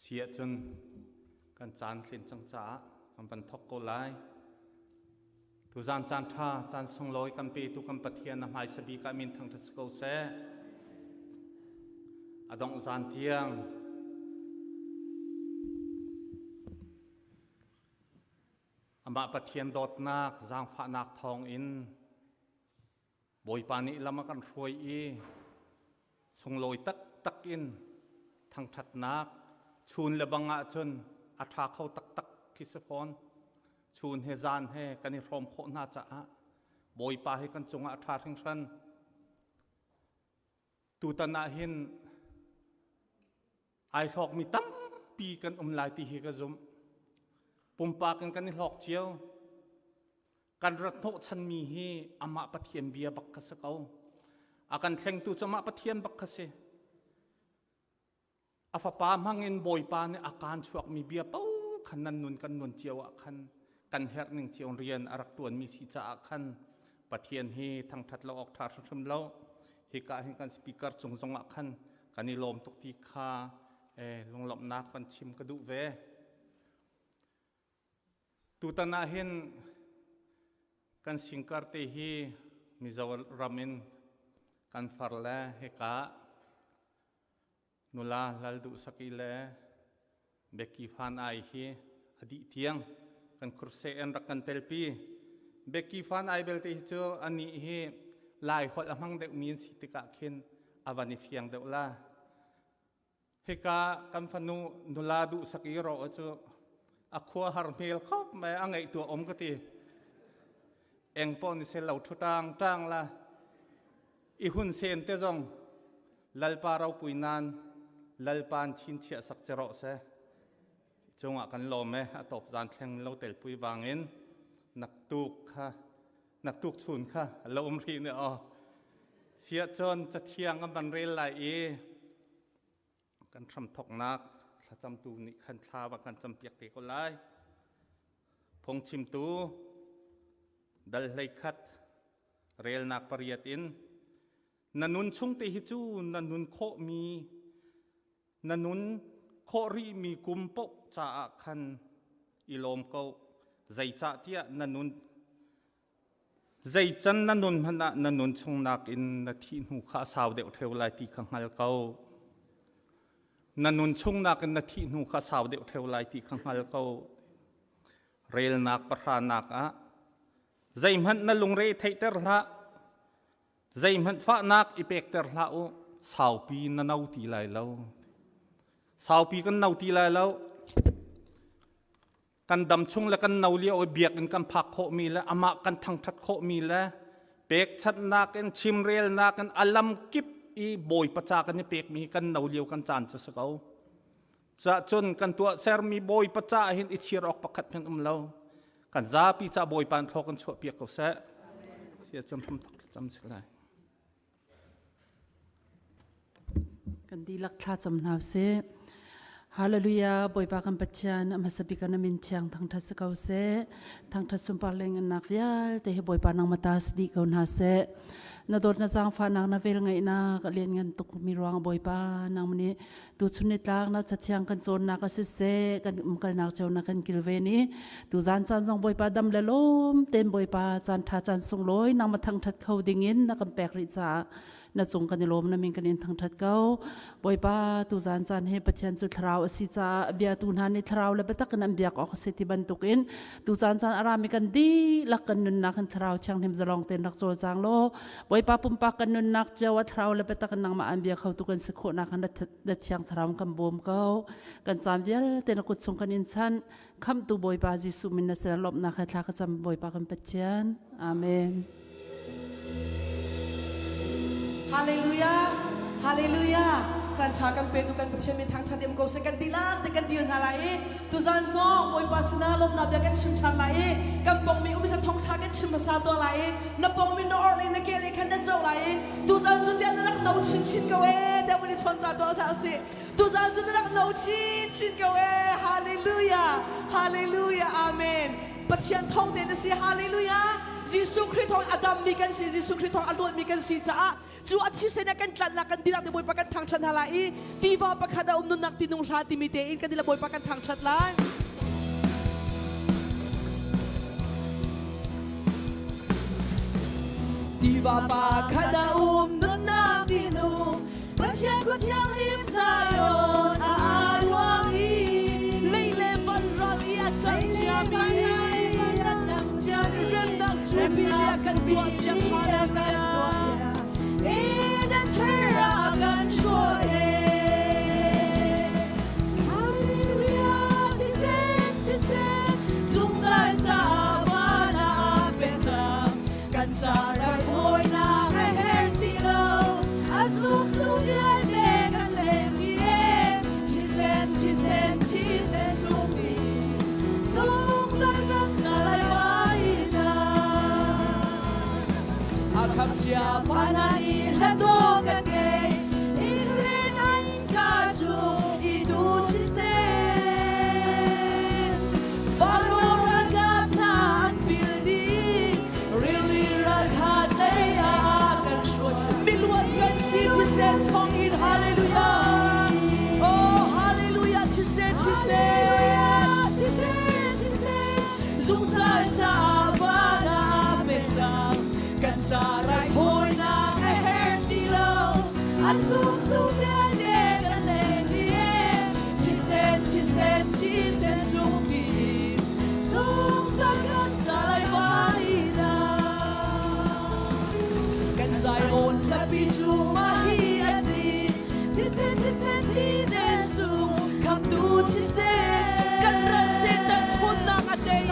Si ahcun kan caan tlin cang caah kan van thawk ko lai. Tuzaan caan ṭha, caan sunglawi kan petu kan Pathian na hmaisa bik ah min thangṭhat si ko seh. A dongh zan tiang amah Pathian dawtnak, zaangfahnak thawng in Bawipa nih lam a kan hruai i sunglawi taktak in thangṭhatnak chun le bang ahcun a ṭha kho taktak khi si fawn. Chun he zan he kan i hrawm khawh hna caah Bawipa hi kan cungah a ṭha hringhran. Tutan ah hin ai hlawkmi tampi kan um lai ti hi ka zumh. Pumpak in kan i hlawk cio. Kan rat hnawhchanmi hi amah Pathian bia bak kha si ko. A kan thlengtu cu amah Pathian bak kha si. A fapa hmangin Bawipa nih a kaan chuakmi bia paoh khan nan nun kan nun cio ah khan kan herh ning cio rian a rak ṭuanmi si caah khan Pathian hi thangṭhat lo awk ṭha hrimhrim lo. Hika hin kan speaker cung zongah khan kan i lawm tuk ti kha lunglawmhnak van chim ka duh ve. Tutan ah hin kan singkar te hi Mizoram in kan far le hika nula Lal Duh Saki le Becky Fan Ai hi a dih tiang kan khurse an rak kan telpi. Becky Fan Ai belte hi cu anih hi Lai holh a hmang deuh mi an si tikah khin a van i fiang deuh la. Hika kan fanu nula duh sak i ro cu a khua har hmel khop mai a ngaih tua om ka ti. Eng pawh ni sel lo thu tang tang la. I hun sen te zong lalpa ropui nan lalpan chin chiah sak che rawh se. Cungah kan lawm e a top zan thleng lo tel pui wangin naktuk kha naktuk chun kha lo um ri ne o. Siahcun cathiang kan van rel lai i kan hramthoknak thlacamtu nih khan thla va kan campiak te ko lai. Phungchimtu dal 11 relnak 8 in na nun chung te hi cu na nun khawhmi na nun khawh rihmi kum paoh caah khan i lawm ko zeicahtiah na nun Zeican na nun hmanh ah na nun chung nakin na thih hnu kha a sau deuh ṭheo lai ti kha hngal ko. Na nun chung nakin na thih hnu kha a sau deuh ṭheo lai ti kha hngal ko. Relnak pahranak ah zeihmanh na lungre theihter hlah, zeihmanh fahnak i pekter hlah u, saupi na no ti lai lo. Saupi kan no ti lai lo. Kan dam chung le kan no lio i biakinn kan phak khawhmi le amah kan thangṭhat khawhmi le pekchanhnak in chimrelnak in a lam kip i Bawipa ca kan i pekmi hi kan no lio kan caan cu si ko. Cahcun kan tuah sermi Bawipa ca hin i chir awk pakhat hmanh um lo. Kan zapi ca Bawipa in thlaw kan chuah piak ko seh. Sia cun hramthok cam si lai. Kan dihlak thlacam hna usih. Hallelujah Bawipa kan Pathian a hmasa bik ah na min thiang thangṭhat si ko seh. Thangṭhat sunpar le ngannak vialte hi Bawipa nangmah ta si dih ko hna seh. Na dawt na zaangfahnak na vel ngaihnak a lianngan tuk mi ruang Bawipa nangmah nih tuchun ni tlak na cathiang kan cawnnak a siseh kan umkalnak cio na kan kilven i tuzan caan zong Bawipa dam le lawm ten Bawipa caan ṭha caan sunglawi nangmah thangṭhat kho dingin na kan pek rih caah na cung kan i lawm na min kan in thangṭhat ko Bawipa tuzan caan hi Pathian cu thlarau a si caah bia tu hna nih thlarau le biatak in an biak awk a si ti bantukin tu caan caan a rami kan dihlak kan nunnak in thlarau thianghlim zalong tein rak cawlcang law Bawipa pumpak kan nunnak cio a thlarau le biatak in nangmah an bia kho tu kan si khawhnak in na thiang thlarau kan bawm ko kan caan vialte na kut chung kan in chanh khamhtu Bawipa Jesuh min na sin lawmhnak he thla ka cam Bawipa kan Pathian amen. Hallelujah Hallelujah caan ṭha kan petu kan Pathian min thangṭhat im ko seh kan dihlak te kan dir hna lai i tuzan zong Bawipa sinah lawmhnak bia kan chim ṭhan lai i kan pongmi um sa thawngṭha kan chim hmasa tuah lai i na pongmi na orh le na ke le khan na zoh lai i tuzan cu ziah na rak no chinchin ko ee tiah vun i chawn ta tuah hlah usih tuzan cu na rak no chinchin ko ee Hallelujah Hallelujah Amen Pathian thawng te na si Hallelujah Jesuh Khrih thawng a dammi kan si Jesuh Khrih thawng a luatmi kan si caah cu a thisen ah kan tlanhnak kan dihlak te Bawipa kan thangṭhat hna lai i tiva pakhat a um nunnak tinung hla timi tein kan dihlak Bawipa kan thangṭhat lai. Tiva pakhat a um nunnak tinung Pathian khua thianghlim Zion a luang i lei le van ral i a cang ciami remnak cu bia kan tuah piak hallelujah Eden thar ah kan hruai Hallelujah thisen thisen zungzal ca van ah pek cang kan ca raithawinak a her ti lo a zumtu vialte kan leng ṭi e thisen thisen thisen sung i zungzal kan sa lai vaina a kham chia fana i hlado kan ngei Israel an ka chu i tu thisen Faro ralkap hna an pil dih rili ralkhat lei ah kan hruai miluat kan si thisen thawng in hallelujah oh hallelujah thisen thisen thisen thisen zungzal ca van ah pe cang kan ca raithawinak a her ti lo a zumtu vialte kan leng ṭi thisen thisen thisen sung tiin zungzal kan sa lai vaina kan Zion hlapi cu mah hi a si thisen thisen thisen sung khamtu thisen kan ral Satan ṭhawnnak a tei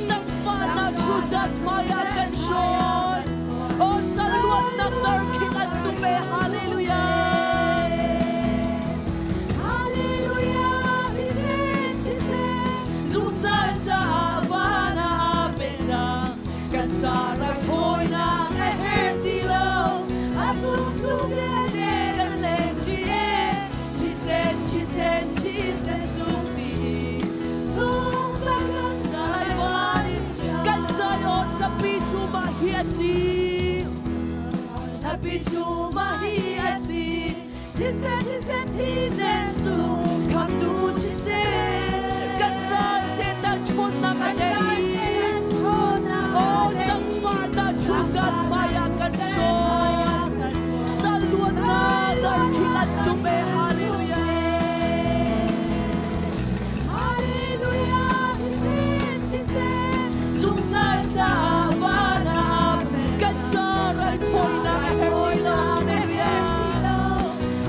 Sangfahnak ṭhutdan hmaiah kan hrawn. Aw saluatnak darkhing an tum e hallelujah. Hallelujah thisen thisen zungzal caah van ah pe cang kan sa raithawinak. Thisen thisen sung ti zungzal kan zai van kan zai on hlapi chu ma hi a si hlapi chu ma hi a si thisen thisen thisen sung khamtu thisen kan ral setan ṭhawnnak a tei Oh, zangfahnak ṭhutdan hmaiah kan hrawn. Saluatnak darkhing an tum e hallelujah. Hallelujah, thisen, thisen, zungzal ca van ah kan ca raithawinak a herh ti lo. Hallelujah.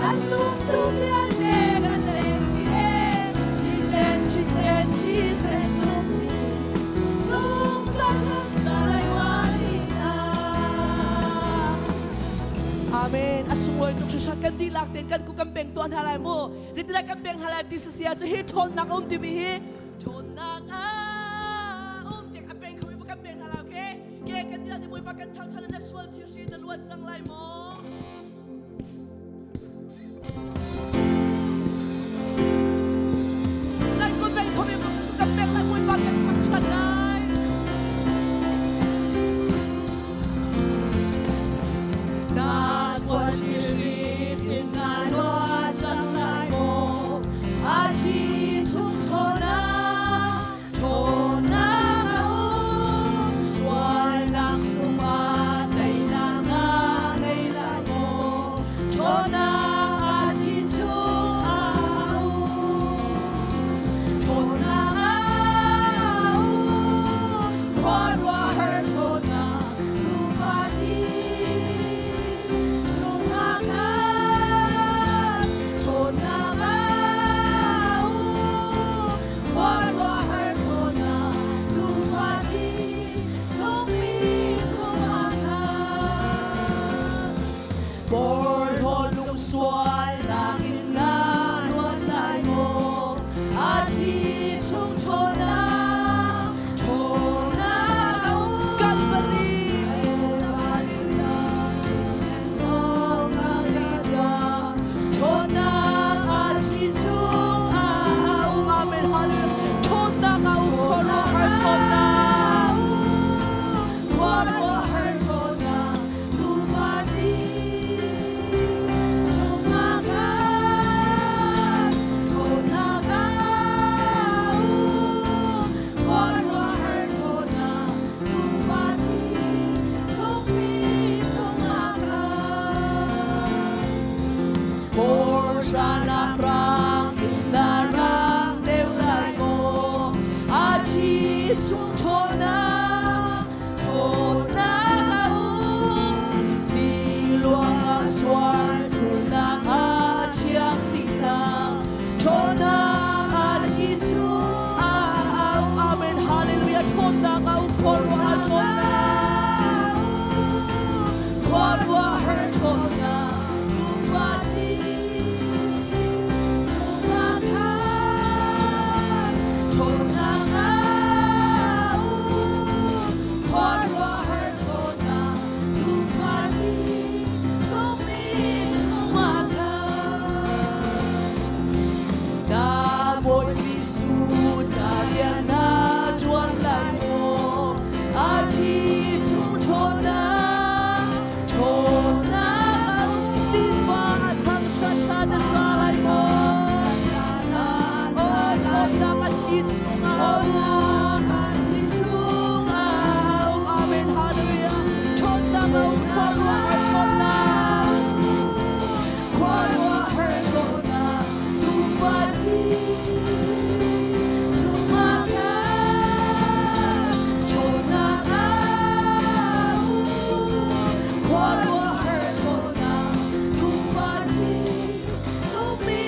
A zumtu vialte kan leng ṭi e. Thisen, thisen, thisen sung zungzal kan ca raithawinak. Amen. A sunglawi tuk hringhran kan dihlak tein kan ku kan peng tuah hna lai mu. Zeitindah kan peng hna lai ti sisia cu hi ṭhawnnak a um timi hi ṭhawnnak a um tiah a peng kho kan peng hna lai okay? Ke kan dihlak te Bawipa kan thangṭhat na sual thil na luat cang lai maw? Nan ku peng kho mi kan peng lai Bawipa kan thangṭhat lai. Na sual thihri in na luat cang lai maw? A thi chung ṭhawnnak, ṭhawnnak a um. Sualnak hrumah teinak na ngei lai maw? Ṭhawnnak a thi chung a um. Ṭhawnnak a um. Khuaruahhar ṭhawnnak tuufa thi chungah khan ṭhawnnak a um. Khuaruahhar ṭhawnnak tuufa thi chungmi chungah khan. Porhlaw lungsualnak in na luat lai maw? A thi chung ṭhawnnak, ṭhawnnak a um. Kalvari Hallelujah. Ṭhawnnak a thi chung a um. Amen. Hallelujah. Ṭhawnnak a um. Khuaruahhar ṭhawnnak. Khuaruahhar ṭhawnnak. Tuufa thi chungah khan ṭhawnnak a um. Khuaruahhar ṭhawnnak. Tuufa thi chungmi chungah khan. Porhranak rang in na rang deuh lai maw? A thi chung ṭhawnnak, ṭhawnnak a um. Ti luangah sual thurnak a thiang dih cang. Ṭhawnnak a thi chung a um. Amen. Hallelujah. Ṭhawnnak a um. Khuaruahhar ṭhawnnak. Khuaruahhar ṭhawnnak. Tuufa thi chungah khan ṭhawnnak a um. Khuaruahhar ṭhawnnak. Tuufa thi chungmi chungah khan. Na Bawi Jesuh ca rian na ṭuan lai maw? A thi chung ṭhawnnak, ṭhawnnak nifa a thangṭhat hlan na sa lai maw? Oh, ṭhawnnak a thi chungah a um, thi chungah a um. Amen. Hallelujah. Ṭhawnnak a um, khuaruahhar ṭhawnnak. Khuaruahhar ṭhawnnak, tuufa thi chungah khan ṭhawnnak a um. Khuaruahhar ṭhawnnak, tuufa thi chungmi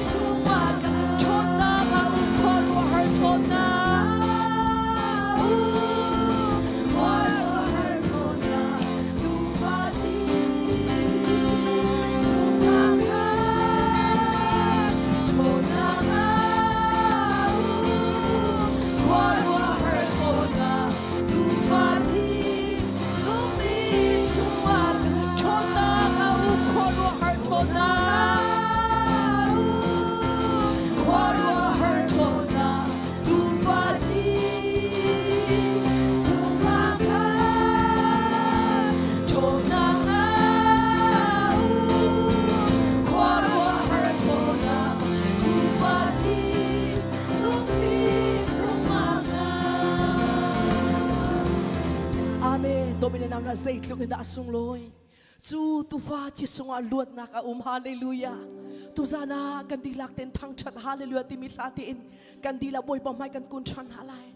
chungah khan ṭhawnnak a um. Khuaruahhar ṭhawnnak. nau na zeitluk in dah a sunglawi. Cu tufa thi sungah luatnak a um. Hallelujah. Tuzan ah kan dihlak ten thangthat hallelujah timi hla tein kan dihlak Bawipa hmai kan kun ṭhan hna lai.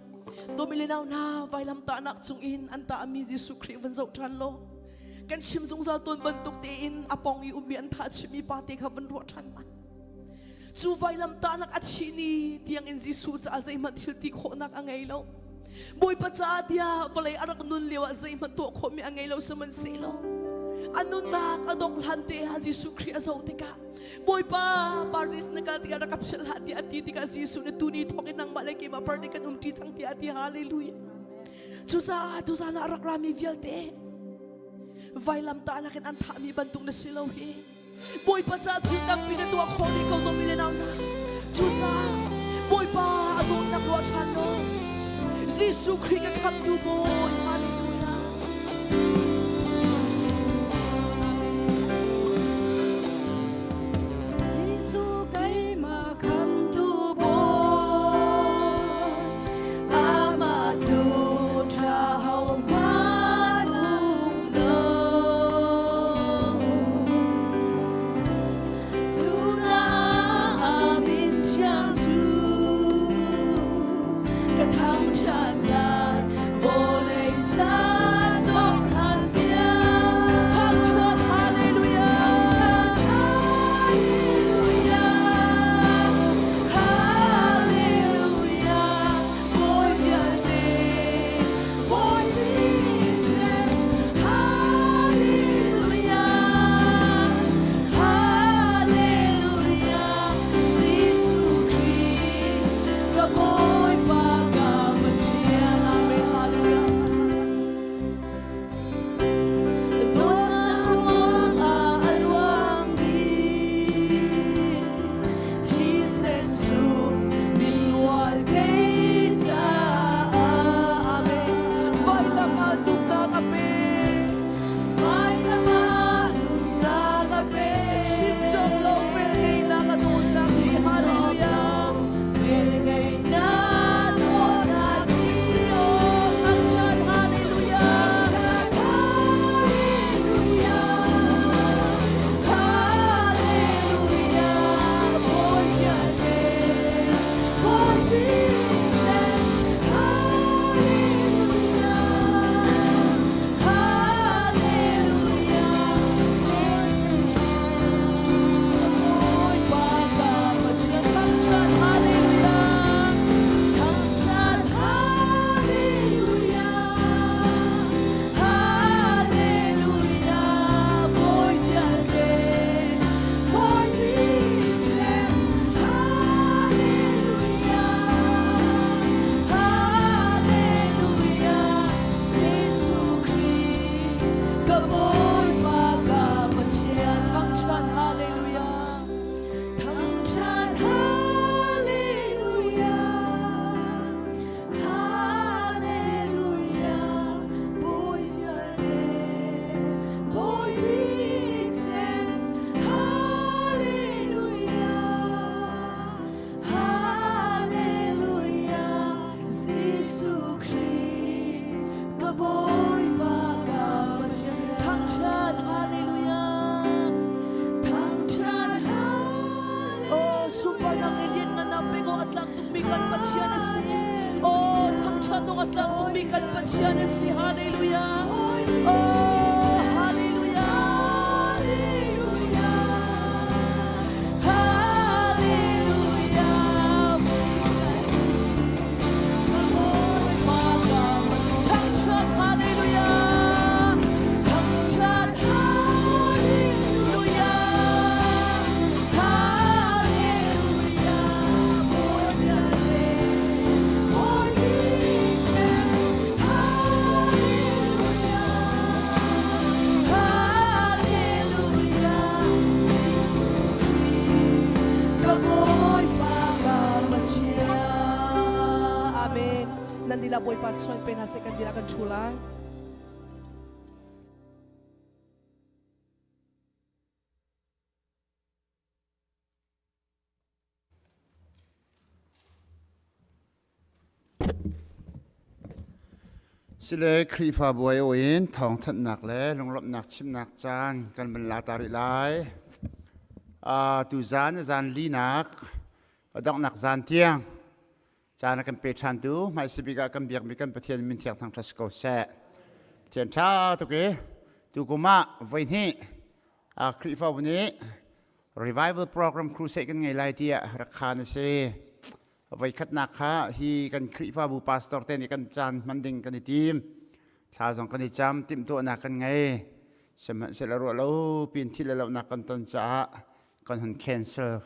Tumile nau hna vailam tahnak cungin an tahmi Jesuh Khrih van zoh ṭhan law kan chim zungzal tawn bantuk tein a pong i ummi an thah chihmi pa te kha van ruah ṭhan hmanh. Cu vailam tahnak a thih ni tiangin Jesuh caah zeihmanh thil ti khawhnak a ngei lo. Bawipa caah tiah vawlei a rak nun lioah zeihmanh tuah khawhmi a ngei lo sihmanhsehlaw a nunnak a dongh hlan te ah Jesuh Khrih a zoh tikah Bawipa Paris na kal tikah rak ka philh hlah tiah a ti tikah Jesuh nih tuni thawk in nangmah le keimah Paris kan umṭi cang tiah a ti. Hallelujah. Cucaah tuzan ah rak rami vialte vailam tahnak in an thahmi bantuk na si lo hi. Bawipa ca thil tampi na tuah khawh rih ko dawmi le nau hna. Cucaah Bawipa a dawtnak ruah ṭhan law Jesuh Khrih ka khamhtu Bawi. Hallelujah. Jesuh keimah khamtu Bawi, amah tu ṭha hohmanh um lo. Cucaah a min thiang cu ka thangṭhat lai, vawlei ca dongh hlan tiang. Thangṭhat Hallelujah. Hallelujah, Hallelujah, Bawi vialte, Bawi Pathian, Hallelujah, Hallelujah, Jesuh Khrih, ka Bawipa ka Pathian. Amen. Hallelujah. Dawtnak ruangah a luangmi thisen cu misual kei caah. Amen. Vailam ah nunnak a pe. Vailam ah nunnak a pe. Chim zong lo velngeihnak a dawtnak hi. Hallelujah. Velngeihnak dawtnak hi. Oh, thangṭhat hallelujah. Hallelujah, Hallelujah, Bawi vialte, Bawi Pathian. Hallelujah, Hallelujah, Jesuh Bawipa ka Pathian thangṭhat hallelujah. Thangṭhat Hallelujah, Hallelujah, Bawi vialte, Bawi Pathian. Hallelujah, Hallelujah, Jesuh Khrih, Ka Bawipa ka Pathian thangṭhat hallelujah. Thangṭhat Hallelujah, Hallelujah, Bawi vialte, Bawi Pathian. Hallelujah, Hallelujah, Jesuh Khrih, Ka Bawipa ka Pathian thangṭhat hallelujah. Thangṭhat Oh, sunparnak i lianngan pek awk a tlak tukmi kan Pathian a si. Oh, thangṭhat awk a tlak tukmi kan Pathian a si. Hallelujah. Oh, hallelujah. Hallelujah, Hallelujah. Bawipa ka Thangṭhat hallelujah. Thangṭhat hallelujah. Hallelujah. Bawi vialte, Bawi Pathian. Hallelujah, Hallelujah. Jesuh Khrih, ka Bawipa ka Pathian. Amen. Nan dihlak Bawipa chuan pe hna seh kan dihlak kan ṭhu lai. Sile Khrihfabu ai in thawngthanhnak le lunglawmhnak chimnak caan kan van la ta rih lai. Tuzan zan linak donghnak zan tiang caan a kan pe ṭhan tu hmaisabik ah kan biakmi kan Pathian min thiang thangṭhat si ko seh. Pathian ṭha tuk i tukum ah voihnih Khrihfabu nih revival program crusade kan ngei lai tiah rak khaan a si. Voikhatnak kha hi kan Khrihfabu pastor te nih kan caan hman ding kan i tim. Thla zong kan i cam, timhtuahnak kan ngei. Sihmanhsehlaw ruah lo pin thil le lohnak kan ton caah kan hun cancel.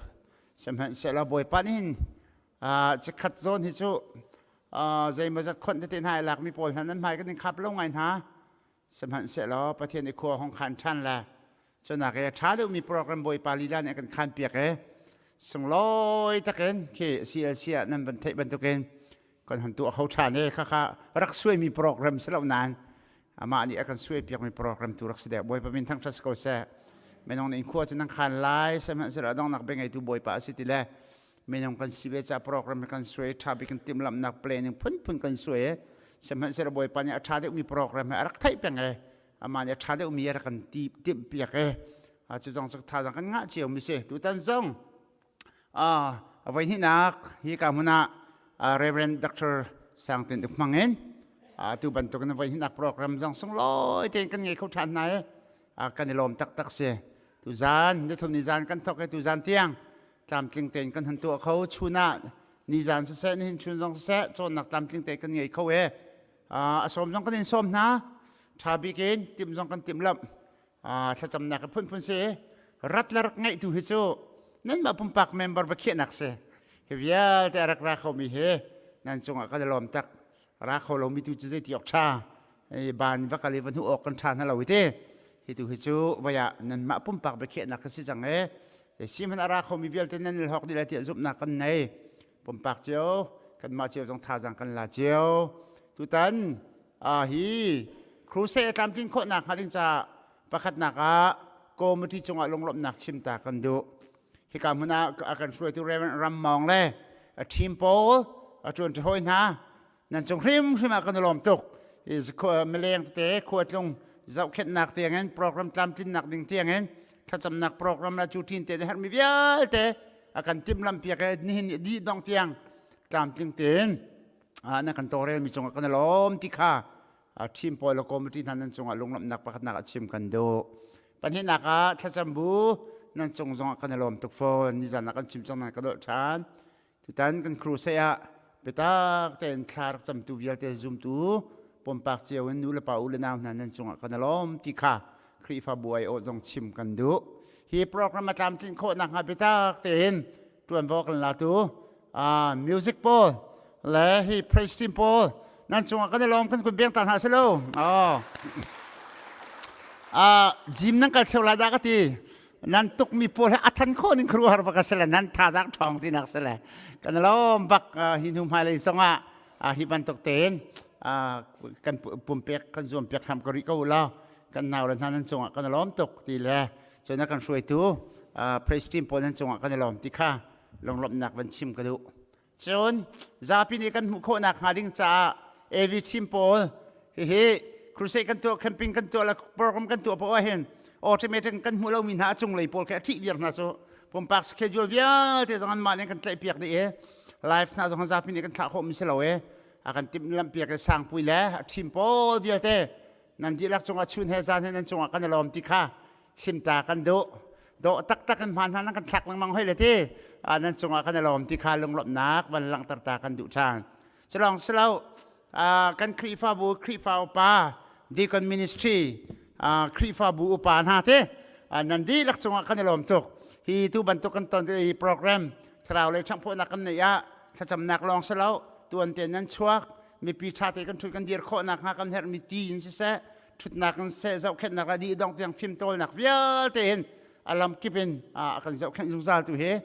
Sihmanhsehlaw Bawipa nih hin chikkhat zawn hi cu zeimawzat khonh tete hna i lakmi pawl hna nan hmai kan in khap lo ngai hna. Sihmanhsehlaw Pathian i khua hong khan ṭhan le cunak i a ṭha deuhmi program Bawipa lila nih a kan khan piak i sunglawi takin khi CLC ah nan van theih bantukin kan hon tuah kho ṭhan i khakha rak suaimi program si lo nain amah nih a kan suai piakmi program tu rak si deuh. Bawipa min thangṭhat si ko seh. Minung nih khua cu nan khan lai sihmanhsehlaw a donghnak bia ngeitu Bawipa a si ti le minung kan si ve ca program kan suai ṭha bik kan timhlamhnak planning phunphun kan suai i sihmanhsehlaw Bawipa nih a ṭha deuhmi program he a rak theih peng i amah nih a ṭha deuhmi a rak kan timh piak i cu zong cu thazaang kan ngah cio mi si. Tutan zong voi hnihnak hi ka hmun ah Reverend Dr. Sang Tin Uk hmang in tu bantuk in voi hnihnak program zong sunglawi tein kan ngei kho ṭhan hna i kan i lawm taktak si. Tuzan nithum ni zan kan thawk i tuzan tiang tlamtling tein kan hun tuah kho. Chun ah nizan siseh, nihin chun zong siseh, cawnnak tlamtling tein kan ngei kho i a sawm zong kan in sawm hna. Ṭha bik in timh zong kan timhlamh. Thlacamnak a phunphun si. Rat le rak ngaih tu hi cu nanmah pumpak member biakhiahnak si. Hi vialte a rak ra khomi hi nan cungah kan i lawm tak. Ra kho lomi tu cu zeiti awk ṭha. Ban va kal i va hnuh awk kan ṭha hna lo i ti. Hi tu hi cu voi ah nanmah pumpak biakhiahnak ka si cang i sihmanh a ra khomi vialte nan i hlawk dih lai tiah zumhnak kan nei. Pumpak cio, kanmah cio zong thazaang kan la cio. Tutan hi crusade a tlamtlin khawhnak hnga ding caah pakhatnak ah committee cungah lunglawmhnak chimta kan duh. Hika hmun ah a kan hruaitu Reverend Ram Mawng le a team pawl a ṭuan ṭi hawi hna nan cung hrimhrim ah kan i lawm tuk. Mileng tete khuatlung zohkhenhnak tiangin program tlamtlinnak ding tiangin thlacamnak program la cu ṭin te na herhmi vialte a kan timhlamh piak i nihin ni dih dong tiang tlamtling tein na kan tawlrelmi cungah kan i lawm ti kha team pawl le committee hna nan cungah lunglawmhnak pakhatnak a chim kan duh. Pahnihnak ah thlacam bu nan cung zongah kan i lawm tuk fawn. Nizan ah kan chim cang nan ka dolh ṭhan. Tutan kan crusade ah biatak tein thla rak camtu vialte zumtu pumpak cio in nu le pa u le nau hna nan cungah kan i lawm ti kha Khrihfabu aiawh zong chim kan duh. Hi program a tlamtlinh khawh nakhnga biatak tein ṭuanvo kan latu music pawl le hi praise team pawl nan cungah kan i lawm kan kun beng ta hna si lo. Oh. Gym nan kal ṭheo lai dah ka ti. Nan tukmi pawl he a than khawh ning khuaruahhar bak a si le nan thazaang ṭhawng tinak si le kan lawm bak. Hi hnu hmailei zongah hi bantuk tein kan pumpek kan zuam piak hram ko rih ko law kan nau le hna nan cungah kan lawm tuk ti le cun a kan hruaitu praise team pawl nan cungah kan i lawm ti kha lunglawmhnak van chim ka duh. Cun zapi nih kan hmuh khawhnak hnga ding caah AV team pawl hihi crusade kan tuah, camping kan tuah le program kan tuah poah hin automatic kan hmuh lomi hna a cunglei pawl khi a ṭhih viar hna cu pumpak schedule vialte zong anmah nih kan tlaih piak dih i live hna zong zapi nih kan thlah khawhmi si lo i a kan timhlamh piak i Sangpui le a team pawl vialte nan dihlak cungah chun he zan he nan cungah kan i lawm ti kha chimta kan duh. Dawh taktak in hmaan hna nan kan thlak lengmang hoi le ti nan cungah kan i lawm ti kha lunglawmhnak van langhter ta kan duh ṭhan. Culawng silo kan Khrihfabu Khrihfa upa deacon ministry Khrihfabu upa hna te nan dihlak cungah kan i lawm tuk. Hi tu bantuk kan ton hi program thlarau lei ṭhanghphawhnak kan neih ah thlacamnak lawng silo tuan te nan chuak mipi ṭha te kan ṭhut kan dir khawh nakhnga kan herhmi ti in siseh ṭhutnak in seh zohkhenhnak le dih dong tiang fimtawlnak vialte in a lam kip in a kan zohkhenh zungzal tu hi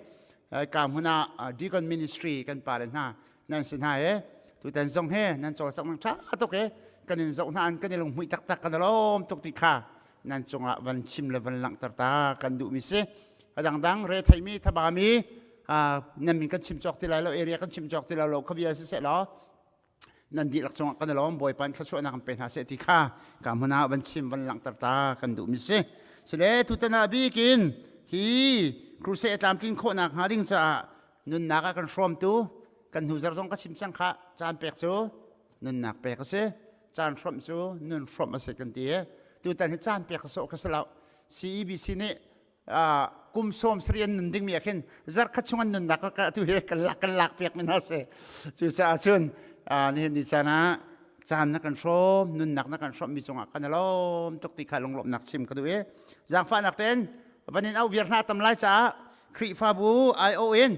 ka hmun ah deacon ministry kan pa le hna nan si hna he tutan zong he nan cawlcangh nang ṭha tuk he kan in zoh hna an kan i lunghmuih taktak kan lawm tuk ti kha nan cungah van chim le van langhter ta kan duhmi si. A dangdang re theimi thabami nan min kan chim cawk ti lai lo, area kan chim cawk ti lai lo, khabia si seh law. Nan dihlak cungah kan i lawm. Bawipa in thluachuahnak kan pe hna seh ti kha ka hmun ah van chim van langhter ta kan duhmi si. Sile tutan ah bikin hi crusade tlamtlin khawhnak hnga ding caah nunnak ah kan hrawmtu kan hnu zar zong ka chim cang kha caan pek cu nunnak pek a si caan hrawmh cu nun hrawmh a si kan ti i tutan hi caan pek ka sawh ka si lo CEBC nih kum sawm sarih an nun dingmi ah khin zarkhat chung an nunnak ka tu hi kan lak kan lak piak mi hna si cucaah cun nihin ni caan ah caan na kan hrawm nunnak na kan hrawmh mi cungah kan i lawm tuk ti kha lunglawmhnak chim ka duh i zaangfahnak tein van in au viar hna tam lai caah Khrihfabu IO in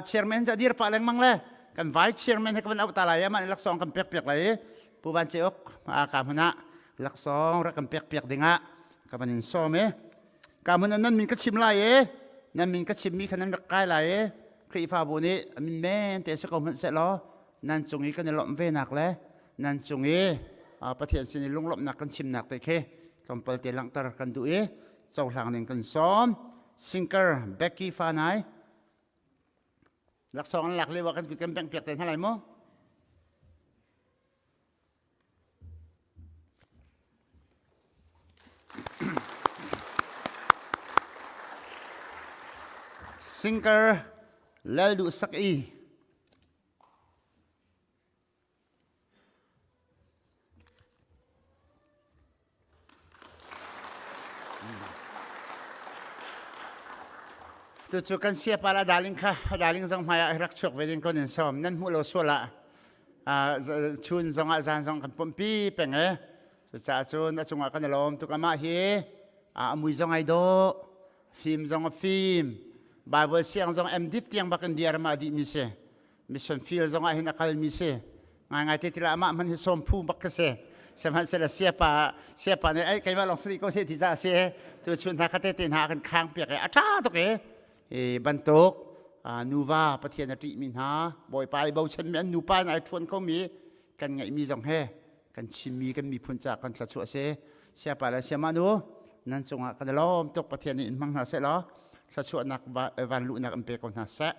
chairman ca dir pah lengmang le kan vice chairman he ka van auh ta lai mah laksawng kan pek piak lai i Pu Van Ce Uk ka hmun ah laksawng rak kan pek piak dingah ka van in sawm i ka hmun ah nan min ka chim lai i nan min ka chimmi kha nan rak kai lai i Khrihfabu nih min men te si ko hmanh seh law nan cung i kan i lawmh ve nak le nan cung i Pathian sin i lunglawmhnak kan chimnak te khi tlawmpal te langhter kan duh i cohlang ning kan sawm singer Becky Fanai laksawng an lak lio ah kan kut kan bengh piak te hna lai mu Singer Lal Duh Sak I Tucu kan siapa la darling kha darling zong hmai ah rak chuak ve ding kon in sawm nan hmuh lo sual ah chun zong ah zan zong kan pumpi peng e cucaah cun a cungah kan i lawm tuk amah hi a mui zong ai dawh fim zong a fim Bible siang zong MDiv tiang bak in diar ma dih mi si mission field zong ah hin a kalmi si ngaingai te tila amah hman hi sawm phu bak ka si sihmanhsehlaw siapa siapa nih ai keimah lawng sari ko se ti ca si tu chun hna kha te te hna kan khang piak i a ṭha tuk i i bantuk nuva pathian a ṭihmi hna bawipa i bochanmi an nupa in ai ṭhuan komi kan ngeihmi zong he kan chimmi kan miphun ca kan thluachuah si siapa le siama nu nan cungah kan i lawm tuk pathian nih in hmang hna seh law thluachuahnak van luhnak in pe ko hna seh.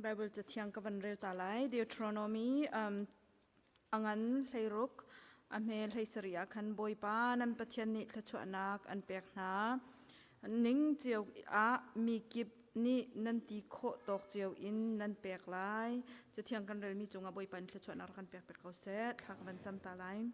Bible cathiang ka van rel ta lai. Deuteronomy a ngan hleiruk a hme hleisarih ah khan Bawipa nan Pathian nih thluachuahnak an pek hna. Ning cio ah mi kip nih nan ti khawh tawk cio in nan pek lai. Cathiang kan relmi cungah Bawipa nih thluachuahnak rak kan pek pek ko seh. Thla ka van cam ta lai.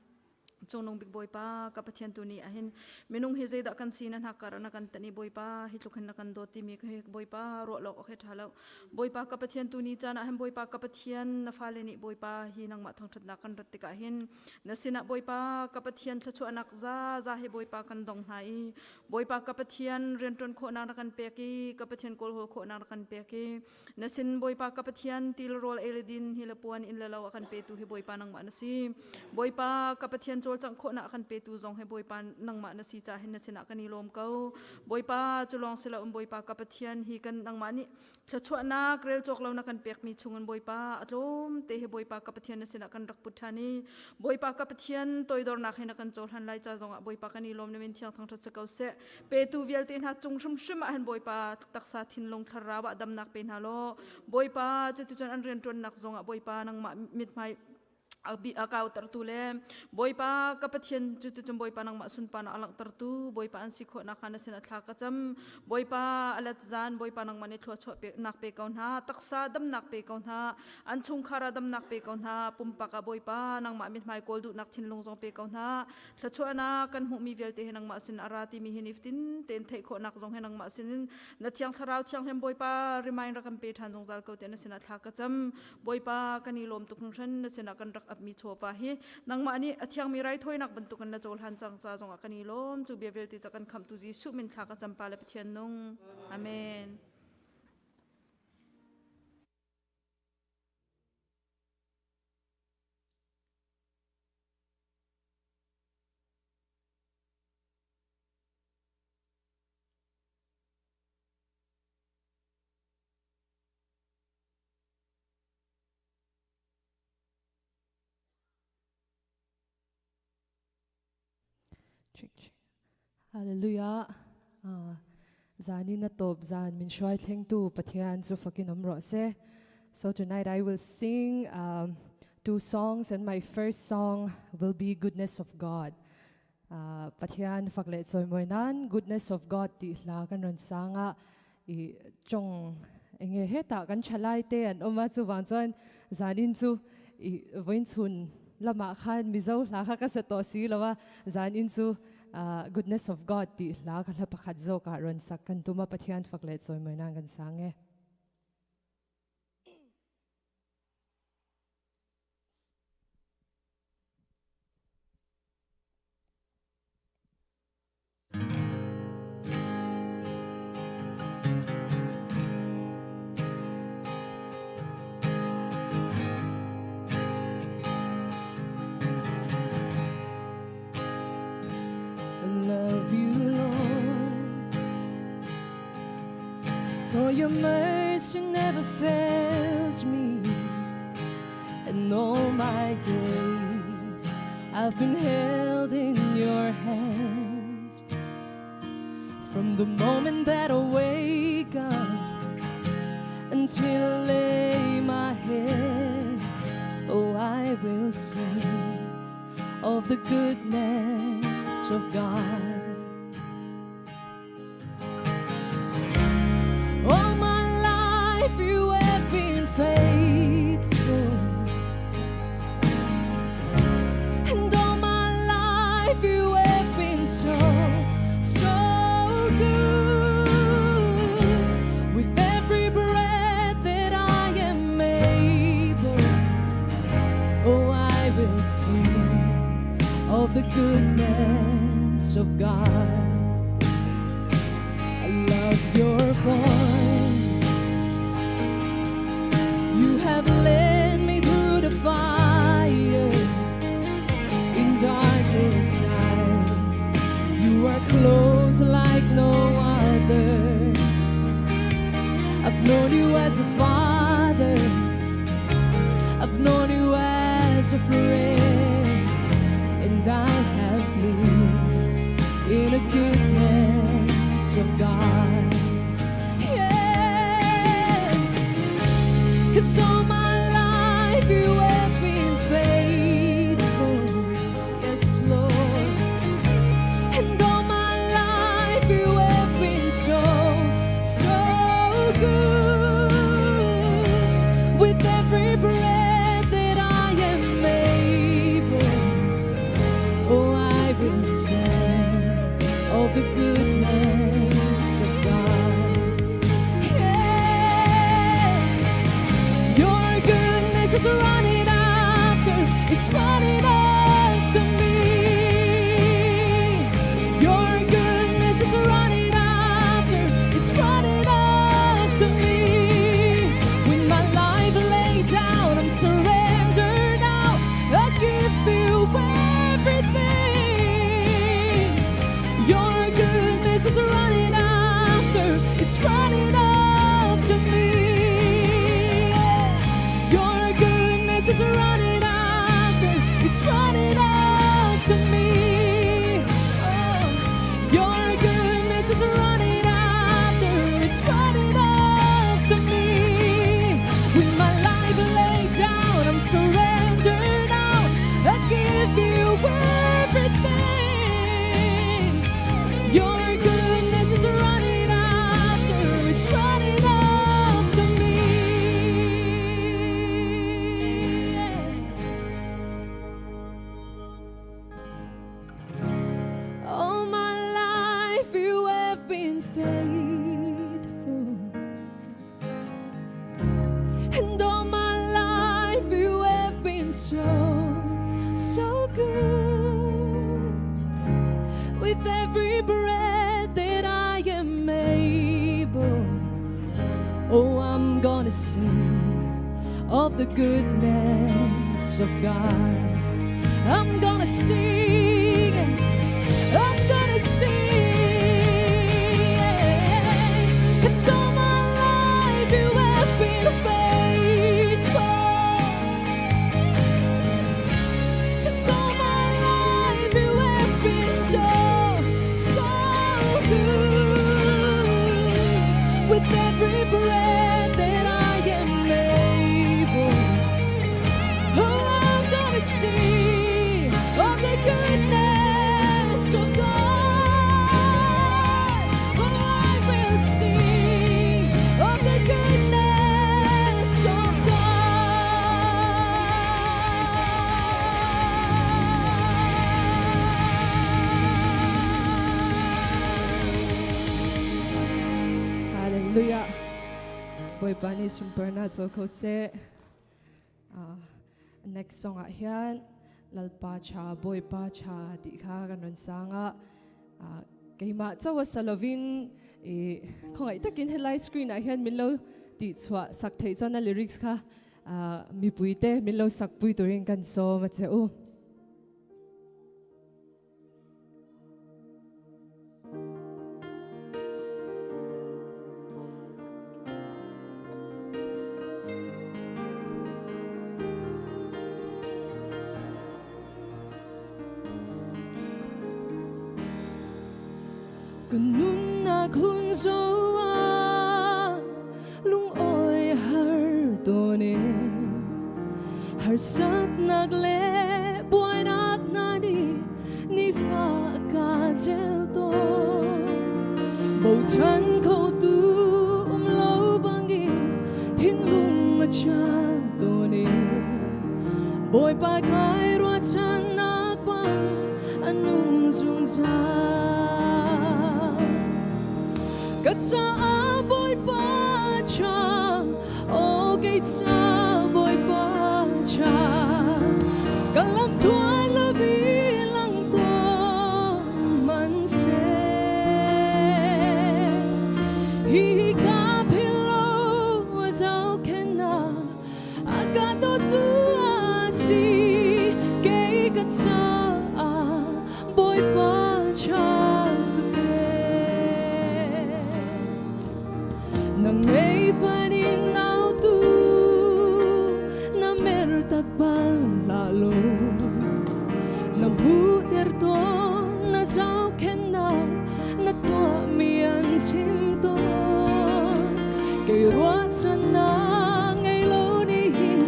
Cungnung bik Bawipa ka Pathian tu nih ahhin minung hi zeidah kan si na hnakkar na kan tani Bawipa hi tluk hin na kan dawt timi hi Bawipa ruah lawk awk he ṭha lo Bawipa ka Pathian tu ni caan ah hin Bawipa ka Pathian na fale nih Bawipa hi nangmah thangṭhatnak kan rat tikah hin na sinah Bawipa ka Pathian thluachuahnak za za hi Bawipa kan dong hna i Bawipa ka Pathian rianṭuan khawhnak na kan pek i ka Pathian kawlhawl khawhnak na kan pek i Na sin Bawipa ka Pathian til rawl ei le din hi le puan in le lo a kan petu hi Bawipa nangmah na si. Bawipa ka Pathian cawlcangh khawhnak a kan petu zong hi Bawipa nangmah na si caah hin na sinah kan i lawm ko. Bawipa cu lawng si loin Bawipa ka Pathian hi kan nangmah nih thluachuahnak rel cawk lo na kan pekmi chungin Bawipa a tlawm te hi Bawipa ka Pathian na sinah kan rak put ṭhan i Bawipa ka Pathian toidornak hi na kan cohlan lai ca zongah Bawipa kan i lawm na min thiang thangṭhat si ko seh. Petu vialte hna cung hrimhrim ah hin Bawipa taksa thinlung thlarau ah damnak pe hna law Bawipa cuticun an rianṭuannak zongah Bawipa nangmah mithmai a kautertu le Bawipa ka Pathian cuticun Bawipa nangmah sunparnak a langhtertu Bawipa an si khawhnak kha na sin a thla ka cam Bawipa a let zan Bawipa nangmah nih thluachuah nak pe ko hna taksa damnak pe ko hna an chungkhar ah damnak pe ko hna pumpak ah Bawipa nangmah mithmai kawl duhnak thinlung zong pe ko hna Thluachuahnak kan hmuhmi vialte hi nangmah sin a ra timi hi niftin tein theih khawhnak zong hi nangmah sinin na thiang thlarau thianghlim Bawipa remind rak kan pe ṭhan zungzal ko tiah na sinah thla ka cam. Bawipa kan i lawm tuk hringhran na sinah kan rak apmi chawva hi nangmah nih a thiangmi raithawinak bantukin na cohlan cang ca zongah kan i lawm. Cu bia vialte ca kan khamhtu Jesuh min thla ka cam pa le Pathian nung. Amen. Check, check. Hallelujah. Uh, zanin a top zan min hruai thlengtu Pathian chu fakin om rawh se. So tonight I will sing um, two songs and my first song will be Goodness of God. Uh, Pathian fak le chawimawi nan Goodness of God ti hla kan ron sanga i chong enge heta kan thalai te an oma chu wang chuan zanin chu i voin chun lama khan mizo hla kha ka sa to si lawa zanin chu goodness of God ti hla ka hla pakhat zo ka ron sak kan tuma Pathian fak le chawimawi nan kan sang e. Love you, Lord, for your mercy never fails me. And all my days I've been held in your hands. From the moment that I wake up until I lay my head, oh, I will sing of the goodness of God. All my life you have been faithful. And all my life you have been so, so good. With every breath that I am able, oh, I will sing of the goodness of God. I love your voice. You have led me through the fire in darkest night. You are close like no other. I've known you as a father. I've known you as a friend, and I have lived in the goodness of God. Yeah. 'Cause all my life you have been faithful. Yes, Lord. And all my life you have been so, so good. With every breath that I am able, oh, I will sing of the goodness of God. Yeah. Your goodness is running after, it's running after me. Your goodness is running after, it's running after me. With my life laid down, I'm surrendered now. I give you everything. Your goodness is running after, it's running after me. Your goodness is running after, it's running after me. Oh, your goodness is running after, it's running after me. With my life laid down, I'm surrendered now. I give you everything. Your goodness is running after, it's running after me. All my life you have been faithful. And all my life you have been so, so good. With every breath that I am able, oh, I'm gonna sing of the goodness of God. I'm gonna sing, yes, I'm gonna sing. 'Cause all my life you have been faithful. 'Cause all my life you have been so. With every breath that I am able, oh, I'm gonna sing of the goodness of God. Oh, I will sing of the goodness of God. Hallelujah. Bawipa nih sunparnak co kho seh. Next song ah hian Lalpa cha Bawipa cha ti kha kan ron sang a. Keimah chawa salovin i khongai takin helai screen ah hian min lo ti chua sak thei chuan a lyrics kha mipui te min lo sak pui turin kan sawm a che u. Ka nunnak hun zo ah lungawi har tawn e harsatnak le buainak hna nih nifa ka zel tawn bochan khotu um lo bangin thinlung a chal tawn e Bawipa kai ruahchannak bang a nung zungzal. Ka caah Bawipa ṭha, aw kei ca Bawipa ṭha. Ka lam thuan lo bilang tawn man seh. Hi ka philh lo zohkhenhnak A ka dawtu a si kei ka caah Bawipa ṭha tuk ee. Nang ngei panin nautu na mer tak bal la lo na hmuhter tawn na zohkhenhnak na tuahmi an chim tawn kei ruahchannak ngei lo nihin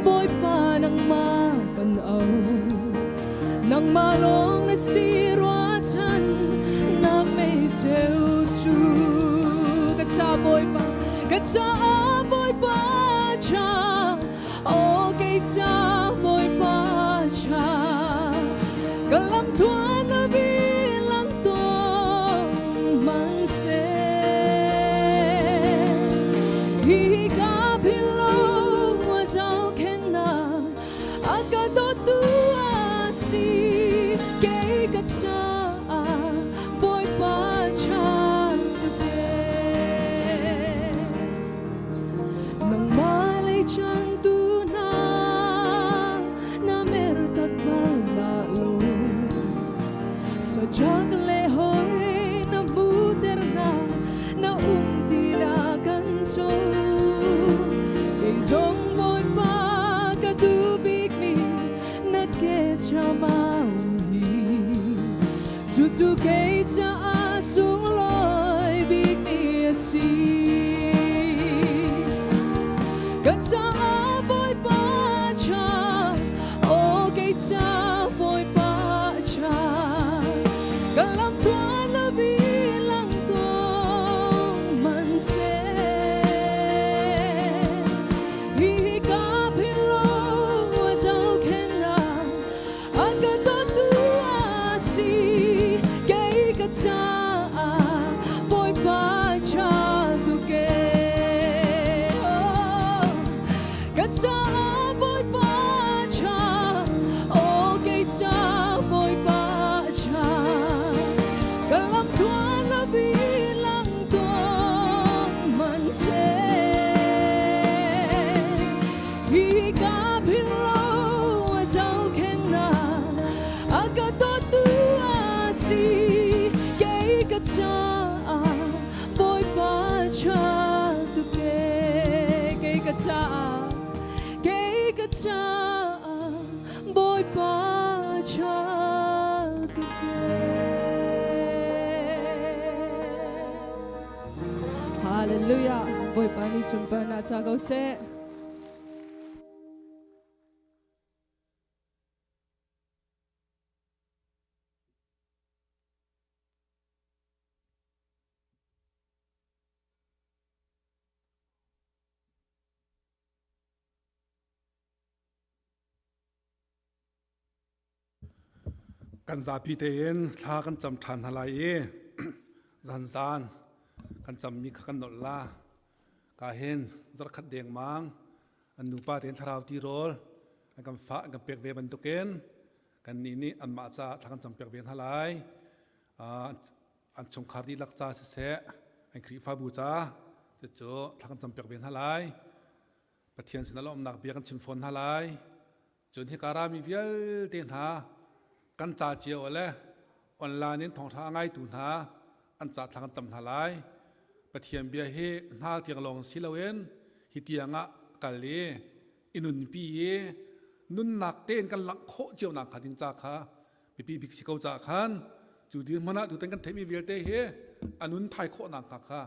Bawipa nangmah kan au nangmah lawng na si ruahchan nak mei ceu cu ka ca Bawipa ka caah Bawipa cha aw kei ca Bawipa cha ka lam thuan na bilang tawng man seh hi ka philo zohkhenhnak a ka dawtu a si kei ka caah Bawipa cha tuk ee nangmah lei chantu hna na mer tak bal la lo sajak le hoi na hmuter na na um ti na kan so kei zong Bawipa ka duh bik mi na ke mau hi cucu kei caah sunglawi bik mi a si ka caah Bawipa cha aw kei ca Bawipa cha ka lam thuan la bilang tuang man seh hi ka philo zohkhenhnak a ka dawtu a si kei ka caah Bawipa cha tuk ee ka caah Bawipa cha aw kei ca Bawipa cha ka lam thuan la bilang tuang man seh hi ka philo zohkhenhnak a ka dawtu a si kei ka caah Bawipa cha tuk ee kei ka caah kei ka caah Bawipa cha tuk ee. Bawipa nih sunparnak ca ko seh. Kan zapi tein thla kan cam ṭhan hna lai i zanzan kan cammi kha kan nolh la. Ka hin zarhkhat dengmang an nupa tein thlarau tirawl an kan fah an kan pek ve bantukin kannih nih anmah caah thla kan campiak ve hna lai. An chungkhar dihlak ca siseh, an Khrihfabu ca cucu thla kan campiak ve hna lai. Pathian sinah lawmhnak bia kan chim fawn hna lai. Cun hika rami vialte hna kan ca cio le online in thawngṭha a ngaitu hna an ca thla kan cam hna lai. Pathian bia hi hnal tiang lawng si loin hi tiang ah kal i i nunpi i nunnak tein kan langh khawh cio nak hnga ding ca kha biapi bik si ko caah khan cu dirhmun ah tutan kan theihmi vialte hi a nun thai khawh nak hnga kha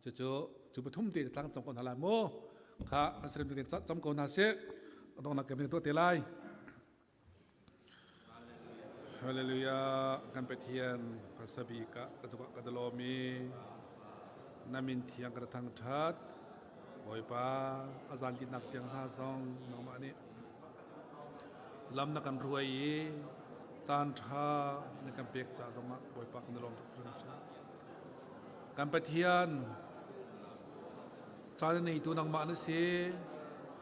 cucu cu pathum te tlang cam ko hna lai mu kha kan serem te cam ko hna sih donghnak ke tuah te lai Hallelujah kan Pathian pasabi ka ka ka dalomi namin thiang ka thang that Bawipa azan nak tiang hna zong nangmah nih lam na kan ruai i caan ṭha na kan pek ca zongah Bawipa kan lawm tuk hringhran. Kan Pathian caan a neitu nangmah na si,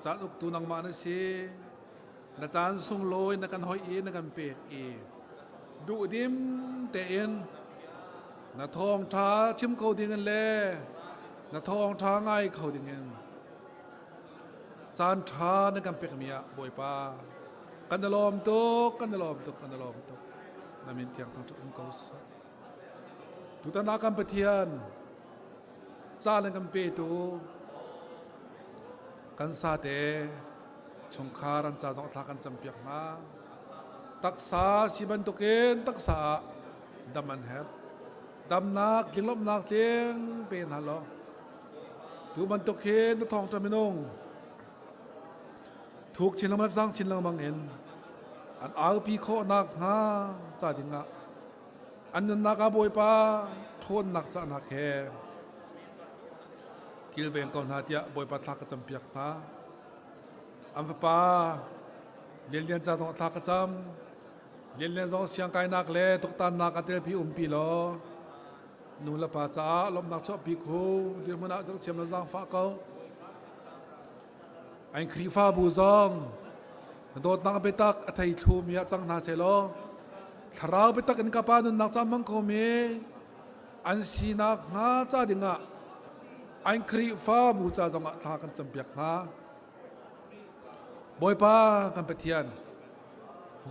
caan uktu nangmah na si, na caan sunglawi na kan hoih i na kan pek i duhdim tein na thawngṭha chim kho dingin le na thawngṭha ngai kho dingin caan ṭha na kan pekmi ah Bawipa kan i lawm tuk kan i lawm tuk kan i lawm tuk na min thiang thangṭhat um ko seh tutan ah kan Pathian ca nan kan petu kan sate chungkhar an ca zong thla kan campiak hna taksa si bantukin taksa ah dam an herh damnak tlinglawmhnak tling pe hna law Tu bantuk hin na thawngṭha minung thuk chin lengmang sang chin lengmang in an aupi khawh nakhnga ca dingah an nunnak ah Bawipa ṭhawnnak cahnak he kilveng ko hna tiah Bawipa thla ka campiak hna. An fapa Lianlian ca zong thla ka cam. Lianlian zong siangkainak le tuktannak a telpi umpi law Nu le pa caah lawmhnak chuahpi khu dirhmun ah zersiam le zaangfah ko. An Khrihfabu zong na dawtnak biatak a thei thlumi ah cang hna sehlaw thlarau biatak in ka pa nunnak ca hmang khomi an sinak hnga ca dingah an Khrihfabu ca zongah thla kan campiak hna. Bawipa kan Pathian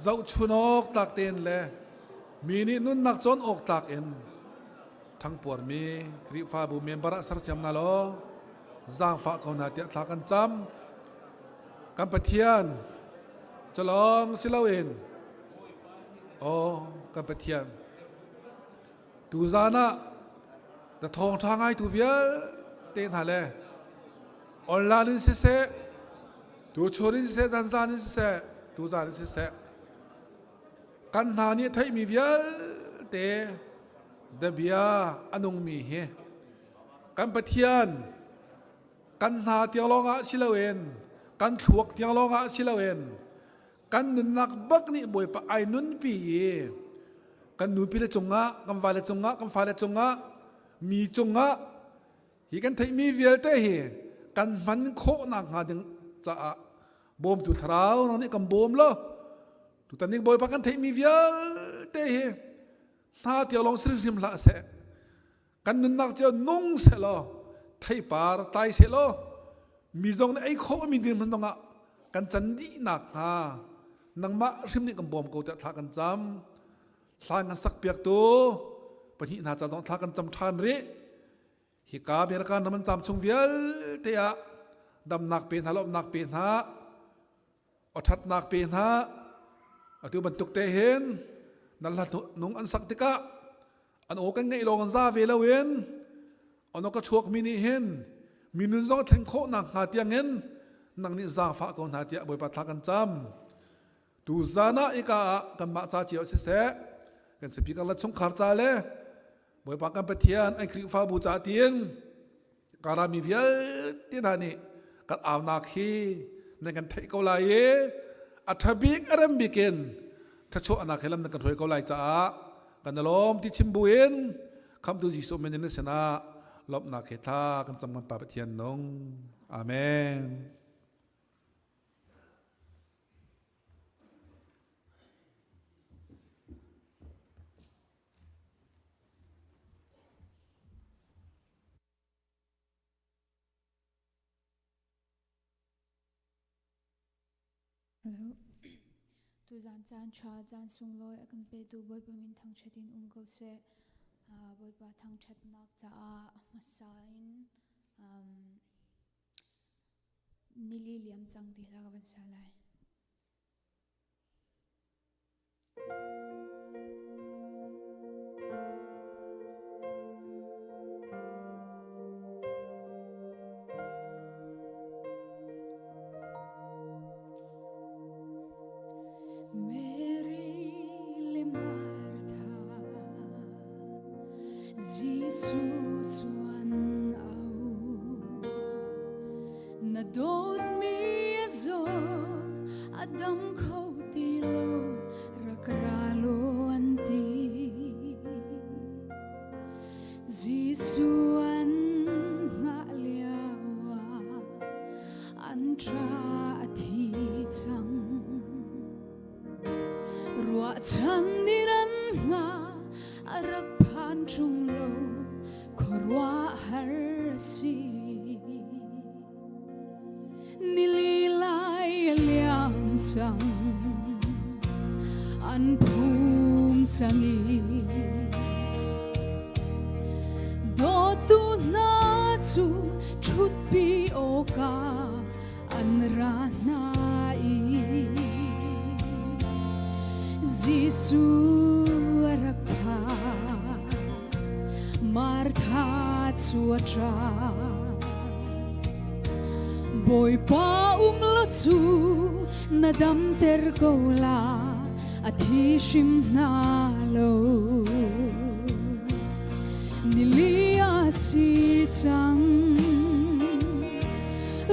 zohchun awk tlak tein le Mi nih nunnak cawn awk tlak in ṭhangpuarmi Khrihfabu member ah sersiam hna law zaangfah ko hna tiah thla kan cam. Kan Pathian culawng si loin aw kan Pathian tuzaan ah na thawngṭha ngaitu vialte hna le online in siseh tuchun in siseh zanzan in siseh tuzaan in siseh Kan hna nih theihmi vialte the bia a nungmi hi kan Pathian kan hna tiang lawngah si loin kan thluak tiang lawngah si loin kan nunnak bak nih Bawipa ai nunpi i kan nupi le cungah kan vale cungah kan fale cungah mi cungah hi kan theihmi vialte hi kan hman khawh nakhnga ding caah bawmtu thlarau nang nih kan bawm lo tutan ning bawipa kan theihmi vialte hi hna tiang lawng si hrim hlah seh kan nunnak cio nung seh law theipar tlai seh law mi zong nih ei khawh mi ding hmun ah kan can dih nak hnga nangmah hrim nih kan bawm ko tiah thla kan cam hlan kan sak piak tu pahnih hna ca zong thla kan cam ṭhan rih hika American ram an cam chung vialte ah damnak pe hna lawmhnak pe hna awṭhatnak pe hna atu bantuk te hin nan hla nung an sak tikah an aw kan ngeih lawng an za ve loin an aw ka chuak mi nih hin. Mi nun zong a thlen khawh nakhnga tiangin nang nih zaangfah ko hna tiah Bawipa thla kan cam. Tu zan ah ika ah kanmah ca cio siseh, kan speaker le chungkhar ca le Bawipa kan Pathian an Khrihfabu ca tiin Karami vialte hna nih kan aunak hi nan kan theih ko lai i a ṭha bik a rem bik in thluachuahnak he lam nan kan hruai ko lai caah kan i lawm ti chim buin khamtu Jesuh min in sinah lawmhnak he thla kan cam kan Pa Pathian nung. Amen. Hello. Tuzan caan ṭha caan sunglawi a kan petu Bawipa min thangṭhat in um ko seh. Bawipa thangṭhatnak caah a hmasa in nili liam cang ti hla ka van sa lai. Mary le Martha Jesuh chuan au Na dawtmi a zaw a dam kho ti lo rak ra law an ti Jesuh an hngah lio ah an ṭa a thi cang Ruahchan in an hngah a rak phan ṭung lo khuaruahhar a si. Nili lai a liam cang an phum cang i dawtu hna cu ṭhutpi awkah an ra hna i Jesuh a rak phan Martha cu a ṭap Bawipa um lo cu na damter ko la a thi hrim hna lo Nili a si cang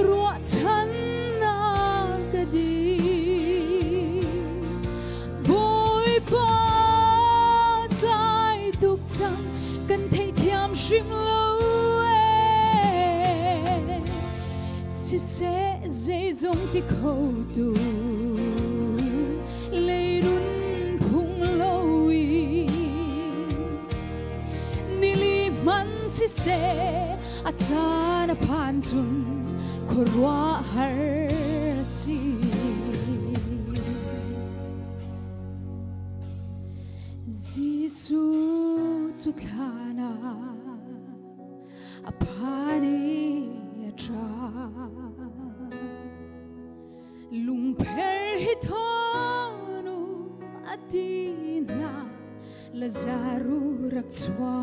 Ruahchannak ka dih Bawipa tlai tuk cang kan theihthiam hrim lo ee Siseh zeizong ti kho tu leirun phung lo i Nili hman siseh a caan a phan cun khuaruahhar a si. Jesuh cu thlan ah a phan i a ṭap. Lungpher hi thawn u a ti hna Lazaru rak chuak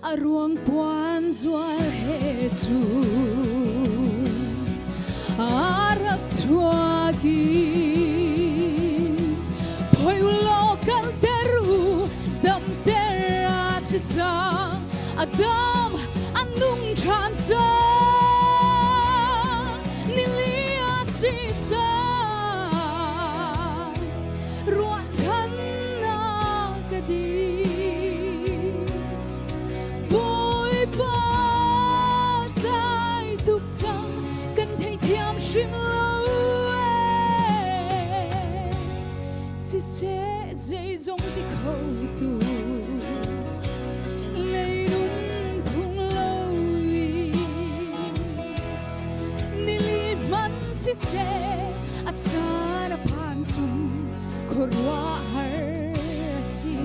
a ruang puan zual he cu a rak chuak i phoi u law kalter u damter a si cang a dam a nung ṭhan cang nili a si cang ruahchannak ka dih Bawipa tlai tuk cang kan theihthiam hrim lo ee siseh zeizong ti kho tu leirun phung lo i nili hman siseh a caan a phan chung khuaruahhar a si.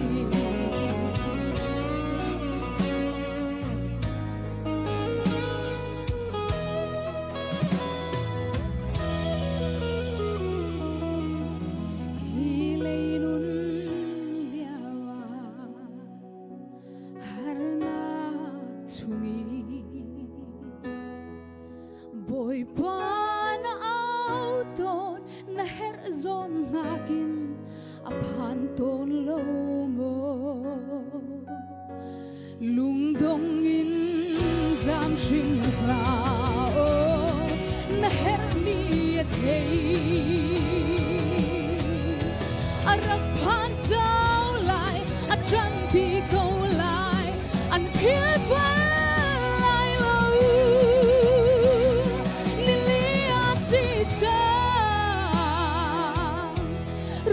Hi leilun lio ah harnak chungin. A rak phan cang lai, a ṭanpi ko lai, an philh bal lai lo. Nili a si cang,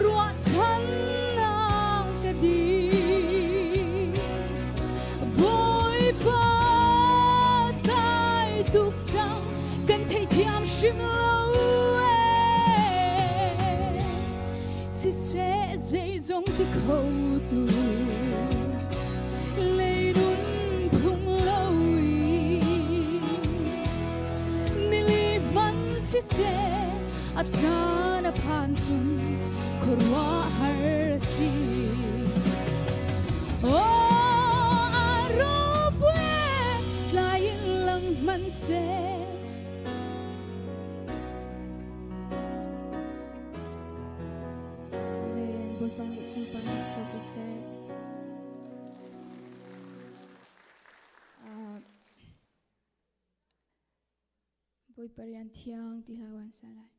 ruahchannak ka dih. Bawipa dai tuk cang, kan theithiam hrim lo ee. Siseh zeizong ti kho tu leirun phung lo i nili hman siseh a caan a phan cun khuaruahhar a si. Oh, a ropui tlai in lang hmanhseh. Amen. Bawipa nih sunparnak co ko seh. Bawipa rian thiang ti hla wan sa lai.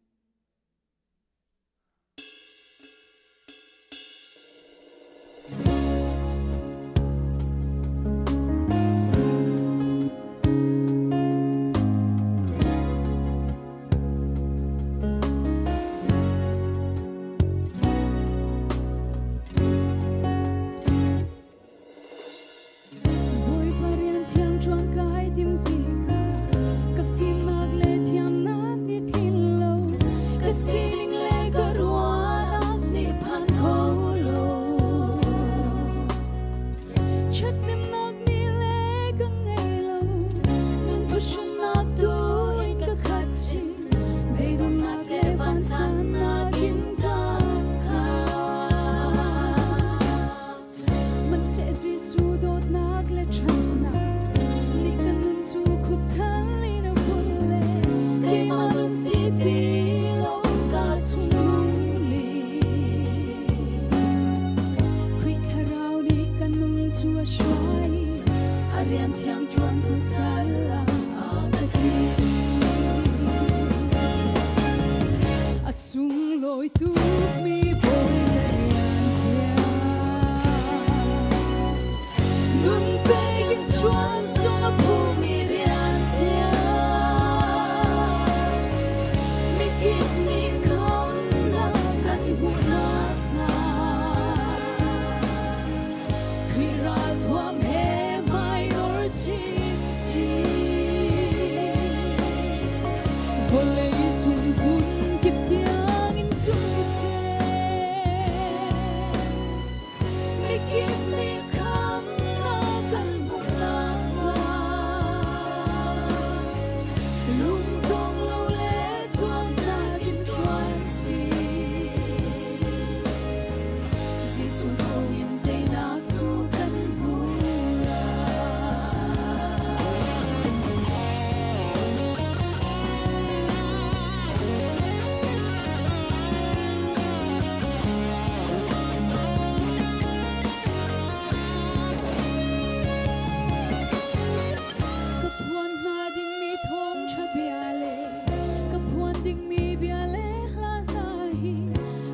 Bawipa rian thiang ṭuan kai tim tikah ka fimnak le thiamnak nih tlin lo ka sining le ka ruahnak nih phan kho lo ṭhathnemnak nih le ka ngei lo nun phuhrunnak tu in ka khat chin beidonghnak le vansannak in ka khat Hmanhseh Jesuh dawtnak le ṭhatnak nih ka nun cu khupthal in a vun le keimah nun si ti lo ka chung nung ni. Khrih Thlarau nih ka nun cu a hruai i a rian thiang ṭuantu sal ah a ka ti. A sunglawi tukmi Bawipa rian thiang. Nun pek in ṭuan sung a phumi rian thiang. Mikip nih khamnak kan hmuh nakhnga. Khrih ralthuam he hmaidor chinchin. Vawlei cung hmun kip tiangin chung seh. Mikip nih khamnak kan hmuh nakhnga. Lungdong lo le zuamnak in ṭuan chih. Jesuh thawngin teinak cu kan hmu lai. Ka phuan hna dingmi thawngṭha bia le ka phuan dingmi bia le hla hna hi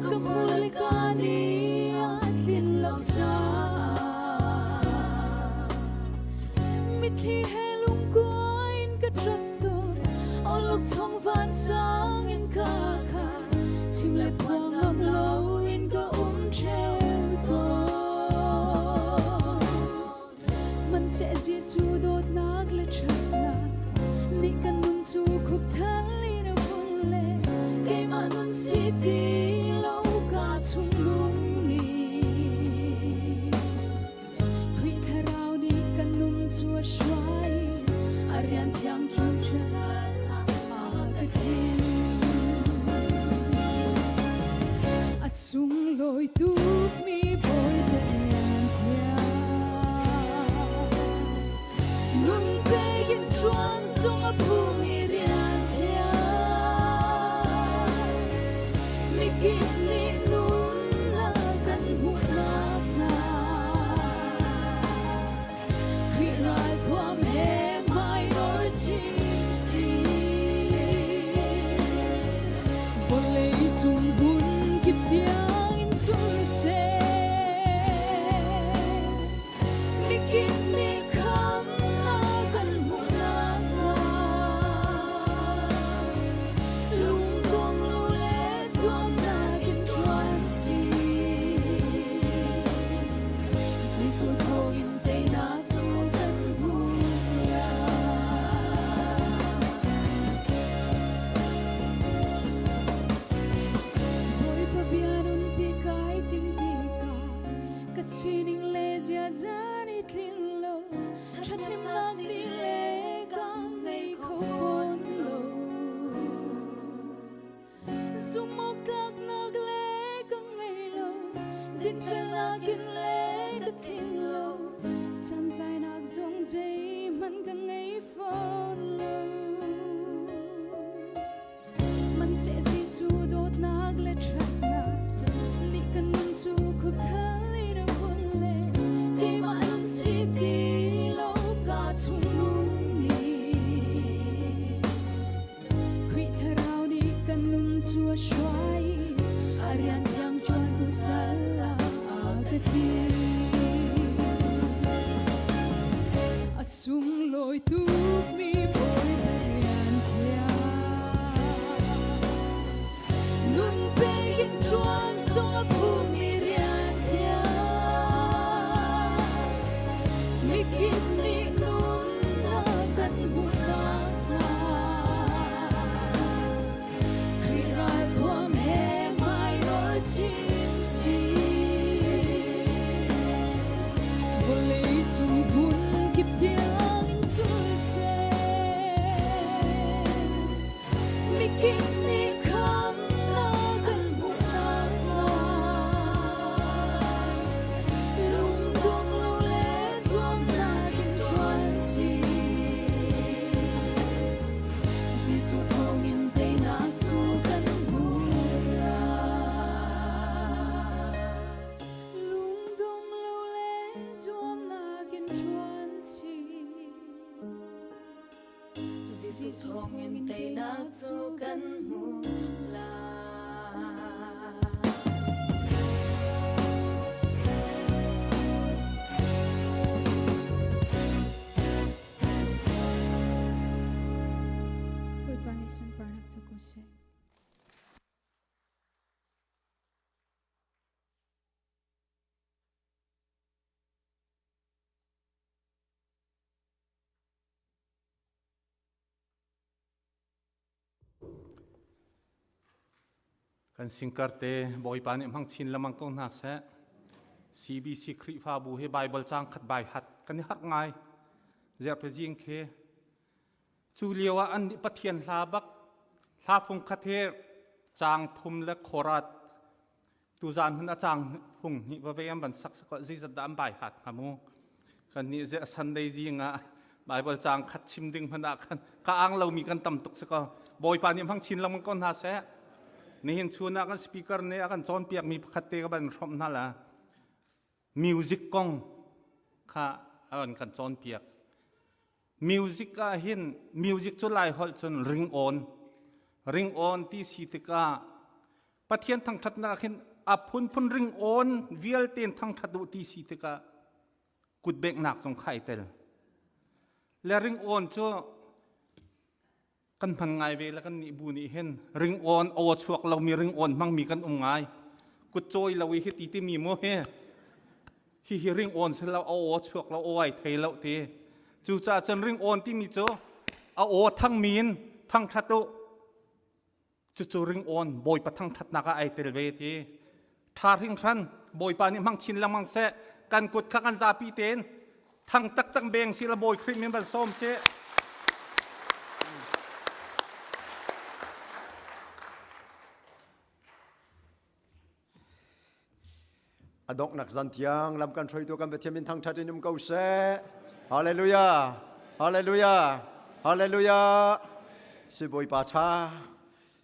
ka hmur le ka nih a tlin lo caah mitthli he lungkua in ka ṭap tawn awlokchong vansang in ka khat chim le phuan ngam loin ka um ṭheo tawn. Hmanhseh Jesuh dawtnak le ṭhatnak nih kan nun cu khupthal in a vun le keimah nun si ti lo ka chung lung ni. Khrih Thlarau nih kan nun cu a hruai a rian thiang ṭuan a ka thim. A sunglawi tukmi Bawipa rian thiang. Nun pek in ṭuan zong a phumi rian thiang. Mikip nih nunnak kan hmuh nakhnga. Khrih ralthuam he hmaidor chinchin. Vawlei cung hmun kip tiang in chul Ka sining le ziaza nih tlin lo, ṭhathnemnak nih le ka ngei kho fawn lo. Zumhawktlaknak le ka ngei lo, dinfelnak in le ka tling lo, santlainak zong zeihmanh ka ngei fawn lo. Hmanhseh Jesuh dawtnak le ṭhatnak nih kan nun cu khupthal in a vun le keimah nun si ti lo ka chung nung ni. Khrih Thlarau nih kan nun cu a hruai i a rian thiang ṭuantu sal ah a ka ti. A sunglawi tukmi Bawipa rian thiang nun pek in ṭuan zong a phumi rian thiang mikip nih nunnak kan hmuh nakhnga Khrih ralthuam he hmaidor chinchin. Vawleicung hmun kip tiang in cul seh. Mikip nih khamnak kan hmuh nakhnga. Lungdong lo le zuamnak in ṭuan chih. Jesuh thawngin teinak cu kan hmu lai. Lungdong lo le zuamnak in ṭuan chih. Jesuh thawngin teinak cu kan hmu lai. Bawipa nih sunparnak cu ko seh. Kan singkar te Bawipa nih hmang chin lengmang ko hna seh. CBC Khrihfabu hi Bible caang khat bai hat kan i harh ngai. Ziarpe zing khi cu lio ah an nih Pathian hla bak hla fung khat hi caang thum le khorat tuzaan hun a caang fung hnih va ve an van sak sak zeizat dah an bai hat hnga mu kan nih ze Sunday zing ah Bible caang khat chim ding hmanh ah khan ka ang lomi kan tam tuk si ko Bawipa nih hmang chin lengmang ko hna seh nihin chun ah kan speaker nih a kan cawnpiak mi pakhat te ka ban hrawmh hna la music kong kha a van kan cawnpiak music ah hin music cu lai holh cun ring on ring on ti si tikah Pathian thangṭhatnak hin a phunphun ring on vialte in thangṭhat u ti si tikah kutbeknak zong kha ai tel. Le ringawn cu kan hman ngai ve le kan nih bu nih hin ringawn aw chuak lomi ringawn hmangmi kan um ngai. Kut cawi lo i hi ti timi mu hi hi hi ringawn si lo aw chuak lo aw ai thei lo ti. Cucaah cun ringawn timi cu a aw thangmi in thangṭhat u. Cucu ringawn Bawipa thangṭhatnak ah ai tel ve ti. Ṭha hringhran Bawipa nih hmang chin lengmang seh. Kan kut kha kan zapi tein thang taktak beng si la Bawi Khrih min van sawm sih. A donghnak zan tiang lam kan hruaitu kan Pathian min thangṭhat in um ko seh. Hallelujah! Hallelujah! Hallelujah! Si Bawipa ṭha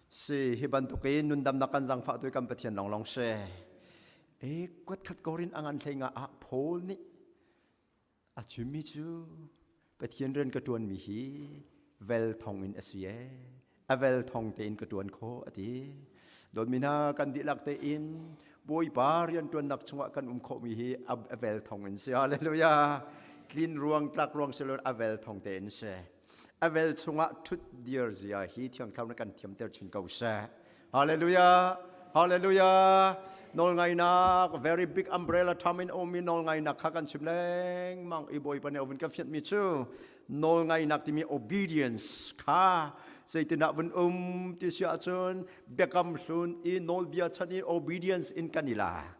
si hi bantukin nundamnak kan zangfah tu kan Pathian lawnglawng si. E kuat khat korin angan hlei nga ah Paul nih a chimmi cu Pathian rian ka ṭuanmi hi vel thong in a si ee. A vel thong tein ka ṭuan khawh a ti. Dawtmi hna kan dihlak tein Bawipa rianṭuannak chungah kan um khawhmi hi a vel thong in si. Hallelujah. Tlin ruang tlak ruang si lo a vel thong tein si. A vel chungah ṭhut dir zia hi Thiang Thlarau nih kan thiamter chin ko seh. Hallelujah. Hallelujah. Nawlngainak very big umbrella term in ummi nawlngainak kha kan chim lengmang i Bawipa nih a vun kan fianhmi cu nawlngainak timi obedience kha zeitindah vun um ti si ahcun biakam hlun i nawlbia chan i obedience in kan i lak.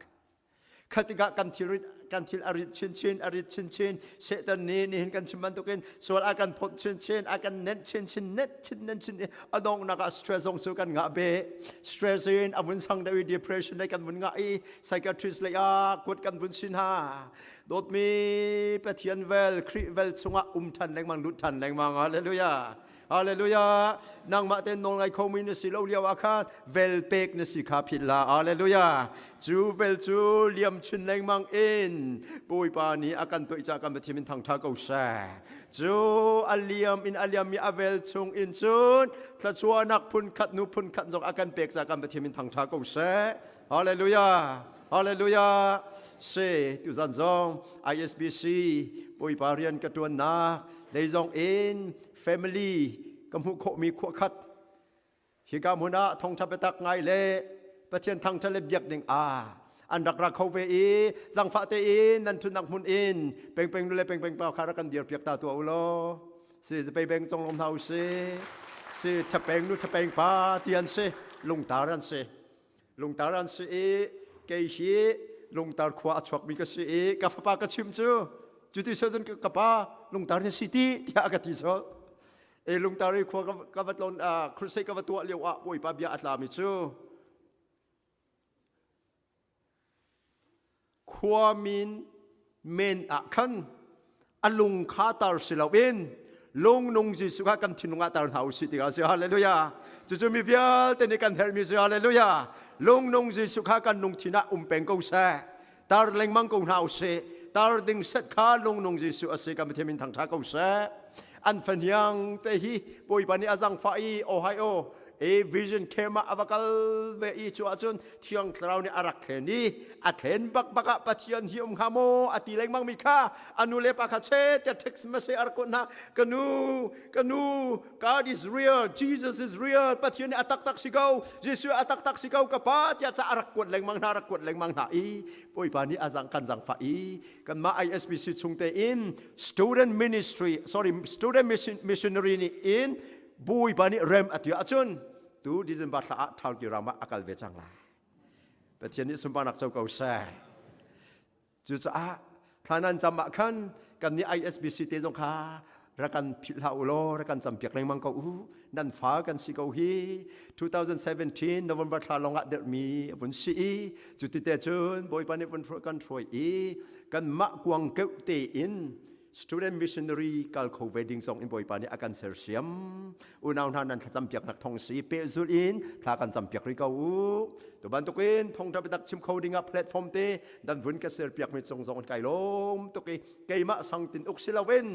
Khatikah kan thil kan thil a rit chinchin a rit chinchin Satan nih nihin kan chim bantukin sual a kan phawt chinchin a kan nenh chinchin nenh chin nenh chin a donghnak ah stress zong cu kan ngah be stress in a vun sang deuh i depression lei kan vun ngah i psychiatrist lei ah kut kan vun sin ha dawtmi Pathian vel Khrih vel chungah um than lengmang lut than lengmang hallelujah Hallelujah. Nangmah ten nawl ngai khomi na si lo lio ah khan vel pek na si kha philh hlah. Hallelujah. Cu vel cu liam chin lengmang in Bawipa nih a kan tuah ca kan Pathian min thangtha ko seh. Cu a liam in a liam mi a vel chung in cun thluachuahnak phun khat nu phun khat zong a kan pek ca kan Pathian min thangtha ko seh. Hallelujah. Hallelujah. Se tuzan zong ISBC Bawipa rian ka tuannak lei zong in family ka hmuh khawhmi khua khat hika hmun ah thawngṭha biatak ngai le Pathian thangṭhat le biak ding ah an rak ra kho ve i zangfah tein nan ṭhutnak hmun in pengpeng nu le pengpeng pa kha rak kan dir piak ta tuah u law si zapei beng cong lom hna u si si ṭhapeng nu ṭhapeng pa ti an si lungtar an si lungtar an si i kei hi lungtar khua a chuakmi ka si i ka fapa ka chim cu cuti cun ka pa lungtar na si ti tiah a ka ti colh e lungtar i khua ka va tlawn crusade ka va tuah lio ah bawipa bia a tlami cu khua min men ah khan a lung kha tar si loin lungnung Jesuh kha kan thinlung ah tar hna u sih ti si hallelujah cucu mi vialte nih kan herhmi si hallelujah lungnung Jesuh kha kan lungthin ah um peng ko seh tar lengmang ko hna u sih tar ding set kha lungnung Jesuh a si kan Pathian min thangṭha ko seh an fahniang te hi Bawipa nih a zangfah i Ohio e vision camp ah a va kal ve i cu ahcun Thiang Thlarau nih a rak thlen i a thlen bakbak ah Pathian hi um hnga maw a ti lengmang mi kha a nu le pa kha che tiah text message a rak kuat hna ka nu ka nu God is real Jesus is real Pathian nih a taktak si ko Jesuh a taktak si ko ka pa tiah ca a rak kuat lengmang hna rak kuat lengmang hna i Bawipa nih a zang kan zangfah i kanmah ISBC chung tein student ministry sorry student missionary nih in Bawipa nih rem a ti ahcun tu December thla ah Turkey ram ah a kal ve cang lai. Pathian nih sunparnak co ko seh. Cucaah thla nan cam ah khan kan nih ISBC te zong kha rak kan philh hlah u law rak kan campiak lengmang ko u nan fa kan si ko hi 2017 November thla lawng ah derhmi a vun si i cuti te cun Bawipa nih vun kan hruai i kanmah kuang keuh tein student missionary kal kho ve ding zong in Bawipa nih a kan sersiam unau hna nan thlacam piaknak thong si pehzulh in thla kan cam piak rih ko u tu bantukin thongtha biatak chim kho dingah platform te dan vun ka ser piak mi cung zong kai lawm tuk i keimah sang tin uk si loin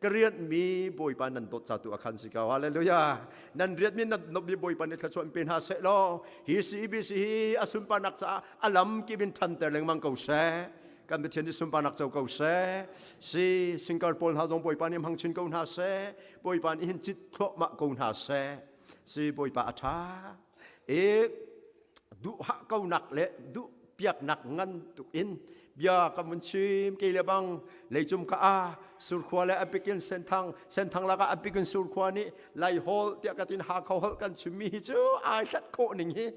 ka rian mi Bawipa nan dawt ca tu a khan si ko hallelujah nan riat mi nan nop mi Bawipa nih thluachuah pe hna seh law hi CBC hi a sunparnak caah a lam kip in ṭhanter lengmang ko seh kan Pathian nih sunparnak co ko seh si singkar pawl hna zong Bawipa nih hmang chin ko hna seh Bawipa nih hin cit thluahmah ko hna seh si Bawipa a ṭha e duhah konak le duh piaknak ngan tuk in bia ka mun chim ke le bang leicum ka a surkhua le apikin senthang senthang laka apikin surkhua nih lai hol tiah ka tin ha kho hol kan chimmi hi cu ai hlat khawh ning hi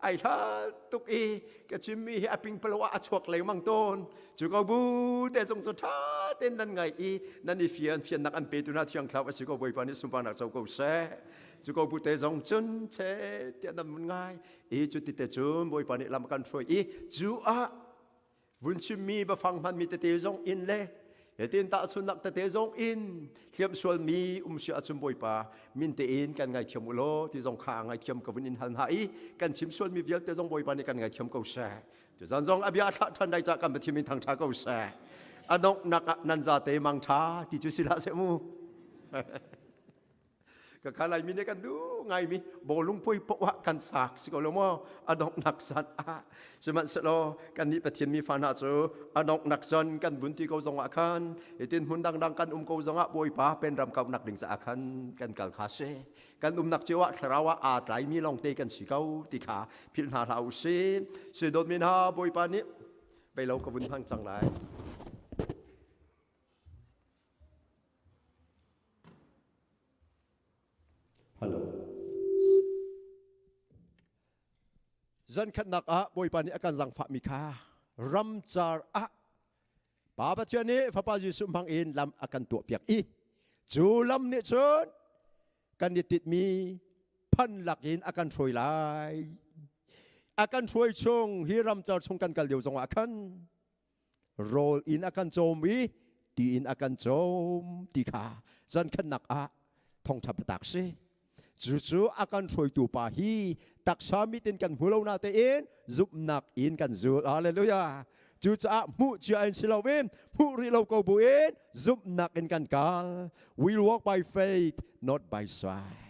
ai hlat tuk i ka chimmi hi a pingpalo ah a chuak lengmang tawn cu ko bu te zong cu ṭha tein nan ngai i nan i fian fiannak an petu hna thiang thlarau a si ko bawipa nih sunparnak co ko seh cu ko bu te zong cun che tiah nan mun ngai i cu ti te cun bawipa nih lam kan hruai i cu ah vun chimmi biafang hmanmi tete zong in le hitin tahchunnak tete zong in hliamh sualmi um si ahcun Bawipa min tein kan ngaithiam u law ti zong kha ngaithiam ka vun in hal hna i kan chim sualmi vialte zong Bawipa nih kan ngaithiam ko seh tuzan zong a bia thlah ṭhan dai ca kan Pathian min thangṭha ko seh a donghnak ah nan zate mang ṭha ti cu si hlah seh mu Ka kha Laimi nih kan duh ngaimi bawlung puai poah kan sak si ko lo maw a donghnak zan ah sihmanhsehlaw kannih Pathian mi fa hna cu a donghnak zan kan vun ti ko zong ah khan hitin hmun dangdang kan um ko zong ah Bawipa penram kauhnak ding caah khan kan kal kha si kan umnak cio ah thlarau ah aa tlaimi lawngte kan si ko ti kha philh hna hlah u sih si dawtmi hna Bawipa nih beilo ka vun hmang cang lai Hello. Zan khatnak ah Bawipa nih a kan zangfahmi kha Ramcar ah Pa Pathian nih Fapa Jesuh hmang in lam a kan tuahpiak i cu lam nih cun kan i titmi phan lakin a kan hruai lai. A kan hruai chung hi ramcar chung kan kal lio zongah khan rawl in a kan cawm i ti in a kan cawm ti kha zan khatnak ah thawngṭha biatak si. Cucu a kan hruaitu pa hi taksa mit in kan hmu lo na tein zumhnak in kan zul. Hallelujah. Cucaah hmuh cia in si loin hmuh rih lo ko bu in zumhnak in kan kal. We walk by faith, not by sight.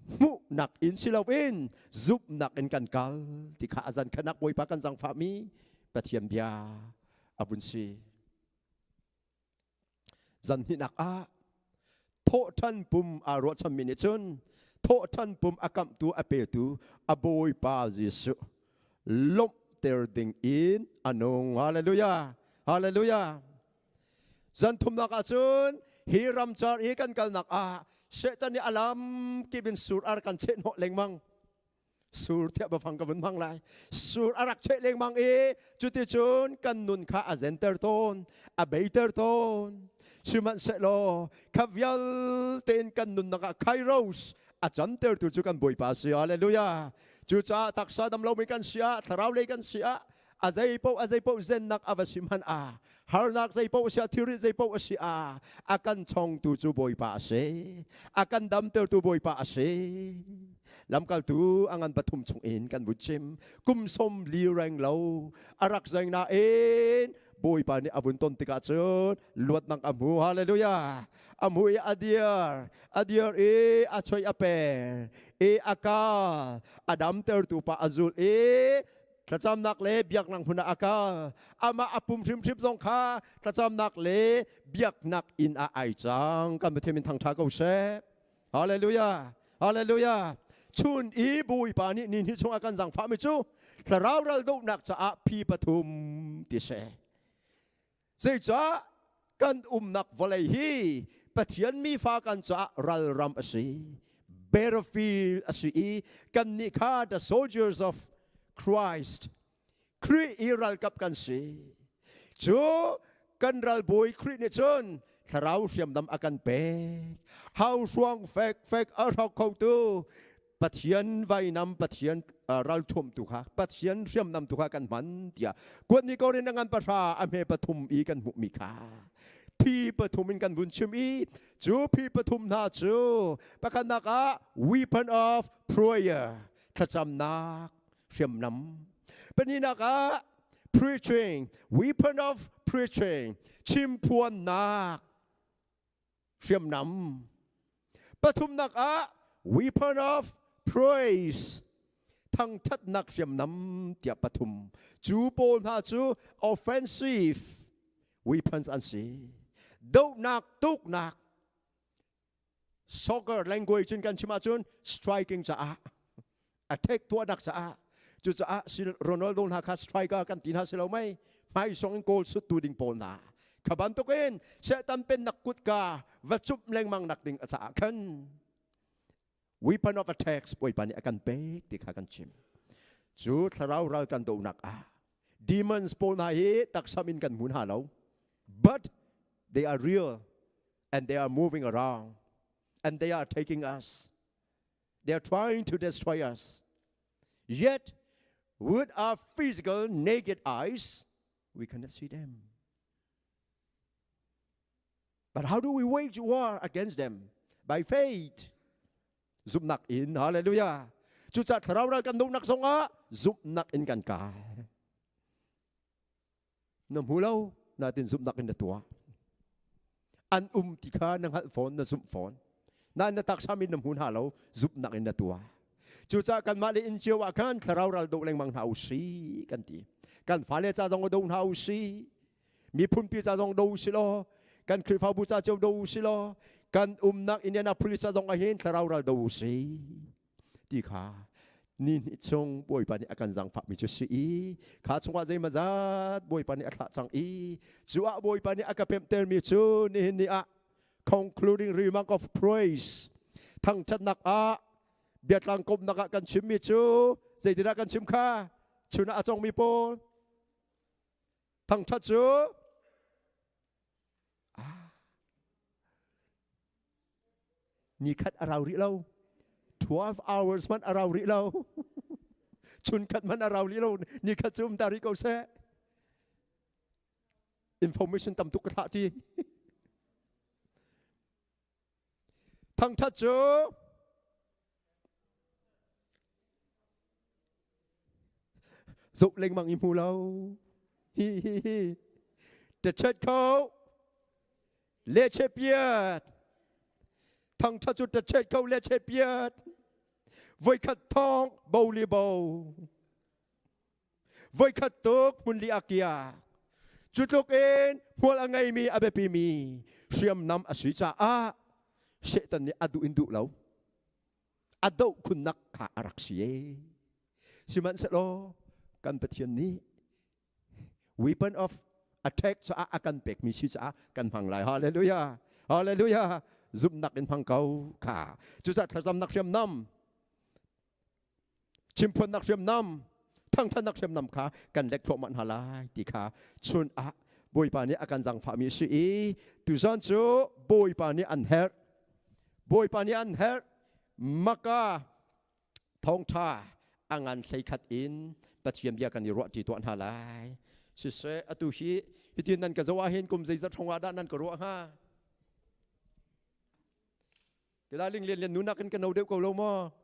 Hmuhnak in si loin zumhnak in kan kal ti kha azan khanak Bawipa kan zangfahmi Pathian bia a vun si. Zan hnihnak ah thawhṭhan pum aa ruahchanmi nih cun thawhṭhan pum a kamhtu a petu a Bawipa Jesuh lawmhter ding in a nung. Hallelujah! Hallelujah! Zan thumnak ah cun hi ramcar i kan kalnak ah Satan nih a lam kip in sur ar kan cheh hnawh lengmang. Sur thiah bafang ka vun hmang lai. Sur a rak cheh lengmang i cuticun kan nun kha a zenter tawn, a beiter tawn. Sihmanhsehlaw kha vialte in kan nunnak ah kairos a cantertu cu kan Bawipa a si. Hallelujah. Cucaah taksa dam lomi kan si ah, thlarau lei kan si ah, a zeipaoh a zeipaoh zennak a va si hmanh ah harnak zeipaoh a si ah thilri zeipaoh a si ah a kan chongtu cu Bawipa a si a kan damtertu Bawipa a si lamkaltu a ngan pathum chung in kan vun chim kum som li reng lo a rak zeng nain Bawipa nih a vun ton tikah cun luatnak a hmu hallelujah a hmu i a dir a dir i a choi a per i a kal a damtertu pa a zul i Thlacamnak le biaknak hmun ah a kal. Amah a pum hrimhrim zong kha thlacamnak le biaknak inn ah ai cang. Kan Pathian min thangṭha ko seh. Hallelujah. Hallelujah. Chun i Bawipa nih ni hnih chungah kan zangfahmi cu thlarau ral dohnak caah phi pathum ti si. Zeicah kan umnak vawlei hi Pathian mifa kan caah ralram a si. Battlefield a si i kannih kha the soldiers of Christ, Khrih i ralkap kan si. Cu kan ralbawi Khrih nih cun thlarau hriamnam a kan pek. Hauhruang fekfek a hrawk khotu Pathian vainam Pathian ralthuam tu kha Pathian hriamnam tu kha kan hman tiah kuat ni korin ngan pahra a hme pathum i kan hmuhmi kha phi pathum in kan vun chim i cu phi pathum hna cu pakhatnak ah weapon of prayer thlacamnak hriamnam pahnihnak ah preaching weapon of preaching chimphuannak hriamnam. Pathumnak ah weapon of praise thangthatnak hriamnam tiah pathum. Cu pawl hna cu offensive weapons an si. Dohnak tuknak soccer language in kan chim ahcun striking caah attack tuahnak caah cucaah Ronaldo hna kha striker kan ti hna si lo mei hmaisong in goal sut tu ding pawl hna kha bantukin Satan pennak kutka va cumh lengmang nak ding a caah khan weapon of attacks Bawipa nih a kan pek ti kha kan chim cu thlarau ral kan dohnak ah demons pawl hna hi taksam in kan hmu hna lo but they are real and they are moving around and they are taking us They are trying to destroy us. Yet, with our physical naked eyes, we cannot see them. But how do we wage war against them? By faith. Zumhnak in, hallelujah. Cucaah thlarau ral kan dohnak zongah zumhnak in kan kai. Na hmu lo, natin zumhnak in na tuah. An um ti kha na hngalh fawn, na zumh fawn. Nain na taksa min na hmu hna lo, zumhnak in na tuah. Cucaah kanmah le inn cio ah khan thlarau ral doh lengmang hna u si kan ti. Kan fale ca zong do hna u si. Miphunpi ca zong do u si law, kan Khrihfabu ca cio do u si law, kan umnak Indianapolis ca zong ahhin thlarau ral do u si. Ti kha ni hnih chung Bawipa nih a kan zaangfahmi cu si i kha chungah zeimazat Bawipa nih a thlah cang i cu ah Bawipa nih a ka pemhtermi cu nihin ni ah concluding remark of praise thangṭhatnak ah biatlang komhnak ah kan chimmi cu zeitindah kan chim kha chun ah a congmi pawl. Thangṭhat cu Nikhat a rau rih lo. 12 hours hmanh a rau rih lo. Chunkhat hmanh a rau rih lo. Nikhat cu um ta rih ko seh. Information tam tuk ka thlah ti. Thangṭhat cu zoh lengmang i hmu lo. Hi hi hi. Ṭachet kho. Leche piat. Thangṭhat cu ṭachet kho leche piat. Voikhat thong bo li bo. Voikhat tuk hmun li a kia. Cu tluk in hmual a ngeimi a biapimi hriamnam a si caah Satan nih a duh in duh lo. A doh khunnak kha a rak si e. Sihmanhsehlaw kan Pathian nih weapon of attack caah a kan pekmi si caah kan hmang lai. Hallelujah. Hallelujah. Zumhnak in hmang ko kha. Cucaah thlacamnak hriamnam chimphuannak hriamnam thangthannak hriamnam kha kan lek thluahmah hna lai ti kha chun ah Bawipa nih a kan zangfahmi a si i tuzan cu Bawipa nih an herh Bawipa nih an herh Maka thawngtha a ngan hleikhat in Pathian bia kan i ruah ṭi tuah hna lai siseh atu hi hitin nan ka zoh ahhin kum zeizat hrawng ah dah nan ka ruah hnga Kila ling lian lian nu nakin ka no deuh ko lo maw?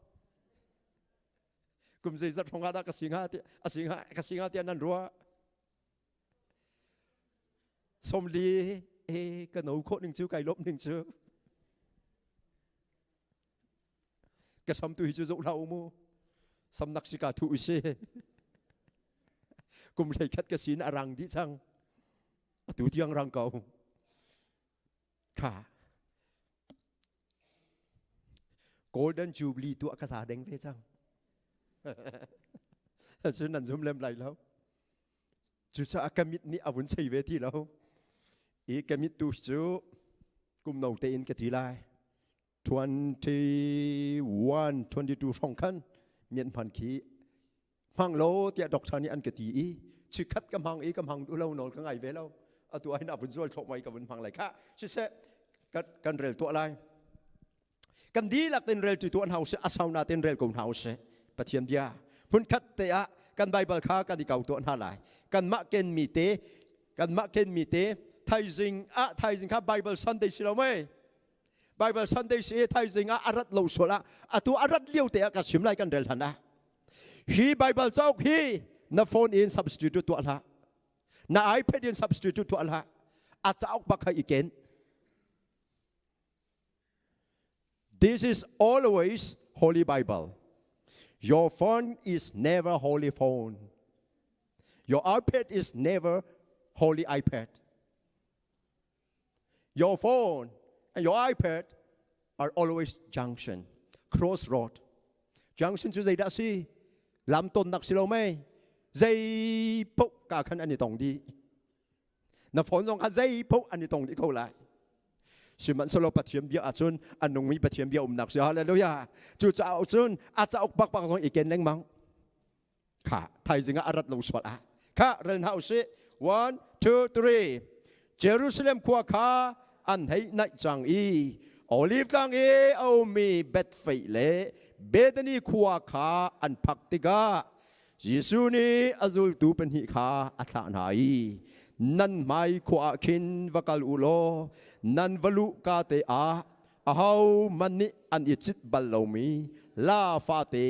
Kum zeizat hrawng ah dah ka si hnga ti a si hnga ka si hnga tiah nan ruah? Somli e ka no khawh ning cu kai lawmh ning cu. Ka sam tu hi cu zoh hlah u mu. Samnak si ka thu u si. Kum hlei khat ka sin a rang dih cang. Atu tiang rang ko. Kha Golden Jubilee tuah ka za deng ve cang. Cun nan zum lem lai lo. Cucaah ka mit nih a vun chei ve ti lo. I ka mit tu cu kum no tein ka ti lai. 21, 22 hrawng khan mian hman khi hmang lo tiah doctor nih an ka ti i chikhat ka hmang i ka hmang duh lo nawl ka ngai ve lo atu ahhin a vun zual thluahmah i ka vun hmang lai kha siseh kan rel tuah lai kan dihlak ten rel ti tuah hna usih a sau na ten rel ko hna usih Pathian bia hmunkhat te ah kan Bible kha kan i kau tuah hna lai kanmah ken mi te kanmah ken mi te thaizing ah thaizing kha Bible Sunday si lo mei Bible Sunday si thaizing ah a rat lo sual ah atu a rat lio te ah ka chim lai kan rel hlan ah hi Bible cauk hi na phone in substitute tuah hlah na iPad in substitute tuah hlah a cauk bak kha i ken This is always Holy Bible. Your phone is never holy phone. Your iPad is never holy iPad. Your phone and your iPad are always junction, crossroad. Junction cu zeidah si? Lam tonnak si lo mei? Zei paoh ka khan an i tong dih. Na phone zong kha zei paoh an i tong dih ko lai. Sihmanhsehlaw Pathian bia ahcun a nungmi Pathian bia umnak si. Hallelujah. Cucaah cun a cauk bakbak zong i ken lengmang. Kha thaizing ah a rat lo sual ah kha rel hna usih 1 2 3 Jerusalem khua kha an hei naih cang i Olive tlang i a ummi Bethphage le Bethany khua kha an phak tikah Jesuh nih a zultu pahnih kha a thlah hna i nan hmai khua ah khin va kal u law nan va luh ka te ah ahohmanh nih an i cit bal lomi laa fate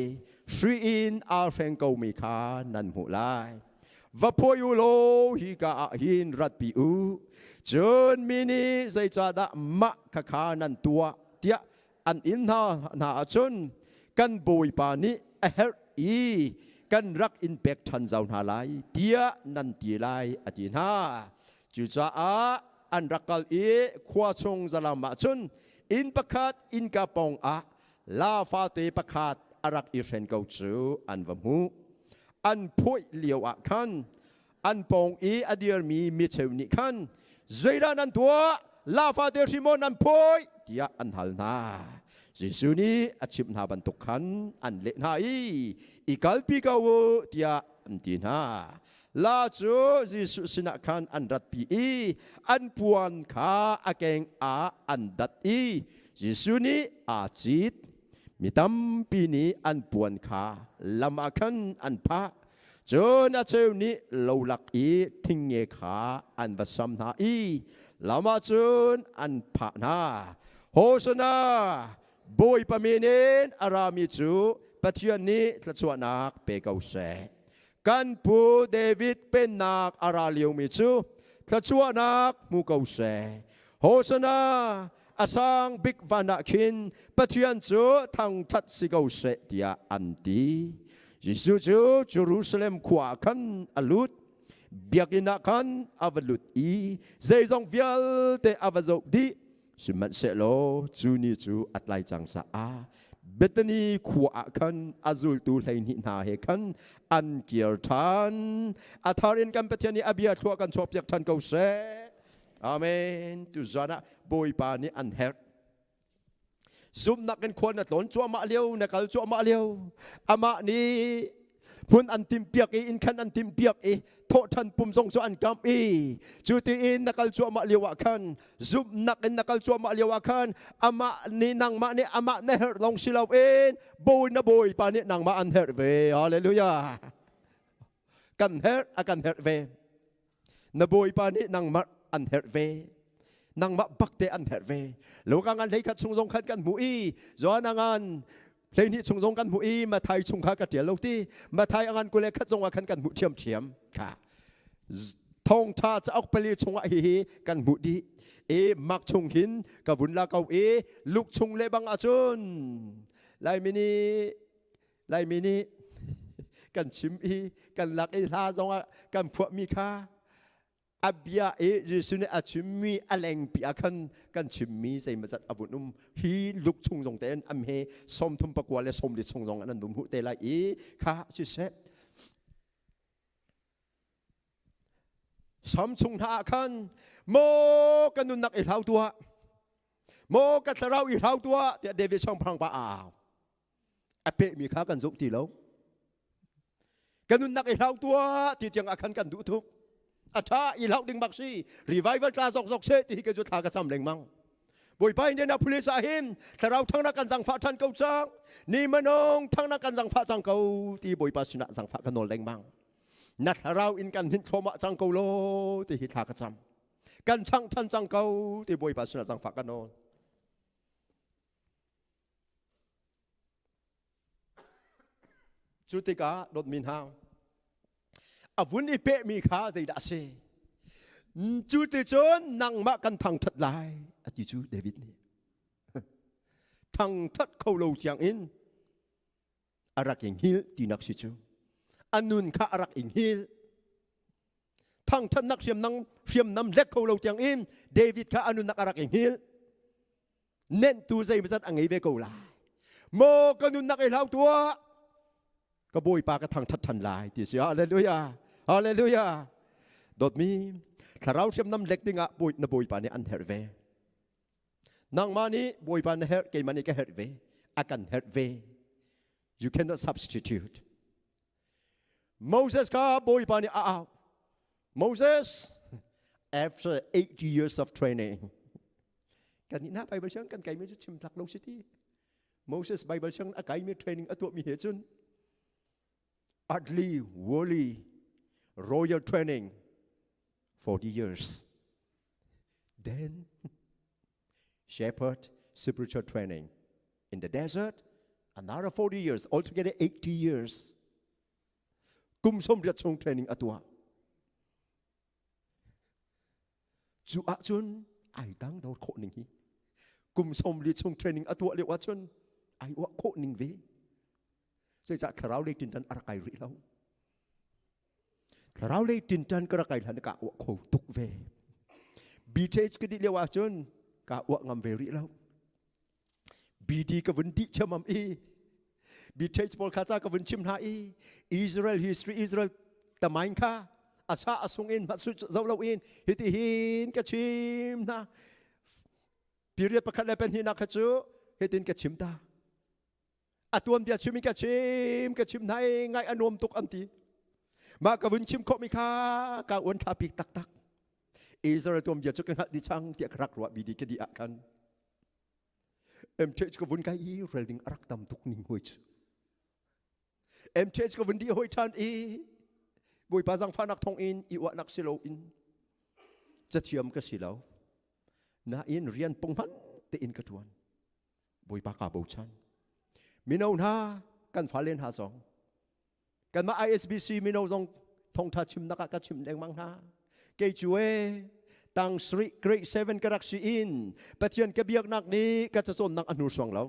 hri in aa hreng komi kha nan hmuh lai. Va phuai u law hika ah hin ratpi u. Cun mi nih zeicahdah mah khakha nan tuah tiah an inn hna hna ahcun kan Bawipa nih a herh i kan rak in pek ṭhan zau hna lai tiah nan ti lai a ti hna. Cucaah an rak kal i khua chung zalam ah cun inn pakhat innka pawng ah laa fate pakhat a rak i hren ko cu an va hmuh. An phuaih lio ah khan an pawng i a dirmi micheu nih khan zeidah nan tuah laa fate hri maw nan phuaih tiah an hal hna. Jesuh nih a chimh hna bantuk khan an leh hna i i kalpi ko u tiah an ti hna. La cu Jesuh sinah khan an ratpi i an puan kha a keng ah an dat i Jesuh nih aa cit. Mi tampi nih an puan kha lam ah khan an phah. Cun a cheu nih lolak i thingnge kha an va sam hna i lam ah cun an phah hna. Hosana! Bawipa min in a rami cu Pathian nih thluachuahnak pe ko seh. Kan pu David pennak a ra liomi cu thluachuahnak hmu ko seh. Hosana! A sang bik van ah khin Pathian cu thangṭhat si ko seh tiah an ti. Jesuh cu Jerusalem khua ah khan a lut. Biakinn ah khan a va lut i zeizong vialte a va zoh dih. Sihmanhsehlaw cu ni cu a tlai cang caah Bethany khua ah khan a zultu 12 hna he khan an kir ṭhan. A thar in kan Pathian nih a bia thlua kan chuahpiak ṭhan ko seh. Amen. Tuzan ah Bawipa nih an herh. Zumhnak in khua na tlawn cuahmah lio, na kal cuahmah lio. Amah nih hmun an timhpiak i inn khan an timhpiak i thawhṭhan pum zong cu an kamh i cu tiin na kal cuahmah lio ah khan zumhnak in na kal cuahmah lio ah khan amah nih nangmah nih amah na herh lawng si loin bawi na bawipa nih nangmah an herh ve. Hallelujah. Kan herh a kan herh ve. Na bawipa nih nangmah an herh ve. Nangmah bak te an herh ve. Lo ka ngan hlei khat chung zong khan kan hmuh i Johan a ngan 12 chung zong kan hmuh i Mathai chung kha ka ṭial lo ti. Mathai a ngan 21 zong ah khan kan hmuh ṭhiamṭhiam. Kha thawngṭha cauk pali chungah hihi kan hmuh dih. E Mark chung hin ka vun la ko i Luke chung le bang ahcun Laimi nih Laimi nih kan chim i kan lak i hla zongah kan phuahmi kha a bia i Jesuh nih a chimmi a lengpi ah khan kan chimmi zeimawzat a vun um hi luk chung zong tein am he 39 le 40 chung zong an um hu te lai i kha siseh Sam chung hna ah khan maw ka nunnak i hlau tuah maw ka thlarau i hlau tuah tiah David sangphang pa a au a pehmi kha kan zumh ti lo ka nunnak i hlau tuah ti tiang ah khan kan duh tuk a ṭha i hlau ding bak si revival tla zok zok se ti hi ka cu thla ka cam lengmang Bawipa in na police ah hin thlarau thangnak kan zangfah ṭhan ko cang ni manong thangnak kan zangfah cang ko ti Bawipa sinah zangfah ka nawl lengmang na thlarau in kan hinh thluahmah cang ko law ti hi thla ka cam kan thang ṭhan cang ko ti Bawipa sinah zangfah ka nawl Cu tikah dawtmi hna, a vun i pehmi kha zeidah a si? Cu ti cun nangmah kan thangṭhat lai, a ti cu David nih. Thangṭhat kho lo tiangin a rak i hngilh tinak si cu. A nun kha a rak i hngilh. Thangṭhatnak hriamnam hriamnam lek kho lo tiangin David kha a nunnak a rak i hngilh. Nenhtu zeimawzat a ngei ve ko lai. Maw ka nunnak i hlau tuah. Ka Bawipa ka thangṭhat ṭhan lai ti si. Hallelujah. Hallelujah. Dawtmi, thlarau hriamnam lek dingah bawi na Bawipa nih an herh ve. Nangmah nih Bawipa na herh, keimah nih ka herh ve. A kan herh ve. You cannot substitute. Moses kha Bawipa nih a au. Moses, after 80 years of training, kan nih na Bible siang kan kaimi cu chim tlak lo si ti. Moses Bible siang a kaimi training a tuahmi he cun earthly, worldly, royal training 40 years. Then shepherd spiritual training in the desert another 40 years altogether 80 years kum 80 chung training a tuah cu ahcun ai dang dor khawh ning hi kum 40 chung training a tuah lio ahcun ai uah khawh ning ve zeicah thlarau lei tintan a rak kai rih lo thlarau lei tintan ka rak kai hlan ka uah kho tuk ve BTH ka dih lio ahcun ka uah ngam ve rih lo BD ka vun dih chamam i BTH pawl kha ca ka vun chim hna i Israel history Israel tamain kha asa asung in masu zo lo in hiti hin ka chim hna period pakhat le pahnih nak kha cu hitin ka chim ta a tuan bia chim in ka chim ka chim hna i ngai a nuam tuk an ti. Mah ka vun chim khawhmi kha ka uan thla pik taktak. Israel tuam bia cu ka hngalh di chang tiah ka rak ruah bi di ka di ah khan MTH ka vun kai i rel ding a rak tam tuk ning hoi cu. MTH ka vun di hoi ṭhan i Bawipa zangfahnak thawng in i uahnak si loin cathiam ka si lo. Nain rian punghman tein ka ṭuan. Bawipa kaa bochan. Mino hna kan fale hna zong kanmah ISBC mino zong thawngṭha chimnak ah ka chim lengmang hna. Kei cu e tang sarih grade 7 ka rak si in Pathian ka biaknak nih ka cacawnnak a hnursuang lo.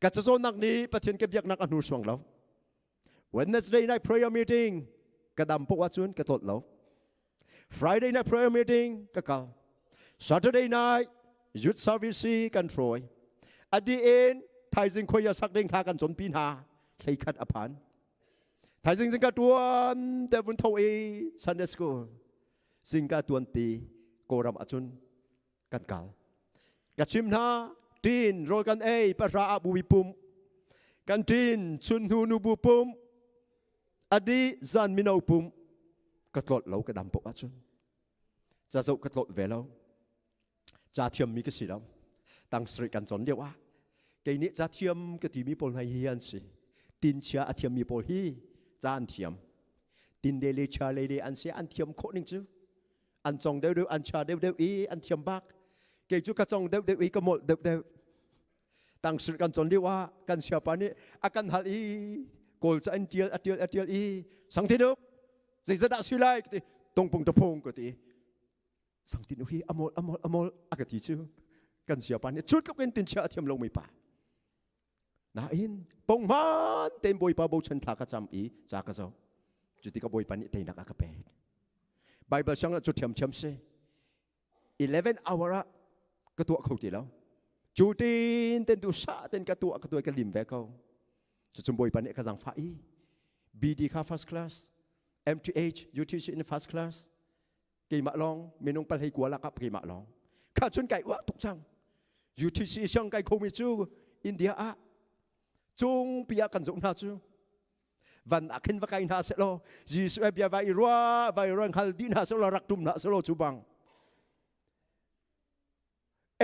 Ka cacawnnak nih Pathian ka biaknak a hnursuang lo. Wednesday night prayer meeting ka dam poh ahcun ka tlawt lo. Friday night prayer meeting ka kal. Saturday night youth service kan hruai. Adi in thaizing khoia sak ding kha kan cawnpi hna. Hleikhat a phan. Thaizing zingka tuan te vun tho i Sunday school zingka tuan ti Kawlram ahcun kan kal. Ka chim hna tin rawl kan ei pahra ah bubi pum kan tin chun hnu nu bu pum adi zan mino pum ka tlawt lo ka dam poh ahcun ca zoh ka tlawt ve lo ca thiam mi ka si lo tang sarih kan cawn lio ah kei nih ca thiam ka timi pawl hna hi an si tin chia a thiam mi pawl hi ca an thiam tin le le chia le le an si an thiam khawh ning cu an cong deuhdeuh an chia deuhdeuh i an thiam bak kei cu ka cong deuhdeuh i ka molh deuhdeuh tangsir kan cawn lio ah kan siapa nih a kan hal i kawl ca in tial a tial a tial i sangthinuk zeizat dah si lai ka ti tungpung tupung ka ti sangtinuk hi amol amol amol a ka ti cu kan siapa nih cu tluk in tinchia a thiam lo mi pa nain ponghman tein bawipa bochan thla ka cam i ca ka zo cuti ka bawipa nih teinak a ka pek Bible siang cu ṭhiamṭhiam si 11 hour ah ka tuah kho ti lo cu tin ten du sa ten ka tuah ka tuah ka lim ve ko cucun bawipa nih ka zangfah i BD kha first class MTH UTC in first class keimah lawng minung palhei kua lakah keimah lawng kha cun kai uah tuk cang UTC siang kai khomi cu India ah cungpi ah kan zoh hna cu van ah khin va kai hna selaw Jesuh bia vai rua vai ruang hal dih hna selaw rak tum hna selaw cu bang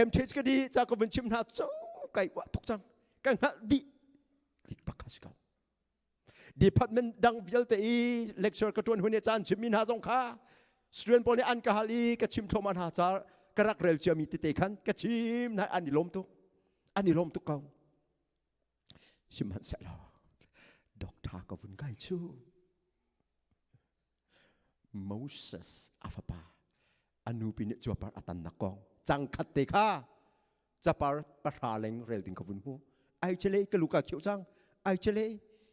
MTH ka di ca ko vun chim hna cho kai uah tuk cang ka hngalh dih tik bak kha si ko department dang vialte i lecture ka ṭuan hun i caan chimmi hna zong kha student pawl nih an ka hal i ka chim thluahmah hna ca ka rak rel ciami tete khan ka chim hna an i lawm tuk an i lawm tuk ko sihmanhsehlaw doctor ka vun kai cu Moses a fapa a nupi nih cuapar a tannak kong cangkhat te kha capar pahra leng rel ding ka vun hmu ai chele ka luka khiu cang ai chele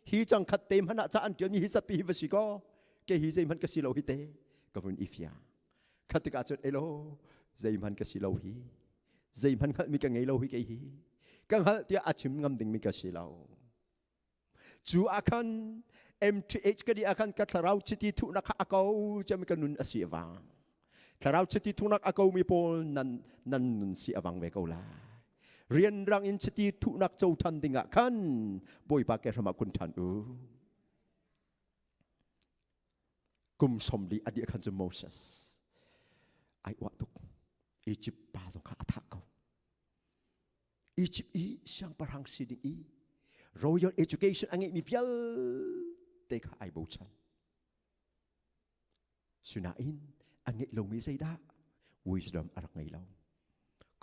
hi cangkhat te hmanh ah ca an tial mi hi zatpi hi va si ko ke hi zeihmanh ka si lo hi te ka vun i fia khat tikah cun elo zeihmanh ka si lo hi zeihmanh hngalh mi ka ngei lo hi kei hi ka hngalh tiah a chim ngam ding mi ka si lo Cu ah khan MTH ka di ah khan ka thlarau chiti thuhnak kha a ko cem ka nun a si awang. Thlarau chiti thuhnak a ko mi pawl nan nan nun si awang ve ko lai. Rianrang in chiti thuhnak co than ding ah khan Bawipa ke hram ah kun than u. Kum 40 a dih khan cu Moses ai uah tuk. Egypt pa zong kha a thah ko. Egypt i siangpahrang si ding i royal education a ngeihmi vialte kha ai bochan. Sinain a ngeih lomi zeidah? Wisdom a rak ngei lo.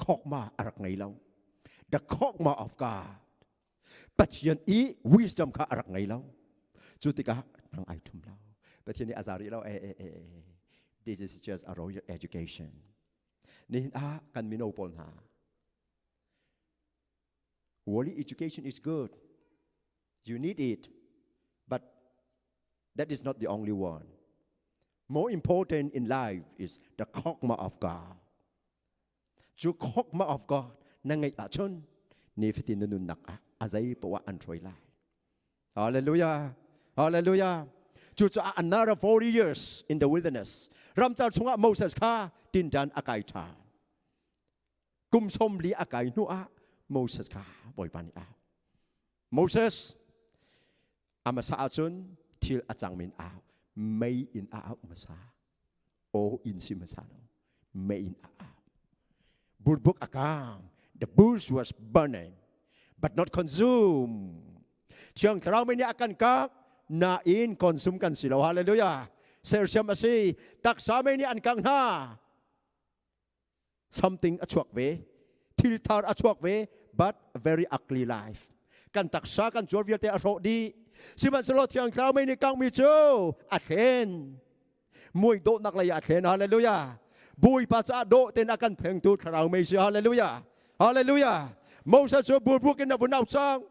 Khokma a rak ngei lo. The khokma of God. Pathian i wisdom kha a rak ngei lo. Cu tikah nang ai thum lo. Pathian nih a zari lo. Eh, eh, eh, eh. This is just a royal education. Nihin ah kan mino pawl hna worldly education is good. You need it. But that is not the only one. More important in life is the chokmah of God. Cu chokmah of God na ngeih ahcun nifatin na nunnak ah a zei poah an hruai lai. Hallelujah. Hallelujah. Cucaah another 40 years in the wilderness. Ramcar chungah Moses kha tinṭan a kai ṭhan. Kum 40 a kai hnu ah Moses kha Bawipa nih a Moses. A hmasa ahcun thil a cang min au mei in a au hmasa. Aw in si hmasa lo. Mei in a au. Burbuk a kang. The bush was burning but not consumed. Thiang Thlarau mei nih a kan kak nain consume kan si lo. Hallelujah. Sersiam a si. Taksa mei nih an kang hna. Something a chuak ve. Thil thar a chuak ve but very ugly life. Kan taksa kan cuar vialte a hrawh dih. Sihmanhsehlaw Thiang Thlarau mei nih kangmi cu a thlen. Mui dawhnak lei ah a thlen. Hallelujah. Bawipa caah dawh tein a kan thlengtu Thlarau mei si. Hallelujah. Hallelujah. Moses cu burbuk in a vun au cang.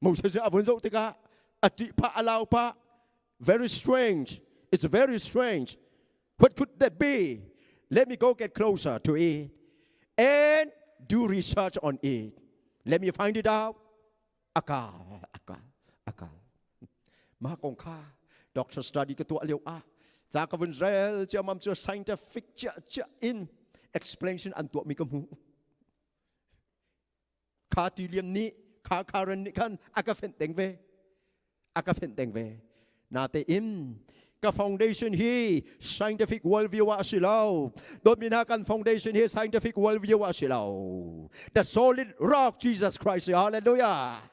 Moses cu a vun zoh tikah a ṭih phah a lau phah. Very strange. It's very strange. What could that be? Let me go get closer to it and do research on it. Let me find it out. Akal, akal, akal. Mah kong kha doctor study ka tuah lio ah ca ka vun rel ciamam cu scientific cia cia in explanation an tuah mi ka hmu. Kha ti lian nih kha karen nih khan a ka fenh teng ve. A ka fenh teng ve. Natein ka foundation hi scientific worldview ah a si lo. Dawtmi hna kan foundation hi scientific worldview ah a si lo. The solid rock Jesus Christ. Hallelujah.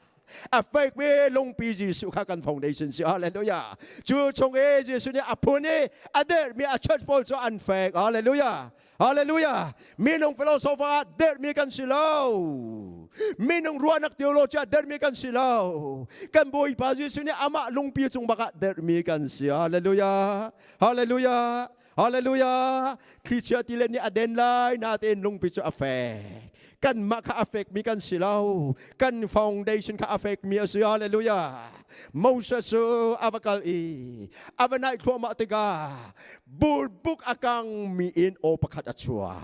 A fake mi lungpi Jesuh kha kan foundation si. Hallelujah. Cu chung i Jesuh nih a phun i a derhmi a church pawl cu an fek. Hallelujah. Hallelujah. Minung philosopher ah derhmi kan si lo. Minung ruahnak theology ah derhmi kan si lo. Kan Bawipa Jesuh nih amah lungpi cung bak ah derhmi kan si. Hallelujah. Hallelujah. Hallelujah. Thlichia tilet nih a den lai natein lungpi cu a fek. Kanmah kha a fekmi kan si lo. Kan foundation kha a fekmi a si. Hallelujah. Moses cu a va kal i a va naih thluahmah tikah burbuk a kangmi in aw pakhat a chuak.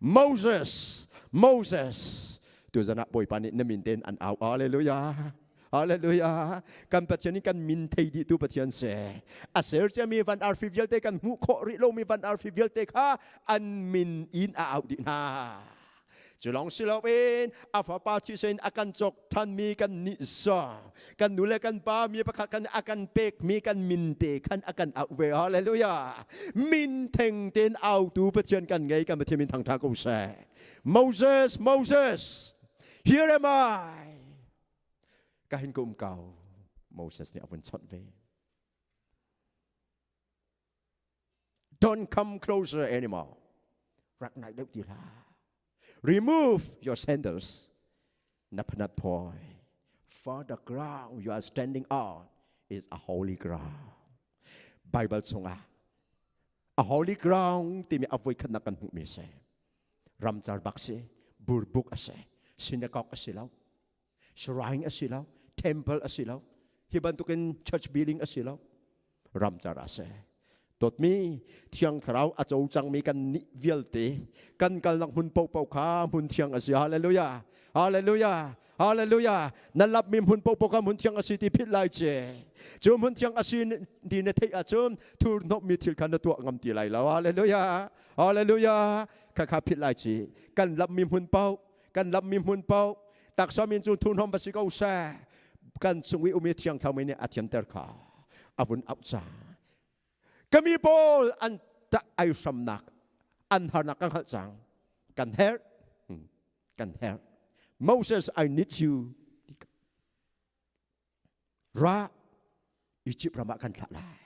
Moses, Moses, tuzan ah Bawipa nih na min tein an au. Hallelujah. Hallelujah. Kan Pathian nih kan min thei dih tu Pathian si. A ser ciami van arfi vialte kan hmuh khawh rih lomi van arfi vialte kha an min in a auh dih hna. Cu lawng si loin a fapa thisen a kan cawk thanmi kan nih zong kan nu le kan pa mi pakhat kan a kan pekmi kan min te khan a kan auh ve. Hallelujah. Min theng tein autu Pathian kan ngei kan Pathian min thangtha ko seh. Moses, Moses, here am I. Ka hin ka um kau. Moses nih a vun chawnh ve. Don't come closer anymore. Rak naih deuh ti hlah. Remove your sandals. Na phanat phawi. For the ground you are standing on is a holy ground. Bible chungah a holy ground timi a voi khatnak kan hmuhmi si. Ramcar bak si, burbuk a si, synagogue a si lo, shrine a si lo, temple a si lo, hi bantukin church building a si lo, ramcar a si. Dawtmi Thiang Thlarau a co cangmi kan nih vialte kan kalnak hmun paohpaoh kha hmun thiang a si. Hallelujah. Hallelujah. Hallelujah. Na lapmi hmun paohpaoh kha hmun thiang a si ti philh lai ce. Cu hmun thiang a si ti na theih ahcun thurhnawmmi thil kha na tuah ngam ti lai lo. Hallelujah. Hallelujah. Kha kha philh lai ci. Kan lapmi hmun paoh kan lammi hmun paoh taksa min cu thurhnawm va si ko seh kan chung i umi thiang thlarau nih a thianter kha a vun auh ca kami pawl an ta ai hramnak an harnak kan hngalh cang kan herh kan herh Moses I need you ra Egypt ram ah kan thlah lai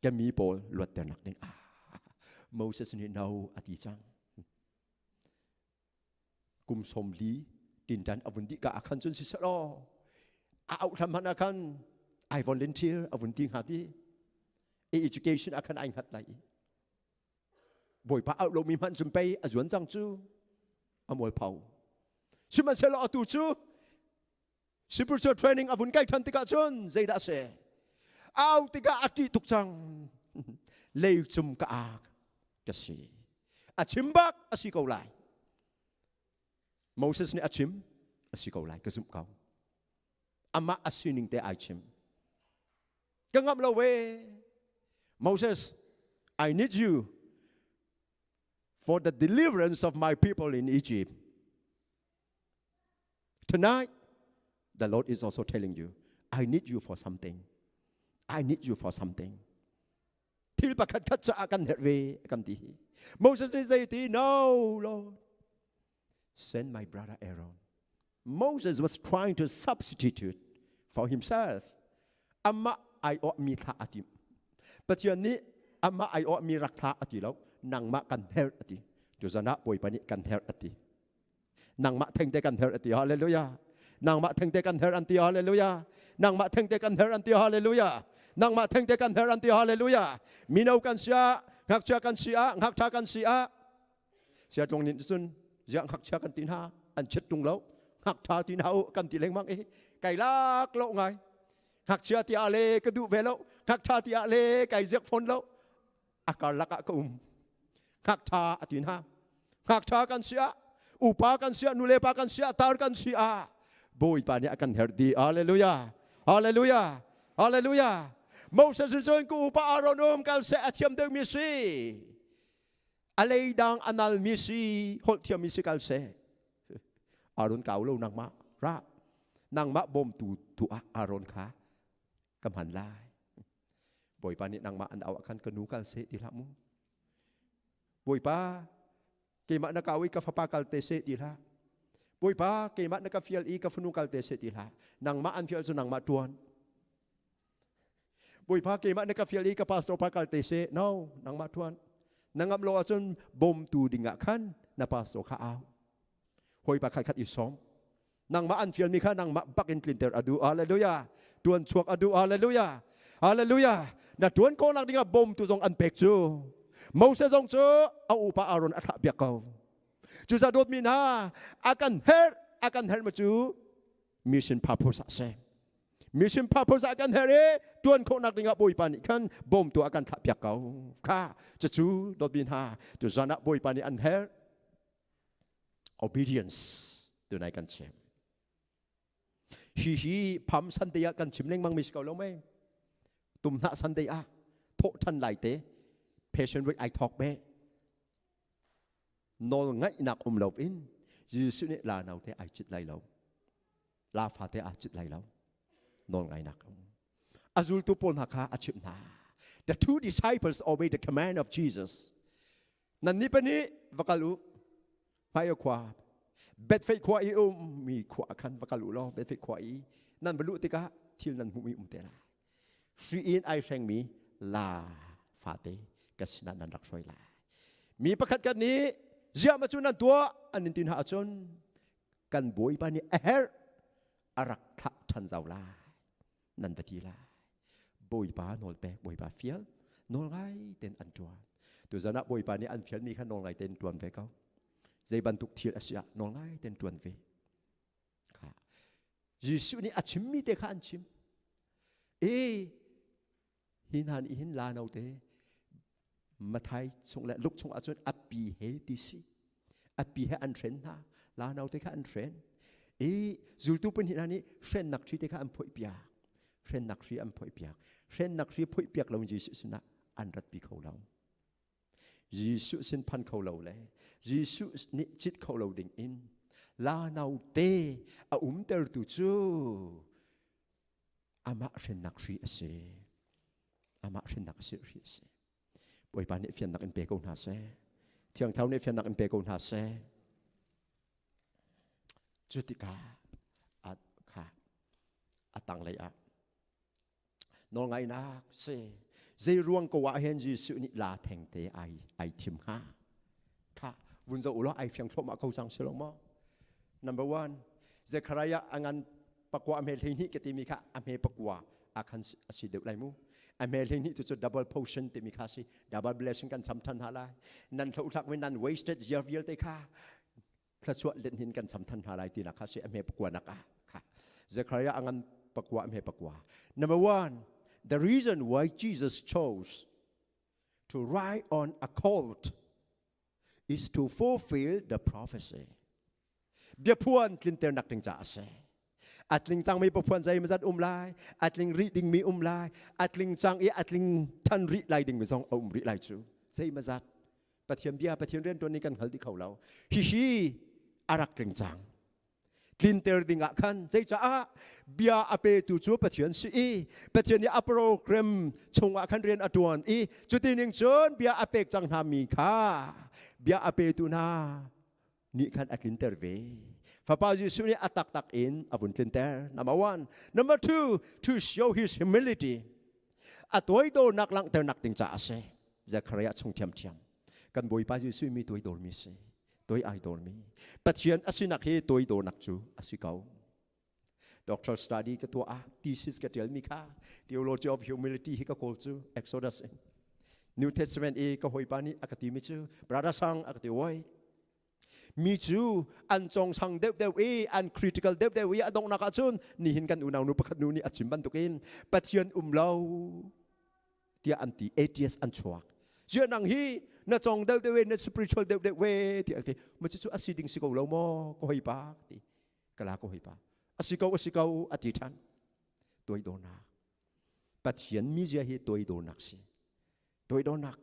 kami pawl luatternak ding ah Moses nih no a ti cang Kum 40 tinṭan a vun dih ka ah khan cun siseh law a auh hlam hmanh ah khan I volunteer a vun ti hnga ti i education ah khan ai hngat lai i Bawipa auh lomi hmanh cun pei a zuan cang cu a mualpho sihmanhsehlaw atu cu spiritual training a vun kai ṭhan tikah cun zeidah a si au tikah a ṭih tuk cang lei cum ka ak ka si a chim bak a si ko lai Moses nih a chim a si ko lai ka zumh ko amah a sining te ai chim ka ngamh lo ve Moses I need you for the deliverance of my people in Egypt Tonight, The Lord is also telling you, I need you for something. I need you for something. Thil pakhat khat caah kan herh ve kan ti hi. Moses nih zei ti? No, Lord. Send my brother Aaron. Moses was trying to substitute for himself. Amah ai awh mi thla a tim. Pathian nih amah ai awh mi rak thla a ti lo. Nangmah kan herh a ti. Tuzan ah Bawipa nih kan herh a ti. Nangmah thengte kan herh a ti. Hallelujah. Nangmah thengte kan herh an ti. Hallelujah. Nangmah thengte kan herh an ti. Hallelujah. Nangmah thengte kan herh an ti. Hallelujah. Mino kan si ah, ngakchia kan si ah, ngakṭha kan si ah, Siatlung nih cun ziah ngakchia kan ti hna an chet tung lo ngakṭha ti hna u kan ti lengmang i kai lak lo ngai ngakchia ti ah le ka duh ve lo ngakṭha ti ah le kai ziak fawn lo a karlak ah ka um ngakṭha a ti hna ngakṭha kan si ah upa kan si ah nulepa kan si ah tar kan si ah Bawipa nih a kan herh di hallelujah hallelujah hallelujah Moses cun ku upa Aaron um kal seh a thiam deuh mi si a leidang a nalmi si holh thiammi si kal seh Aaron kau lo nangmah ra nangmah bawmtu tu ah Aaron kha ka hman lai Bawipa nih nangmah an au ah khan ka nu kal seh ti hlah mu Bawipa keimah na kau i ka fapa kal te seh ti hlah Bawipa keimah na ka fial i ka fanu kal te seh ti hlah nangmah an fial cu nangmah tuan Bawipa keimah na ka fial i ka pastor pa kal te seh. No, nangmah tuan. Na ngamh lo ahcun bawmtu dingah khan na pastor kha au. Hawipa khat khat i sawm. Nangmah an fialmi kha nangmah bak in tlinter a duh. Hallelujah. Tuan chuak a duh. Hallelujah. Hallelujah. Na tuan ko nak dingah bawmtu zong an pek cu. Moses zong cu a upa Aaron a thlah piak ko. Cucaah dawtmi hna, a kan herh, a kan herh ma cu mission purpose ah seh. Mission purpose ah kan herh i tuan khawhnak dingah Bawipa nih khan bawmtu a kan thlah piak ko kha cucu dawtmi hna tuzan ah Bawipa nih an herh obedience tunai kan chim hi hi Palm Sunday ah kan chim lengmang mi si ko lo mei tumhnah Sunday ah thawh than lai te Passion Week ai thawk be nawl ngaihnak um lo in Jesuh nih la naute ai cit lai lo la fate aa cit lai lo nawl ngainak um a zultu pawl hna kha a chimh hna the two disciples obey the command of Jesus nan ni pani va kal u hmai khua Bethphage khua i um mi khua khan va kal u law Bethphage khua i nan va luh tikah thil nan hmuhmi um te lai hri in ai hrengmi la fate ka sinah nan rak hruai lai mi pakhat kan nih ziah ma cu nan tuah an in tin ha ahcun kan bawipa nih a herh a rak thlah ṭhan zau lai nan va ti lai bawipa nawl pek bawipa fial nawl ngai ten an ṭuan tuzan ah bawipa nih an fialmi kha nawl ngai ten ṭuan ve ko zei bantuk thil a si ah nawl ngai ten ṭuan ve kha Jesuh nih a chimmi te kha an chim e hi hna nih hin la note Mathai chung le Luke chung ahcun a pi he ti si a pi he an hren hna la note kha an hren i zultu pahnih hna nih hrennak hri te kha an phoih piak hrennak hri an phoih piak hrennak hri phoih piak lo Jesuh sinah an ratpi kho lo Jesuh sin phan kho lo le Jesuh nih cit kho lo ding in la naute a umtertu cu amah hrennak hri a si. Amah hrennak a si hri a si. Bawipa nih fiannak in pe ko hna seh. Thiang Thlarau nih fiannak in pe ko hna seh. Cu tikah a kha a tanglei ah nawlngaihnak si zei ruang ko ah hin Jesuh nih la thengte ai ai thim hnga kha vun zo ulaw ai fiang thluahmah ko cang si lo maw number one Zechariah a ngan pakua a hme 12 ka timi kha a hme pakua a khan a si deuh lai mu a hme 12 tu cu double portion timi kha si double blessing kan cham than hna lai nan hlohlak mi nan wasted year vialte kha thluachuah len hin kan cham than hna lai tinak kha si a hme pakua nak ah kha Zechariah a ngan pakua a hme pakua number one the reason why Jesus chose to ride on a colt is to fulfill the prophecy biaphuan tlinternak ding caah a si a tling cangmi paphuan zeimazat um lai a tling rih dingmi um lai a tling cang i a tling than rih lai dingmi zong a um rih lai cu zeimazat Pathian bia Pathian riantuan nih kan hngal dih kho lo hihi a rak tling cang. Tlinter dingah khan zeicaah bia a petu cu Pathian si i Pathian nih a program chungah khan rian a ṭuan i cuti ning cun bia a pek cang hna mi kha bia a petu hna nih khan a tlinter ve. Fapa Jesuh nih a taktak in a vun tlinter. Number one. Number two, to show his humility. A toidornak langhternak ding caah a si. Zechariah chung ṭhiamṭhiam. Kan Bawipa Jesuh mi toidormi si. Toi ai dormi. Pathian a sinak hi toidornak cu a si ko. Doctoral study ka tuah ah thesis ka ṭialmi kha Theology of Humility hi ka kawl cu Exodus in. New Testament i ka hawipa nih a ka timi cu Brother Sang a ka ti oi mi cu an congsang deuhdeuh i an critical deuhdeuh i a donghnak ahcun nihin kan unau nu pakhat nu nih a chim bantukin Pathian um lo tiah an ti atheist an chuak ziah nang hi na cong deuhdeuh i na spiritual deuhdeuh ve tiah ti ma cu a si ding si ko lo maw ka hoi pa ti kala ka hoi pa a si ko a si ko a ti ṭhan toidornak Pathian mizia hi toidornak si toidornak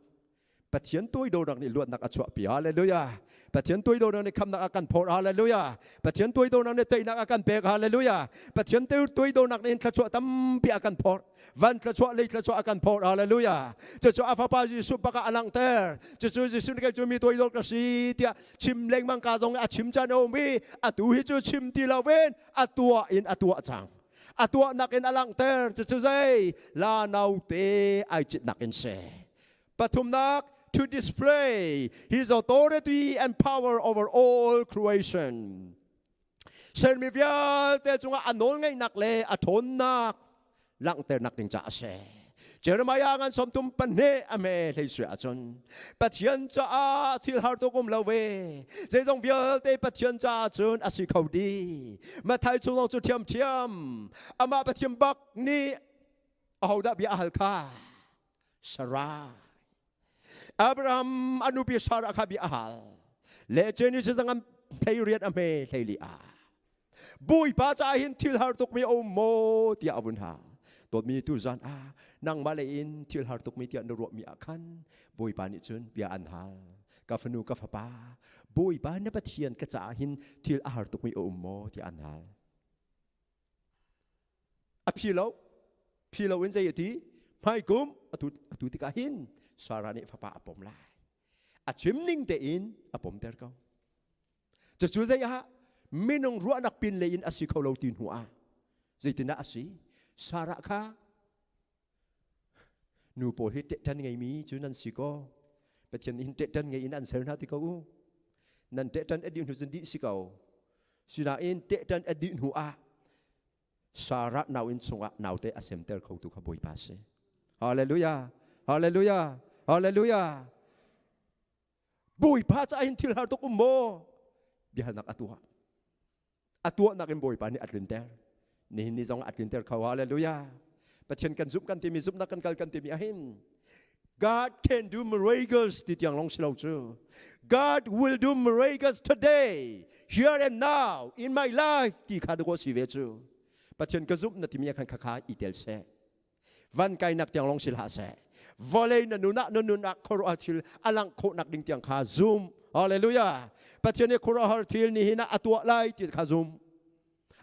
Pathian toidornak nih luatnak a chuahpi. Hallelujah. Pathian toidornak nih khamnak a kan phawr. Hallelujah. Pathian toidornak nih teinak a kan pek. Hallelujah. Pathian toidornak nih thluachuah tampi a kan phawr. Van thluachuah lei thluachuah a kan phawr. Hallelujah. Cucu a fapa Jesuh bak ah a langhter. Cucu Jesuh nih kei cu mi toidor ka si tiah chim lengmang ka zong a chim caan a um i atu hi cu chim ti lo in a tuah in a tuah cang. A tuahnak in a langhter. Cucu zei la naute ai citnak in si. Pathumnak, to display his authority and power over all creation. Sermi vialte cungah a nawlngeihnak le a ṭhawnnak langhternak ding caah a si. Jeremiah ngan sawmtum pahnih a me hlei sui ahcun Pathian caah thil har tuk um lo ve. Zeizong vialte Pathian caah cun a si kho dih. Matthai chung zong cu ṭhiamṭhiam. Amah Pathian bak nih ahodah bia a hal kha? Sarai. Abraham a nupi Sarah kha bia a hal. Le Genesis zang an phei riat a hme hleili ah. Bawipa caah hin thil har tukmi a um maw tiah a vun hal. Dawtmi tu zan ah nangmah le in thil har tukmi tiah na ruahmi ah khan Bawipa nih cun bia an hal. Ka fanu ka fapa, Bawipa na Pathian ka caah hin thil a har tukmi a um maw tiah an hal. A phi lo phi lo in zei a ti hmaikum atu atu tikah hin Sarah nih fapa a pom lai a chim ning tein a pomter ko cucu zei ah minung ruahnak pin lei in a si kho lo ti hnu ah zeitindah a si Sarah kha nu pawl hi ṭehṭan ngeimi cu nan si ko Pathian nih hin ṭehṭan ngei in an ser hna ti ko u nan ṭehṭan a dih hnu cun dih si ko sinain ṭehṭan a dih hnu ah Sarah nau inn chungah naute a semter khotu kha Bawipa si. Hallelujah! Hallelujah! Hallelujah! Bawipa caah hin thil har tuk um maw? Biahalnak a tuah. A tuahnak in Bawipa nih a tlinter. Nihin ni zong a tlinter kho. Hallelujah! Pathian kan zumh kan timi zumhnak kan kal kan timi ahhin God can do miracles ti tiang long si lo cu. God will do miracles today, here and now in my life ti kha dako si ve cu. Pathian ka zumh na timi khan khakha i tel seh. Van kai nak tiang long si hlah seh. Vawlei na nun ah na nun ah khuaruahhar thil a langh khawh nak ding tiang kha zum. Hallelujah. Pathian nih khuaruahhar thil nihin ah a tuah lai ti kha zum.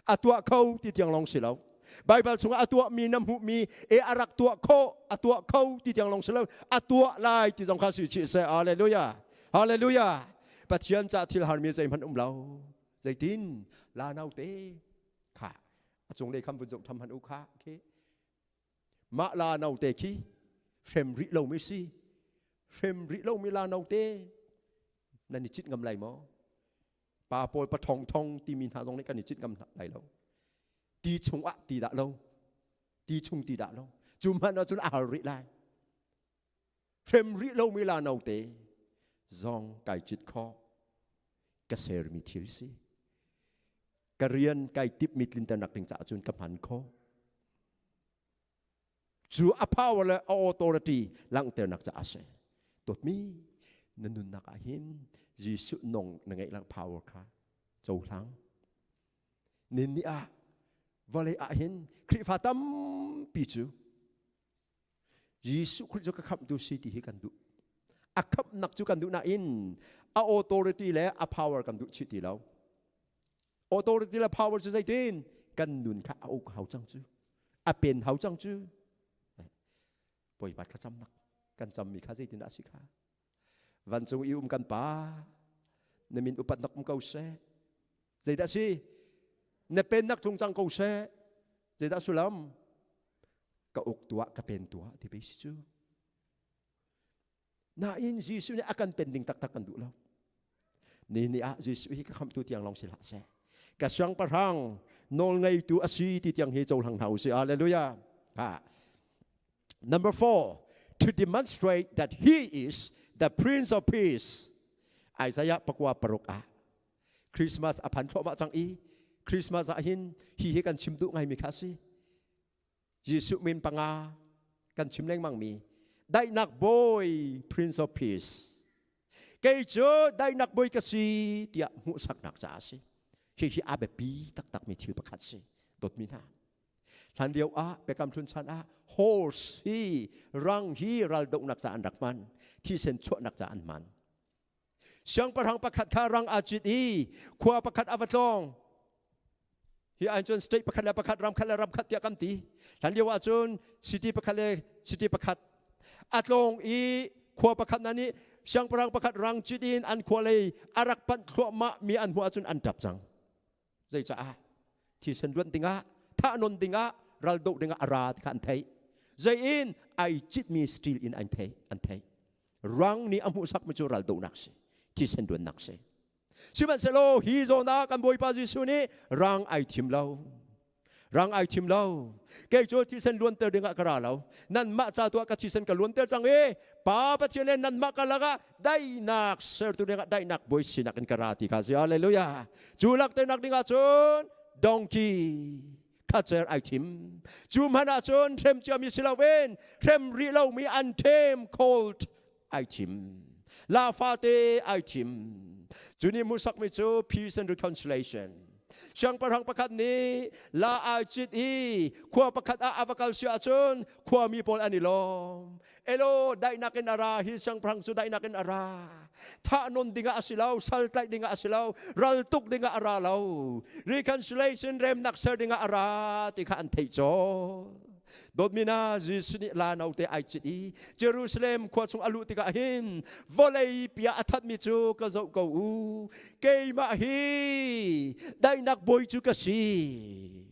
A tuah kho ti tiang lawng si lo. Baibal chungah a tuahmi na hmuhmi e a rak tuah khawh, a tuah kho ti tiang lawng si lo, a tuah lai ti zong kha si chih seh. Hallelujah. Hallelujah. Pathian ca thil harmi zeihmanh um lo. Zeitin la naute kha a cunglei kham vun zoh tham han u kha khi mah la naute khi hrem rih lomi si hrem rih lomi la naute nan i cit ngam lai maw Pa pawl pa ṭhong ṭhong timi hna zong nih kan i cit ngam lai lo. Ti chungah ti dah lo. Ti chung ti dah lo. Cu hmanh ahcun a har rih lai. Hrem rih lomi la note zong kai cit khawh. Ka sermi thil si. Ka rian kai tipmi tlinternak ding caah cun ka hman khawh. Cu a power le a authority langhternak caah a si. Dawtmi, na nunnak ah hin Jesuh nong na ngeih lang power kha cohlang. Nin ni ah vawlei ah hin Khrihfa tampi cu Jesuh Khrih cu ka khamhtu si ti hi kan duh. A khamhnak cu kan duh nain a authority le a power kan duh chih ti lo. Authority le power cu zeitin kan nun kha a uk hau cang cu. A pen hau cang cu. Bawipa thlacamnak kan cammi kha zeitin dah a si kha? Vancung i um kan Pa, na min upatnak um ko seh. Zeidah si? Na pennak tlung cang ko seh. Zeidah sullam? Ka uk tuah, ka pen tuah ti pei si cu. Nain Jesuh nih a kan pen ding taktak kan duh lo. Ni ni ah Jesuh hi ka khamhtu tiang lawng si hlah seh. Ka siangpahrang nawlngeitu a si ti tiang hi cohlang hna usih. Hallelujah. Ha. Number four, to demonstrate that he is the Prince of Peace. Isaiah pakua paruk ah Christmas a phan thluahmah cang i Christmas ah hin hi hi kan chim duh ngaimi kha a si. Jesuh min panga kan chim lengmang mi daihnak bawi Prince of Peace. Kei cu daihnak bawi ka si tiah hmuhsaknak caah a si. Hihi a biapi taktakmi thil pakhat si. Dawtmi hna. Hlan lio ah Biakam Hlun chan ah horse hi rang hi raldohnak ca an rak hman. Thisen chuahnak ca an hman. Siangpahrang pakhat kha rang aa cit i khua pakhat a va tlawng. Hi ahhin cun state pakhat le pakhat, ram khat le ram khat tiah kan ti. Hlan lio ahcun city pakhat le city pakhat a tlawng i khua pakhat hna nih siangpahrang pakhat rang cit in an khua lei a rak panh thluahmah mi an hmuh ahcun an ṭap cang. Zeicaah? Thisen luanh dingah, thahnawn dingah, raldoh dingah a ra ti kha an theih. Zei in ai citmi steel in an theih, an theih. Rang nih a hmuhsakmi cu raldohnak si, thisen luannak si. Sihmanhsehlaw hi zawn ah kan Bawipa Jesuh nih rang ai thim lo. Rang ai thim lo. Kei cu thisen luanter dingah ka ra lo. Nanmah ca tuah ka thisen ka luanter cang i Pa Pathian le nanmah karlak ah daihnak sertu dingah daihnak bawi sinak in ka ra ti kha si. Hallelujah. Cu lakternak dingah cun donkey khacer ai thim. Cu hmanh ah cun hrem ciami si loin hrem rih lomi untamed colt ai thim. La fate ai thim. Cu nih hmuhsakmi cu peace and reconciliation. Siangpahrang pakhat nih la ai cit i khua pakhat ah a va kal si ahcun khuami pawl an i lawm. Elo daihnak in a ra hi siangpahrang cu daihnak in a ra. Thah non dingah a si lo, sal tlaih dingah a si lo, ral tuk dingah a ra lo. Reconciliation remnak ser dingah a ra ti kha an theih cawl. Dawtmi na Jesuh nih la note ai cit i Jerusalem khua chung a luh tikah hin vawlei pia a thatmi cu ka zoh ko u. Keimah hi daihnak bawi cu ka si.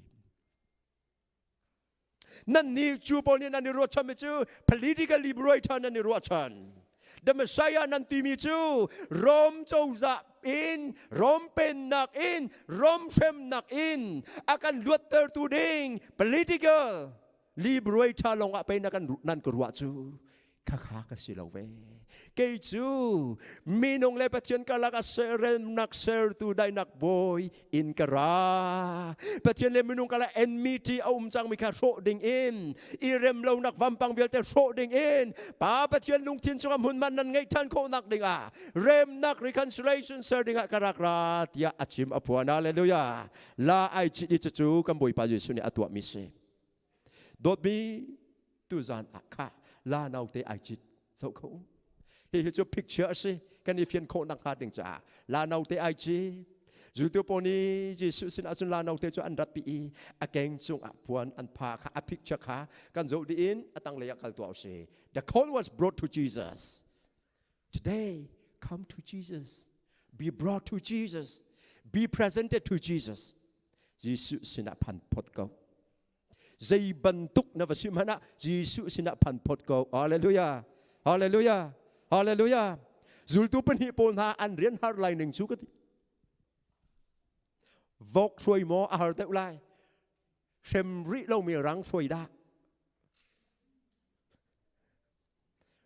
Nannih cu pawl nih nan i ruahchanmi cu political liberator nan i ruahchan. The Messiah nan timi cu Rom cozah in, Rom pennak in, Rom hremnak in a kan luattertu ding political liberator lawngah pei na kan nan ka ruah cu Khakha ka si lo ve. Kei cu minung le Pathian karlak ah serelnak sertu dainak bawi in ka ra. Pathian le minung karlak enmity a um cangmi kha hrawh ding in, i rem lonak vampang vialte hrawh ding in, Pa Pathian lungthin chungah hmunhma nan ngeih ṭhan khawhnak dingah remnak reconciliation ser dingah ka rak ra tiah a chim a phuan. Hallelujah. La ai chit i cucu kan Bawipa Jesuh nih a tuahmi si. Dawtmi tuzan ah kha la naute ai cit zoh kho u. Hihi cu picture a si kan i fian khawh nak hnga ding caah la naute ai cit. Zultu pawl nih Jesuh sin ahcun la naute cu an ratpi i a keng cungah puan an pha kha a picture kha kan zoh dih in a tanglei ah kal tuah usih. The call was brought to Jesus. Today, come to Jesus. Be brought to Jesus. Be presented to Jesus. Jesuh sinah phan phot ko. Zei bantuk na va si hmanh ah Jesuh sinah phan phot ko. Hallelujah. Hallelujah. Hallelujah. Zultu pahnih pawl hna an rian har lai ning cu ka ti. Vok hruai maw a har deuh lai? Hrem rih lomi rang hruai dah?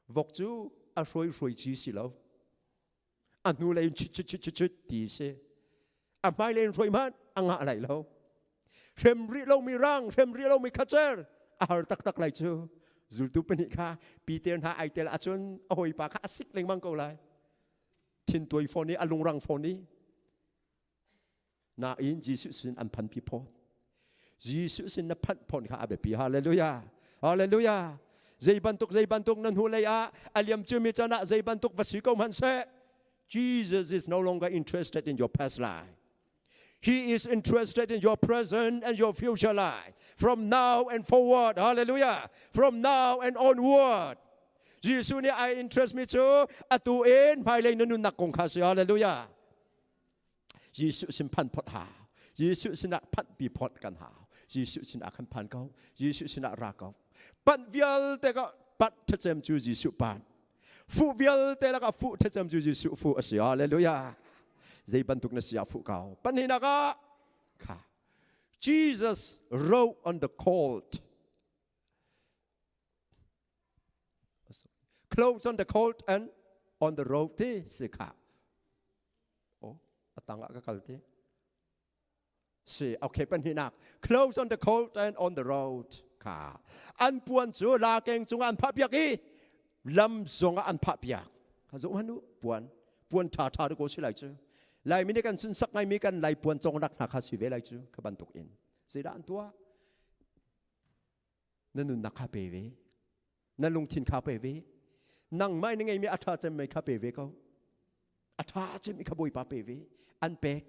Vok cu a hruai hruai ci si lo. A hnu lei in chit chit chit chit chit ti si. A hmai lei in hruai hmanh a ngah lai lo. Hrem rih lomi rang, hrem rih lomi khacer a har taktak lai cu. Zultu pahnih kha Peter hna ai tel ahcun a hawipa kha a sik lengmang ko lai. Thintuai fawn i a lungrang fawn i Nain Jesuh sin an phanpi phawt. Jesuh sin na phanh phon kha a biapi. Hallelujah. Hallelujah. Zei bantuk zei bantuk na hnu lei ah a liam cumi can ah zei bantuk va si ko hmanh seh. Jesus is no longer interested in your past life. He is interested in your present and your future life. From now and forward. Hallelujah. From now and onward. Jesuh nih ai interest mi cu atu in hmailei na nunnak kong kha si. Hallelujah. Jesuh sin phan phot hau. Jesuh sinah phanh pi phot kan hau. Jesuh sinah khan phan ko. Jesuh sinah ra ko. Panh vialte ka panh thacem cu Jesuh pan. Fuh vialte lakah fuh thacem cu Jesuh fuh a si. Hallelujah. Zei bantuk na si ah fuh ko. Pahnihnak ah kha Jesus rode on the colt. Clothes on the colt and on the road ti si kha. Oh, atang ah ka kal ti. Si, okay, pahnihnak. Clothes on the colt and on the road. Kha. An puan cu la keng cungah an phah piak i lam zongah an phah piak. Kha zoh hmanh u, puan. Puan ṭha ṭha dakaw si lai cu. Laimi nih kan sunsak ngaimi kan lai puan congnak hna kha si ve lai cu, kha bantuk in. Zeidah an tuah? Na nunnak kha pe ve. Na lungthin kha pe ve. Nangmah na ngeimi a ṭha cemmi kha pe ve ko. A ṭha cemmi kha Bawipa pe ve. An pek.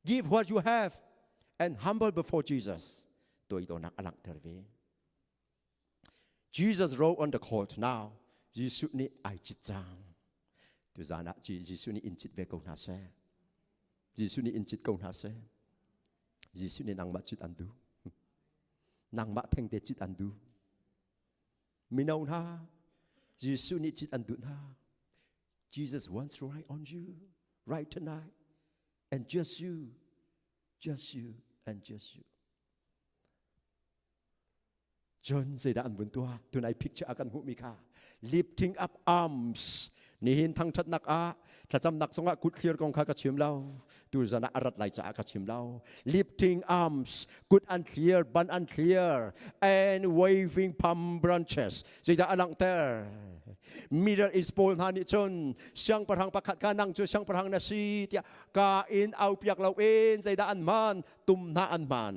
Give what you have and humble before Jesus. Toidornak a langhter ve. Jesus rode on the colt now. Jesuh nih ai cit cang. Tuzan ah Jesuh nih in cit ve ko hna seh. Jesuh nih in cit ko hna seh. Jesuh nih nangmah cit an duh. Nangmah thengte cit an duh. Mino hna, Jesuh nih cit an duh hna. Jesus wants to ride on you right tonight. And just you, just you, and just you. Cun zeidah an vun tuah? Tunai picture a kan hmuhmi kha lifting up arms nihin thangṭhatnak ah thlacamnak zongah kut thlir kong kha ka chim lo tuzan ah a rat lai caah ka chim lo lifting arms kut an thlir ban an thlir and waving palm branches zeidah a langhter Middle East pawl hna nih cun siangpahrang pakhat kha nang cu siangpahrang na si tiah ka in au piak lo in zeidah an hman tum hna an hman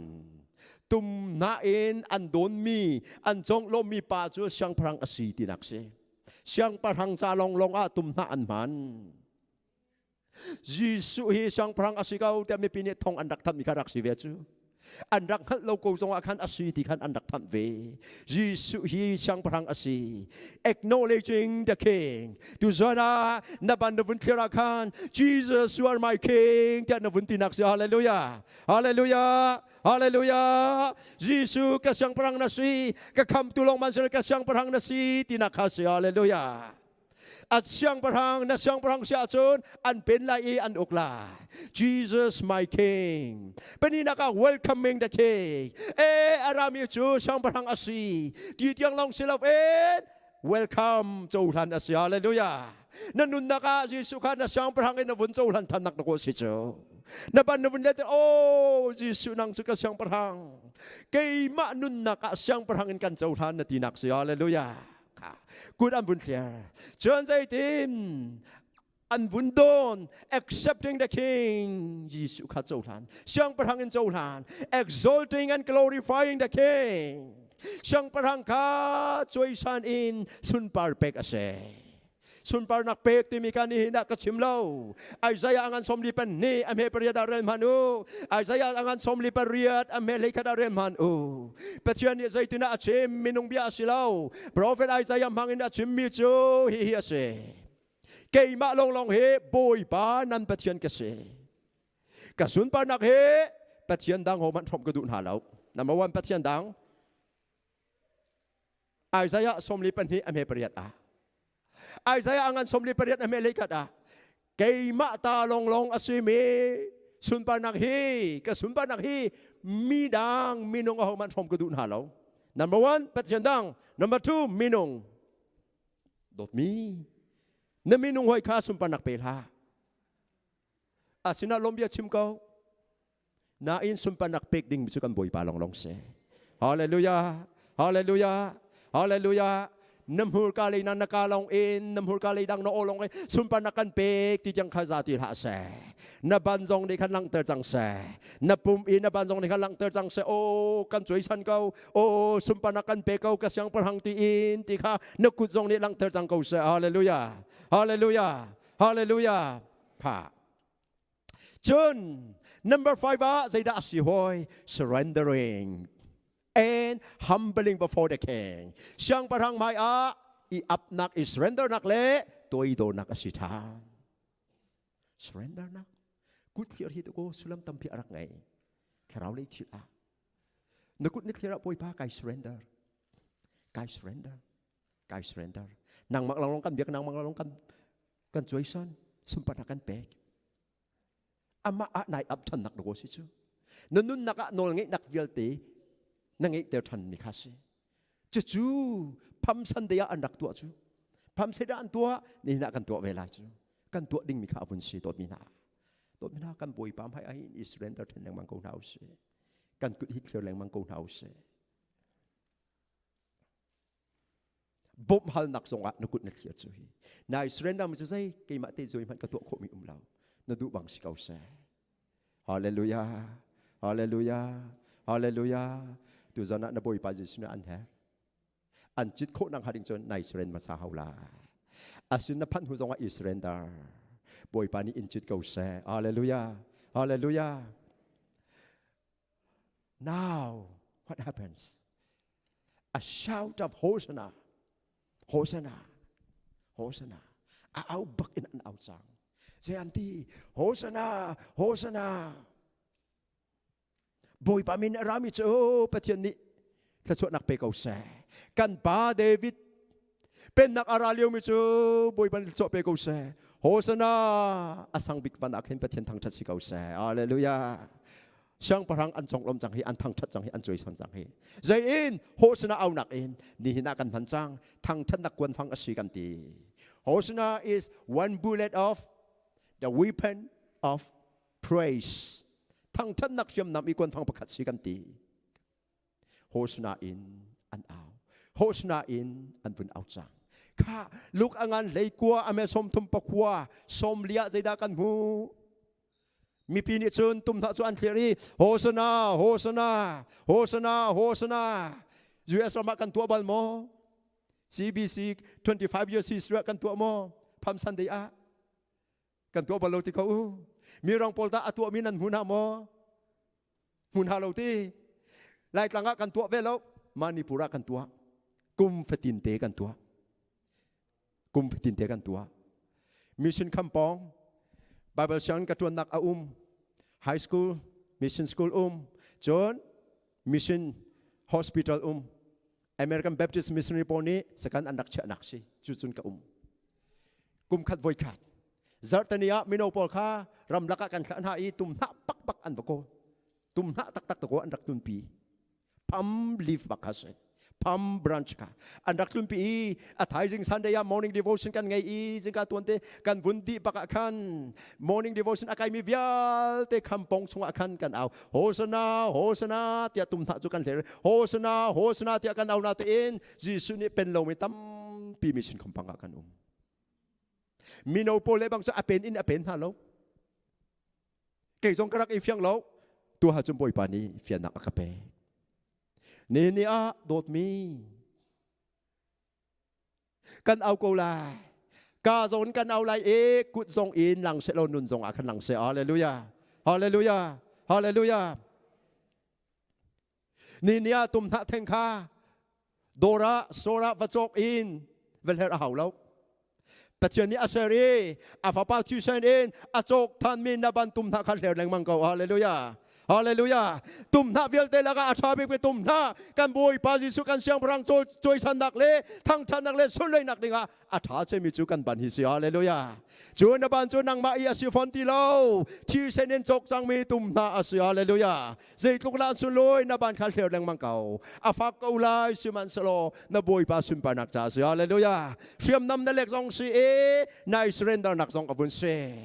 tum hna in an dawnmi an conglawmmi pa cu siangpahrang a si tinak si siangpahrang ca lawnglawng ah tum hna an hman Jesuh hi siangpahrang a si ko tiah mipi nih thong an rak thammi kha rak si ve cu an rak hngalh lo ko zongah khan a si ti khan an rak thamh ve Jesuh hi siangpahrang a si acknowledging the king tu zawn ah na ban na vun thlir ah khan Jesus you are my king tiah na vun tinak si hallelujah Hallelujah! Hallelujah! Jesuh ka siangpahrang na si, ka khamtu lawng man ka siangpahrang na si tinak kha si. Hallelujah! At siangpahrang na siangpahrang si ahcun an pen lai i an uk lai. Jesus my King. Paninak ah welcoming the King. E arami cu siangpahrang a si. Ti tiang lawng si lo in welcome cohlan a si. Hallelujah. Na nunnak ah Jesuh kha na siangpahrang in na vun cohlan than nak na kawl si cu. Na ban na vun let oh Jesuh nang cu ka siangpahrang. Keimah nunnak ah siangpahrang in kan cohlan na tinak si. Hallelujah. Kut an vun thliar. Cun zeitin an vun dawn accepting the king Jesuh kha cohlan siangpahrang in cohlan exalting and glorifying the king siangpahrang kha cuaisan in sunpar pek a si sunparnak pek timi kha nihin ah ka chim lo Isaiah angan som li pan ni a hme pariat ah rel hman u Isaiah angan som li pariat a hme hlei khat ah rel hman u Pathian nih zeitin ah a chim minung bia a si lo Prophet Isaiah hmang in a chimmi cu hihi a si keimah lawnglawng hi Bawipa nan Pathian ka si ka sunparnak hi Pathian dang ho hmanh hrawmh ka duh hna lo number one Pathian dang Isaiah 42 a hme pariat ah Isaiah a ngan 48 a hme leikhat ah keimah ta lawnglawng a simi sunparnak hi ka sunparnak hi mi dang minung aho hmanh hrawm ka duh hna lo number one Pathian dang number two minung dawtmi na minung hoi kha sunparnak pe hlah a sinah lawmbia chim ko nain sunparnak pek ding cu kan Bawipa lawnglawng si hallelujah hallelujah hallelujah na hmurka lei na na ka lawng in na hmurka lei dang na aw lawng in sunparnak kan pek ti tiang kha za ti hlah seh na ban zong nih khan langhter cang seh na pum i na ban zong nih khan langhter cang seh o kan cuaisan ko o sunparnak kan pe ko ka siangpahrang ti in ti kha na kut zong nih langhter cang ko seh hallelujah hallelujah hallelujah kha. Cun number 5 ah zeidah a si hoi? Surrendering and humbling before the king. Siangpahrang hmai ah i apnak, i surrendernak le toidornak a si ṭhan. Surrendernak. Kut thlir hi ko sulam tampi a rak ngei. Thlarau lei thil ah. Na kut na thlir ah Bawipa kai surrender. Kai surrender. Kai surrender. Nangmah lawnglawng kan biak, nangmah lawnglawng kan kan cuaisan, sunparnak kan pek. Amah ah nai ap ṭhannak na si cu. Na nunnak ah nawl ngeihnak vialte na ngeihter ṭhan mi kha si. Cucu Palm Sunday ah an rak tuah cu. Palm Sunday ah an tuah, nihin ah kan tuah ve lai cu. Kan tuah dingmi kha a vun si dawtmi hna. Dawtmi hna kan Bawipa hmai ah hin i surrender ṭhan lengmang ko hna usih. Kan kut hi thlir lengmang ko hna usih. Bawmhhalnak zongah na kut na thlir cu hi. Nai surrender mi cu zei keimah te zoi hmanh ka tuah khawhmi um lo. Na duh bang si ko seh. Hallelujah. Hallelujah. Hallelujah. Tu zan ah na Bawipa Jesuh nih an her. An cit khawh nak hnga ding cun nai surrender hmasa hau la. Asin na phanh hnu zongah i surrender. Bawipa nih in cit ko seh. Hallelujah. Hallelujah. Now, what happens? A shout of Hosanna, Hosanna, Hosanna. A au bak in an au cang. Zei an ti? Hosanna, Hosanna. Bawipa min a rami cu Pathian nih thluachuahnak pe ko seh. Kan pa David pennak a ra liomi cu Bawipa nih thluachuah pe ko seh. Hosanna a sang bik van ah khin Pathian thangṭhat si ko seh. Hallelujah. Siangpahrang an conglawm cang hi, an thangṭhat cang hi, an cuaisan cang hi. Zei in Hosanna aunak in nihin ah kan hman cang. Thangṭhatnak kuanfang a si kan ti. Hosanna is one bullet of the weapon of praise. Thangṭhatnak hriamnam i kuanfang pakhat si kan ti. Hosanna in an au. Hosanna in an vun au cang. Kha luk angan leikua ame somthum pakua somlia zeidah kan hmu? Mipi nih cun tumhna cu an thlir i Hosanna, Hosanna, Hosanna, Hosanna. US ram ah kan tuah bal maw? CBC 25 years history ah kan tuah maw? Palm Sunday ah kan tuah bal lo ti ko u. Mi rang pawl tah a tuahmi nan hmu hna maw? Hmu hna lo ti. Laitlang ah kan tuah ve lo. Manipur ah kan tuah. Kum fatin te kan tuah. Kum fatin te kan tuah. Mission Kampong, Bible sianginn ka ṭuannak a um. High school, mission school um. Cun mission hospital um. American Baptist Missionary pawl nih sakan an rak chiahnak si. Cu cun ka um. Kum khat voi khat. Zarhteni ah mino pawl kha ramlak ah kan thlah hna i tumhnah pakpak an va kawl. Tumhnah taktak to an rak tunpi. Palm leaf bak kha si. Palm branch kha an rak tlunpi i a thaizing Sunday ah morning devotion kan ngei i zingka tuan te kan vun dih bak ah khan morning devotion a kaimi vialte khampong chungah khan kan au Hosanna Hosanna tiah tumhnah cu kan hler Hosanna Hosanna tiah kan au na tein Jesuh nih pen lomi tampi mi sin khampang ah kan um. Mino pawl le bang cu a pen in a pen hna lo. Kei zong ka rak i fiang lo. Tu ha cun Bawipa nih fiannak a ka pek. Ni ni ah dawtmi kan au ko lai. Ka zong kan au lai e kut zong in lang se lo nun zong ah khan lang se. Hallelujah. Hallelujah. Hallelujah. Ni ni ah tum hna theng kha dawr ah store ah va cawk in va hler a hau lo. Pathian nih a ser i a fapa thisen in a cawk thanmi na ban tum hna kha hler lengmang ko. Hallelujah. Hallelujah. Tum hna vialte lakah a ṭha bikmi tum hna kan Bawipa Jesuh kan siangpahrang cawisannak le thangṭhatnak le sunlawinak dingah a ṭha cemmi cu kan ban hi si. Hallelujah. Cu na ban cu nangmah i a si fawn ti lo. Thisen in cawk cangmi tum hna a si. Hallelujah. Zeitluk dah sulawi na ban kha hler lengmang ko. A fak ko lai sihmanhsehlaw na Bawipa sunparnak ca si. Hallelujah. Hriamnam na lek zong si i nai surrender nak zong a vun si.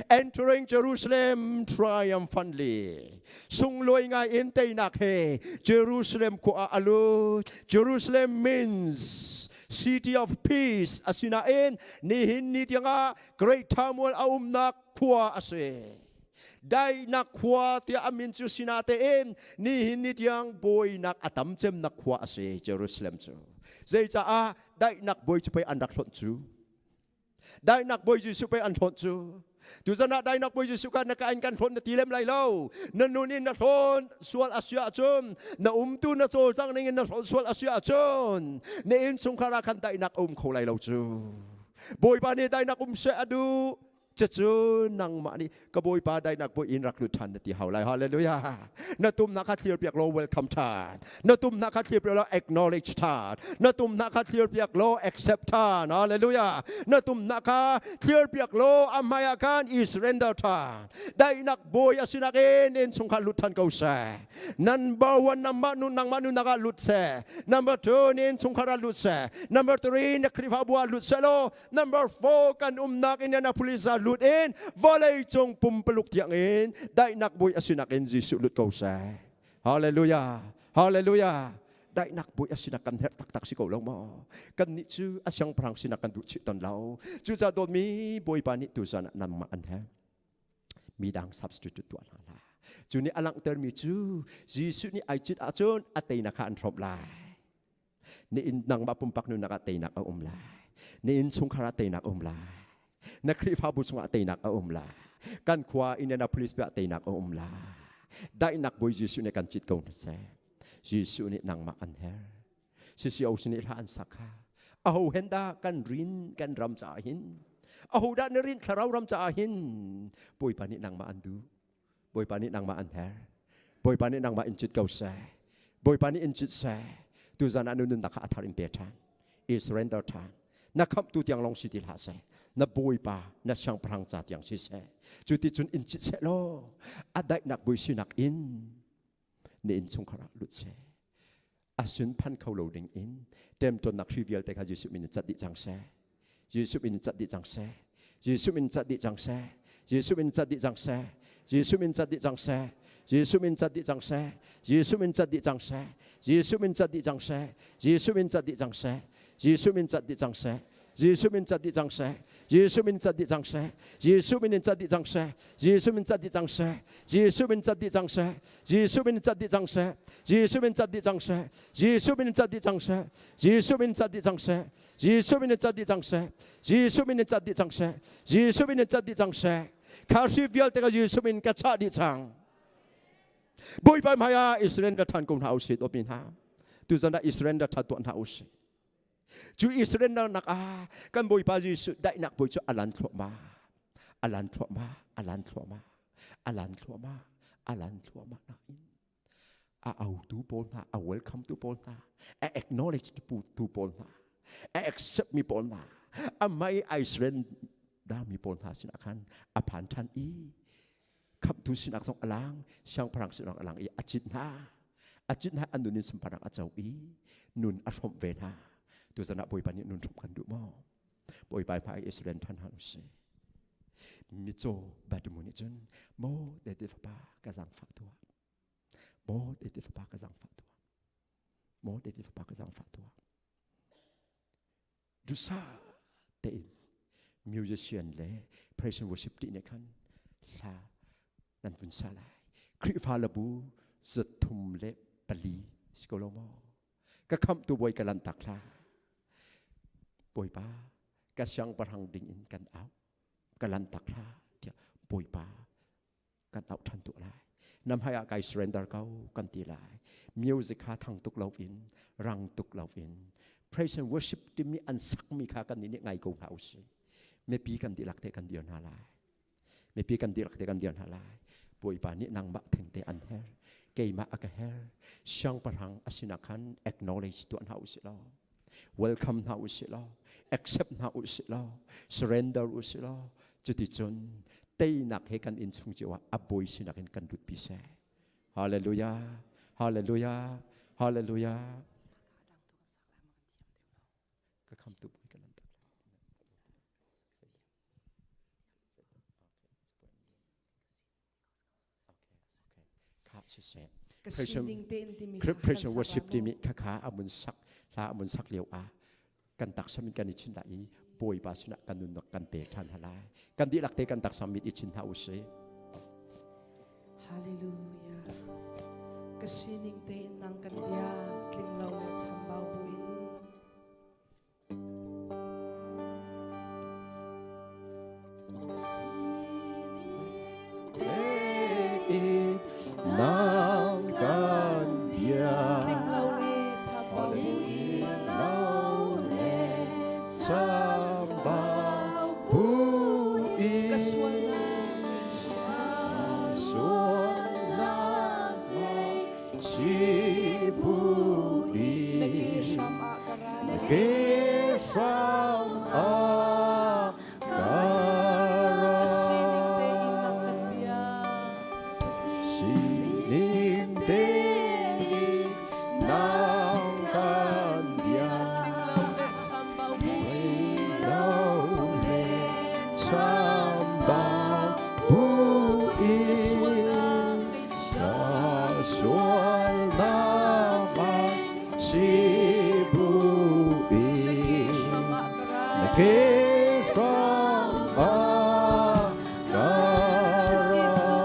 Entering Jerusalem triumphantly. Sunglawi ngai in teinak he Jerusalem khua ah a lut. Jerusalem means city of peace asinain nihin ni tiangah great turmoil a umnak khua a si. Daihnak khua tiah a min cu sinatein nihin ni tiang bawinak a tam cemnak khua a si Jerusalem cu. Zeicaah daihnak bawi cu pei an rak hlonh cu. Dainak Bawi Jesuh pei an hlawt cu. Tuzan ah dainak Bawi Jesuh kha na ka in kan hlawt na ti lem lai lo. Na nun in na hlawn sual a si ahcun, na umtu na cawlcangh ning in na hlawn sual a si ahcun, na innchungkhar ah khan dainak a um kho lai lo cu. Bawipa nih dainak um seh a duh. Cucu nangmah nih ka Bawipa dainak bawi in rak lut ṭhan na ti hau lai. Hallelujah. Na tumnak kha thlir piak law welcome ṭhan. Na tumnak kha thlir piak law acknowledge ṭhan. Na tumnak kha thlir piak law accept ṭhan. Hallelujah. Na tumnak kha thlir piak law a hmai ah khan i surrender ṭhan. Daihnak bawi a sinak in innchungkhar lut ṭhan ko seh. Number one nangmah nun nangmah nunnak ah lut seh. Number two na innchungkhar ah lut seh. Number three na Khrihfabu ah lut seh law Number 4 kan umnak Indianapolis ah lut in vawlei cung pumpaluk tiang in daihnak bawi a sinak in Jesuh lut ko seh. Hallelujah. Hallelujah. Daihnak bawi a sinak kan herh taktak si ko lo maw? Kannih cu a siangpahrang sinak kan duh chih ton lo. Cucaah dawtmi Bawipa nih tuzan ah nangmah an herh. Midang substitute tuah hna hlah. Cu nih a langhtermi cu Jesuh nih ai cit ahcun a teinak kha an hrawmh lai. Na inn nangmah pumpak nunnak ah teinak a um lai. Na inn chungkhar ah teinak a um lai. Na Khrihfabu chungah teinak a um lai. Kan khua Indianapolis ah teinak a um lai. Daihnak Bawi Jesuh nih kan cit ko hna seh. Jesuh nih nangmah an her. CCO sin nih hla an sak kha. Aho hen dah kan rin kan ram caah hin? Aho dah na rin thlarau ram caah hin? Bawipa nih nangmah an duh. Bawipa nih nangmah an her. Bawipa nih nangmah in cit ko seh. Bawipa nih in cit seh. Tuzan ah nunnak kha a thar in pe ṭhan. I surrender ṭhan. Na khamhtu tiang lawng si ti hlah seh. Na Bawipa, na siangpahrang ca tiang si seh. Cu ti cun in cit seh law, a daihnak bawi sinak in na innchungkhar ah lut seh. A sun phan kho lo ding in ṭemṭawnnak hri vialte kha Jesuh min in cat dih cang seh. Jesuh min in cat dih cang seh. Jesuh min cat dih cang seh. Jesuh min cat dih cang seh. Jesuh min cat dih cang seh. Jesuh min cat dih cang seh. Jesuh min cat dih cang seh. Jesuh min cat dih cang seh. Jesuh min cat dih cang seh. Jesuh min cat dih cang seh. Jesuh min cat dih cang seh. Jesuh min cat dih cang seh. Jesuh min in cat dih cang seh. Jesuh min cat dih cang seh. Jesuh min cat dih cang seh. Jesuh min cat dih cang seh. Jesuh min cat dih cang seh. Jesuh min cat dih cang seh. Jesuh min cat dih cang seh. Jesuh min in cat dih cang seh. Jesuh min in cat dih cang seh. Jesuh min in cat dih cang seh. Kha hri vialte ka Jesuh min ka chah dih cang. Bawipa hmai ah Israel ra ṭhan ko hna usih dawtmi hna. Tuzan ah Israel ra ṭhan tuah hna usih. Cu Israel nak ah kan Bawipa Jesuh daihnak bawi cu a lan thluahmah. A lan thluahmah, a lan thluahmah, a lan thluahmah, a lan thluahmah nain a autu pawl hna, a welcome tu pawl hna, a acknowledge tu pawl hna, a accept mi pawl hna, a mei Iceland da mi pawl hna sinah khan a phan ṭhan i khamhtu sinak zong a lang, siangpahrang sinak a lang i a cit hna. A cit hna an nun in sunparnak a co i nun a hrawmh ve hna. Tuzan ah Bawipa nih nun hrawmh kan duh maw? Bawipa hmai Israel ṭhan hna usih. Micaw Bartimu nih cun maw David fapa ka zaangfah tuah. Maw David fapa ka zaangfah tuah. Maw David fapa ka zaangfah tuah. Dusa tein musician le praise and worship ti nih khan hla nan vun sa lai. Khrihfa labu 304 si ko lo maw? Ka khamhtu bawi ka lantak hlah. Bawipa, ka siangpahrang ding in kan au. Ka lantak hlah tiah Bawipa kan auh ṭhan tuah lai. Na hmai ah kai surrender ko kan ti lai. Music kha thang tuk lo in, rang tuk lo in, praise and worship timi an sakmi kha kan nih ngai ko hna usih. Mipi kan dihlak te kan dir hna lai. Mipi kan dihlak te kan dir hna lai. Bawipa nih nangmah thengte an her. Keimah a ka her. Siangpahrang a sinak khan acknowledge tuah hna usih law. Welcome hna usih law. Accept hna usih law. Surrender usih law. Cuticun teinak he kan innchung cio ah a bawi sinak in kan lutpi seh. Hallelujah. Hallelujah. Hallelujah. Ka khamtu bawi ka lantak. Praise and worship timi khakha amun sak hla amun sak lio ah kan taksa min kan i chin la i bawipa sinah kan nunnak kan pe ṭhan halai kan dihlak te kan taksa mit i chin hna usih Hallelujah ka sining tein nang kan bia tling lo le chambau buin. Chambau bu Ka in sualnak ngaihchia Sualnak ngaihchih bu Na ke in hram ah ka ra. Na ke hram ah ka ra. Ka sining tein nang kan biak. Sining tein nang kan biak. Tlinglo le chambau bu Tlinglo le chambau bu Ka in sualnak ngaihchia. Ka sualnak ngaihchih bu Na ke in hram ah ka ra. Na ke hram ah ka ra. Jesuh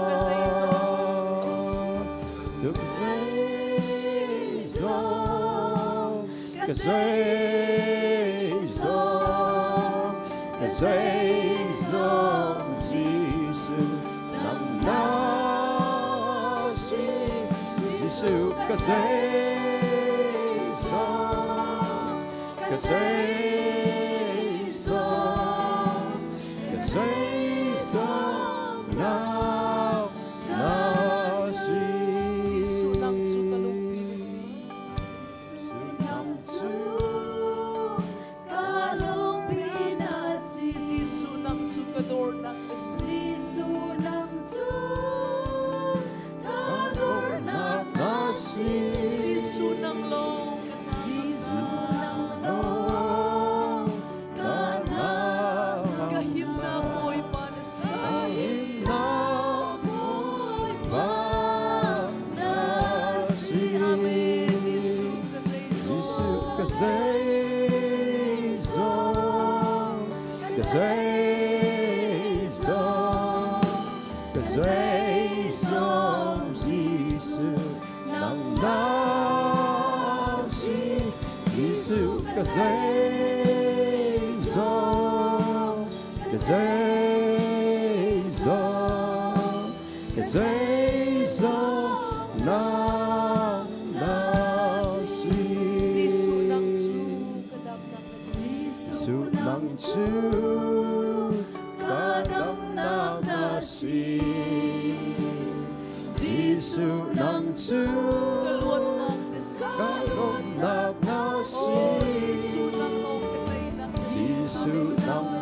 ka zeizong. Ka zeizong, ka zeizong, ka zeizong Jesuh nang na si. Jesuh ka zeizong, ka zeizong, ka zeizong nang na si. Jesuh nang cu ka lungpi na si. Jesuh nang cu Ka lungpi na si. Jesuh nang cu ka dornak na si. Jesuh nang cu ka dornak na si. Jesuh nang lawng ka ta. Jesuh nang Lawng ka Ka himnak Bawipa na si. Himnak Bawipa na si. Amen. Jesuh ka zeizong. Jesuh ka zeizong, ka zeizong, ka zeizong Jesuh nang na si. Jesuh ka zeizong, ka zeizong, ka zeizong nang na si. Jesuh nang cu ka damnak na si. Jesuh nang cu ka damnak na si. Jesuh nang cu Ka luatnak na si. ka luatnak na si. Oh, Jesuh nang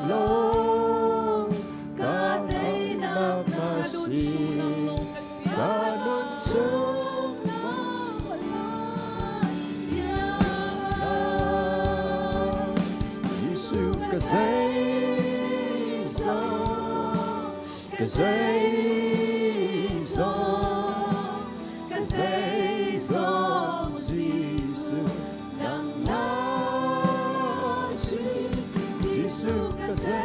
lawng ka teinak na si. Jesuh nang lawng ka teinak na Ka nun si. chung nang lawng kan biak. Ka nun chung Jesuh ka zeizong, ka zeizong, ka zeizong Jesuh nang na si. Jesuh ka zeizong,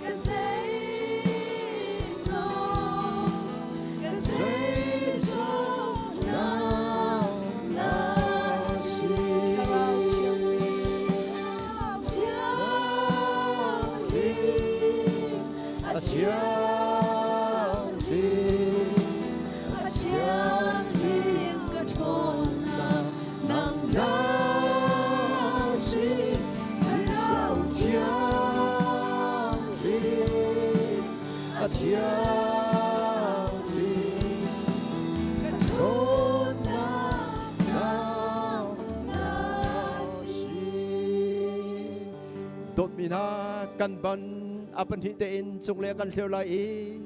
ka zeizong, ka zeizong nang na si. Thlarau Thianghlim. A thianghlim, a thianghlim ka ṭhawnnak nang na si. Jesuh thianghlim, a thianghlim ka ṭhawnnak nang na si. Dawtmi hna kan ban a pahnih tein cunglei kan hlio lai i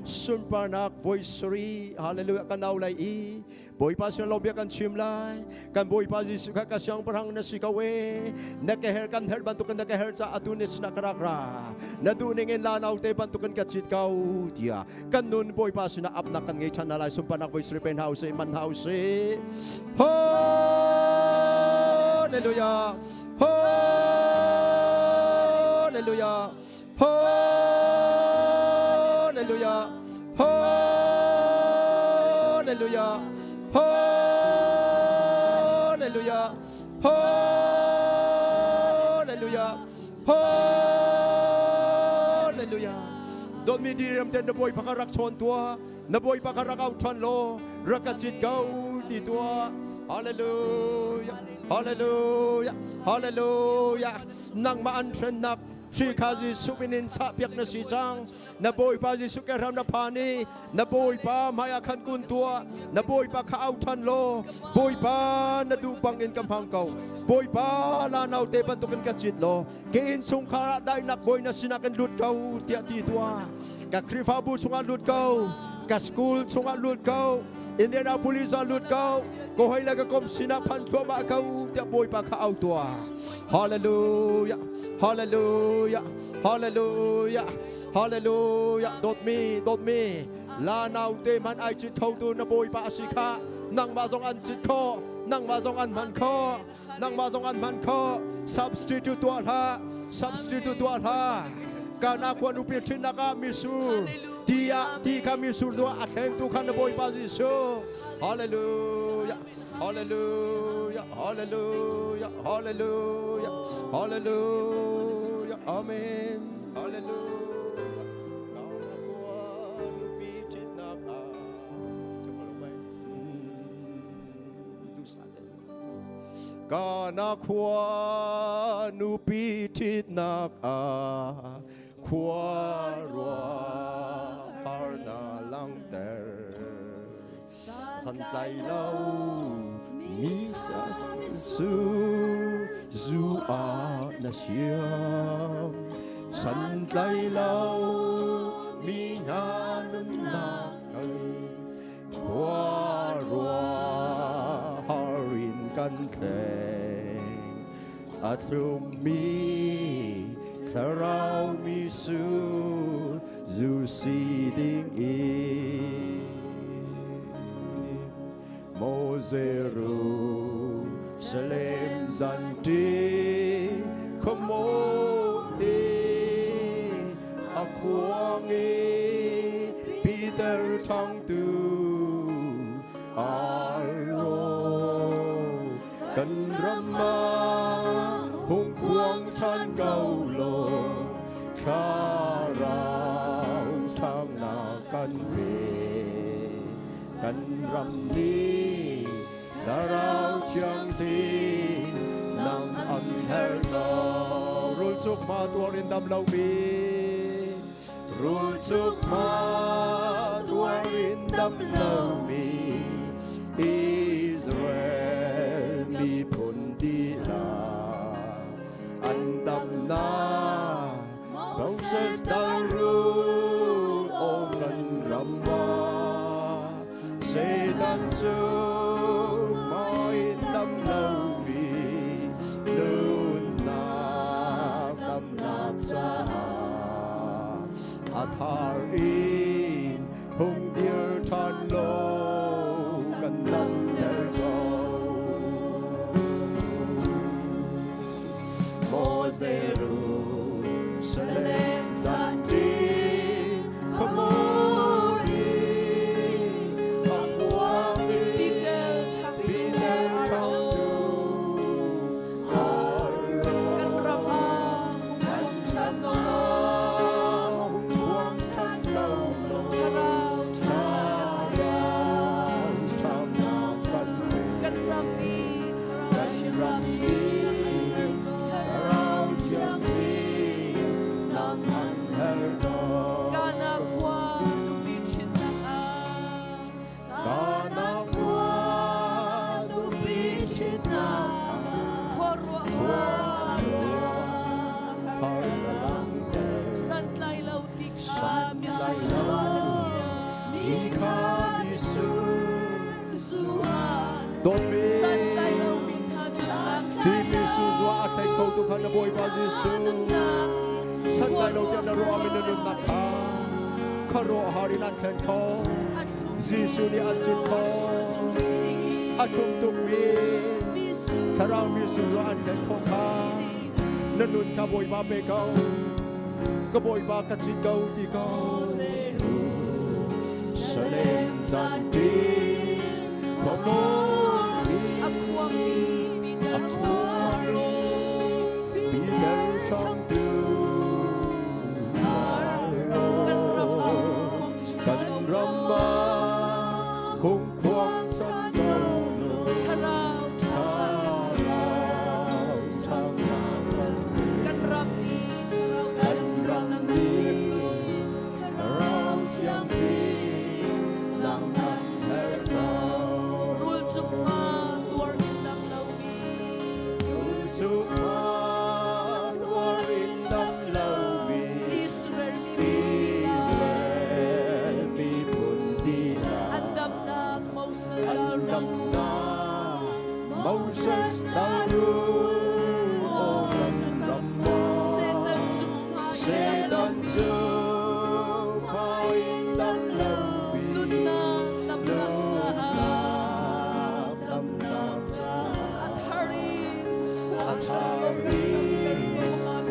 sunparnak voi sari hallelujah kan au lai i Bawipa sin lawm bia kan chim lai kan Bawipa Jesuh kha ka siangpahrang na si ko e na ke her kan her bantukin na ke her ca atu ni sinah ka rak ra na duh ning in la naute bantukin ka cit ko tiah kan nun Bawipa sinah apnak kan ngei ṭhan hna lai sunparnak voi sari pen hau sih man hau sih Hallelujah Hallelujah Hallelujah Hallelujah Hallelujah Hallelujah Hallelujah Dawtmi diriam ten na Bawipa kha rak chawn tuah na Bawipa kha rak au ṭhan law rak ka cit ko. ti tuah. Hallelujah. Hallelujah. Hallelujah. Nangmah an thlennak hri kha Jesuh min in chahpiak na si cang. Na Bawipa Jesuh ke ram na phan i na Bawipa hmai ah khan kun tuah. Na Bawipa kha au ṭhan law Bawipa na duh bang in ka hmang ko. Bawipa la naute bantukin ka cit law ke innchungkhar ah daihnak bawi na sinah kan lut ko tiah ti tuah. Ka Khrihfabu chungah lut ko. Ka school chungah lut ko. Indianapolis ah lut ko. Ka hoi le ka kom sinah phan thluahmah ko tiah Bawipa kha au tuah. Hallelujah. Hallelujah. Hallelujah. Hallelujah. Dawtmi, dawtmi. La naute man ai cit kho tu na Bawipa a si kha. Nangmah zong an cit kho. Nangmah zong an hman kho. Nangmah zong an hman kho. Substitute tuah hlah. Substitute tuah hlah. Kana khua nupi ṭhinnak ah misur ti ah ti kha misur zu ah a thlengtu kha na Bawipa Jesuh. Hallelujah. Hallelujah. Hallelujah. Hallelujah. Hallelujah. Amen. Hallelujah. Kana khua nupi ṭhitnak ah Kana khua nupi ṭhitnak ah khua rua har na langhter. Santlai lo mi sa su zu ah na siam. Santlai lo mi hna nunnak Khua rua har in kan thleng a thlummi thlarau mi sur zu si ding in Jerusalem zanti khuamuti a khuang i Peter ṭhangtu aro kan ram ah hung khuang ṭhan ko law thlarau ṭhangnak kan pe kan ram nih thlarau thianghlim nang an herh ko rul cuk ma tuar in dam lomi rul cuk ma tuar in dam lomi Israel miphun dihlak an damnak Moses dal rul ong nan ram ah Satan cu main dam lomi nunnak damnak caah a thar in hung dir ṭhan law kan damter ko. Jerusalem zanṭi khuamui a khuang i Peter ṭhangtu Kan ram ah hung ṭhan ko hung khuang ṭhan ko Thlarau Thlarau ṭhangnak kan pe kan ram i kan ram i Thlarau Thianghlim nang an her ko. Kana khua nupi ṭhitnak ah Kana khua nupi ṭhitnak ah khua ruah har na langhter. santlai lo ti kha Santlai lo ti kha misur zu ah Dawtmi santlai lo mi hna nunnak Timi su zua a thleng kho tu kha na Bawipa Jesuh santlai lo tiah na ruah mi na nunnak kha khuaruahhar in an thlen kho Jesuh nih an cin kho a thlum tukmi thlarau mi su zua an thlen kho kha na nun kha Bawipa pe ko ka Bawipa ka cit ko ti ko Salem zanti khuamui a khuang i a khuang i Peter ṭhangtu kan ram ah hung khuang ṭhan ko. Sukha tuar in dam lomi Israel Israel miphun dihlak an damnak Moses an damnak Moses dal kan ram Satan cu Satan cu in dam lomi nunnak damnak caah nunnak damnak caah a thar in a thar in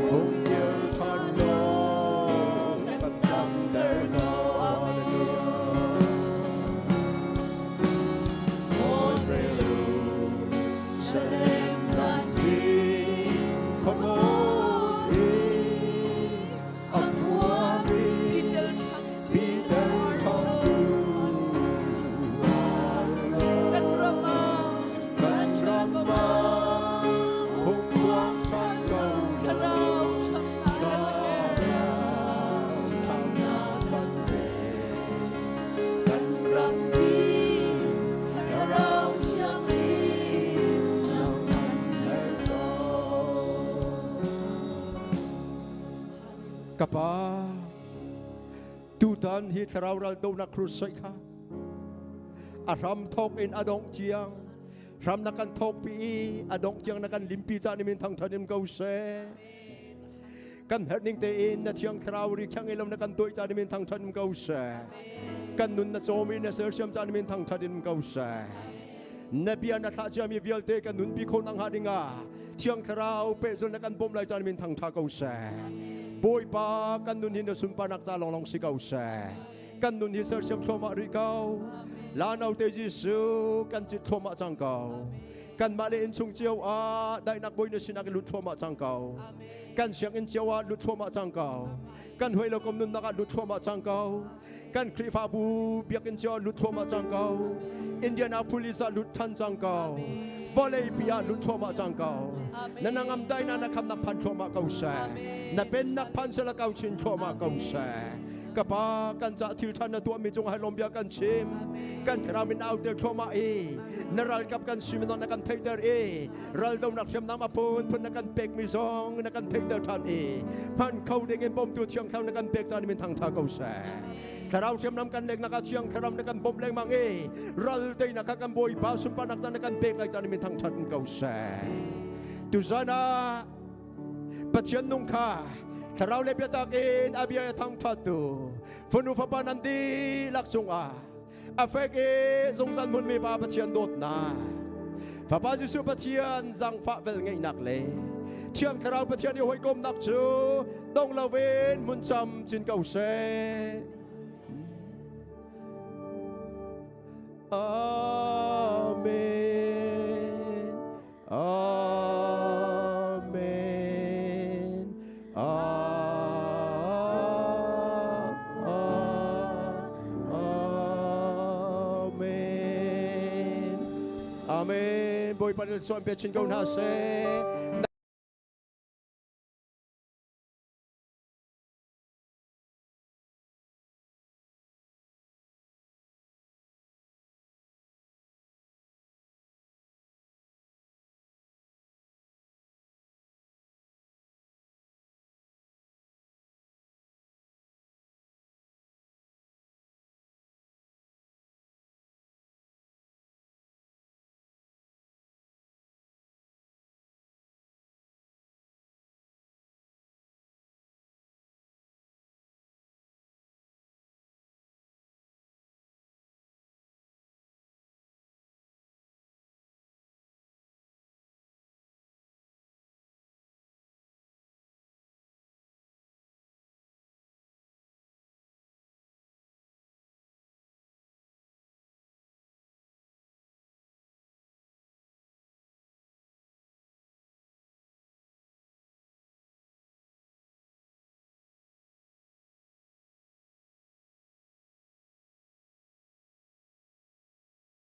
hung kir ṭhan law kan damter ko. Hallelujah. Jerusalem zanṭi khuamuih a khuami Peter ṭhan Peter ṭhangtu kan ram ah kan ram ah hung phuang ṭhan ko thlarau Thlarau kan pe kan rampi thlarau thianghlim nang kan her ko. Kapa tutan hi thlarau ral donak crusade kha a hram thok in a dongh tiang hram na kan thok pi i a dongh tiang na kan limpi ca ni min thangthat in ko seh kan herh ning tein na thiang thlarau ri khyang ilom na kan tuai ca ni min thangthat in ko seh kan nun na cawm i na sersiam ca ni min thangthat in ko seh na bia na thlah ciami vialte kan nunpi kho nang ha dingah thiang thlarau pehzul na kan bawmh lai ca ni min thangtha ko seh Bawipa kan nun hi na sunparnak ca lawnglawng si ko seh kan nun hi sersiam thluahmah rih ko la naute Jesuh kan cit thluahmah cang ko kanmah le innchung cio ah daihnak bawi na sinak in lut thluahmah cang ko kan sianginn cio ah lut thluahmah cang ko kan huai lo kom nunnak ah lut thluahmah cang ko kan Khrihfabu biakinn cio ah lut thluahmah cang ko Indianapolis ah lut than cang ko vawlei pi ah lut thluahmah cang ko na nangam daina na khamnak phan thluahmah ko seh na pennak phan sela kau chin thluahmah ko seh ka pa kan ca thil than na tuahmi cung hai lawm bia kan chim kan thlarau min au ter thluahmah i na ralkap kan si na kan theihter i raldonak hriamnam a phun phun na kan pekmi zong na kan theihter than i hman kho ding in bawmtu thiang thlarau na kan pek caan min thangtha ko seh thlarau hriamnam kan lek nak ah thiang thlarau na kan bawmh lengmang i ral teinak kha kan bawipa sunparnak caan na kan pek lai caan min thangthat ko seh tuzan ah Pathian nung kha thlarau le biatak in a bia thangthat tu fanu fapa nan dihlak cungah a fek i zungzal hmunmi pa Pathian dawtnak Fapa Jesuh Pathian zangfah vel ngeihnak le Thiang Thlarau Pathian i hawikomnak cu dong loin hmun cam cin ko seh. Amen. Amen. Amen. Amen. Bawipa nih suan pe chin ko hna seh.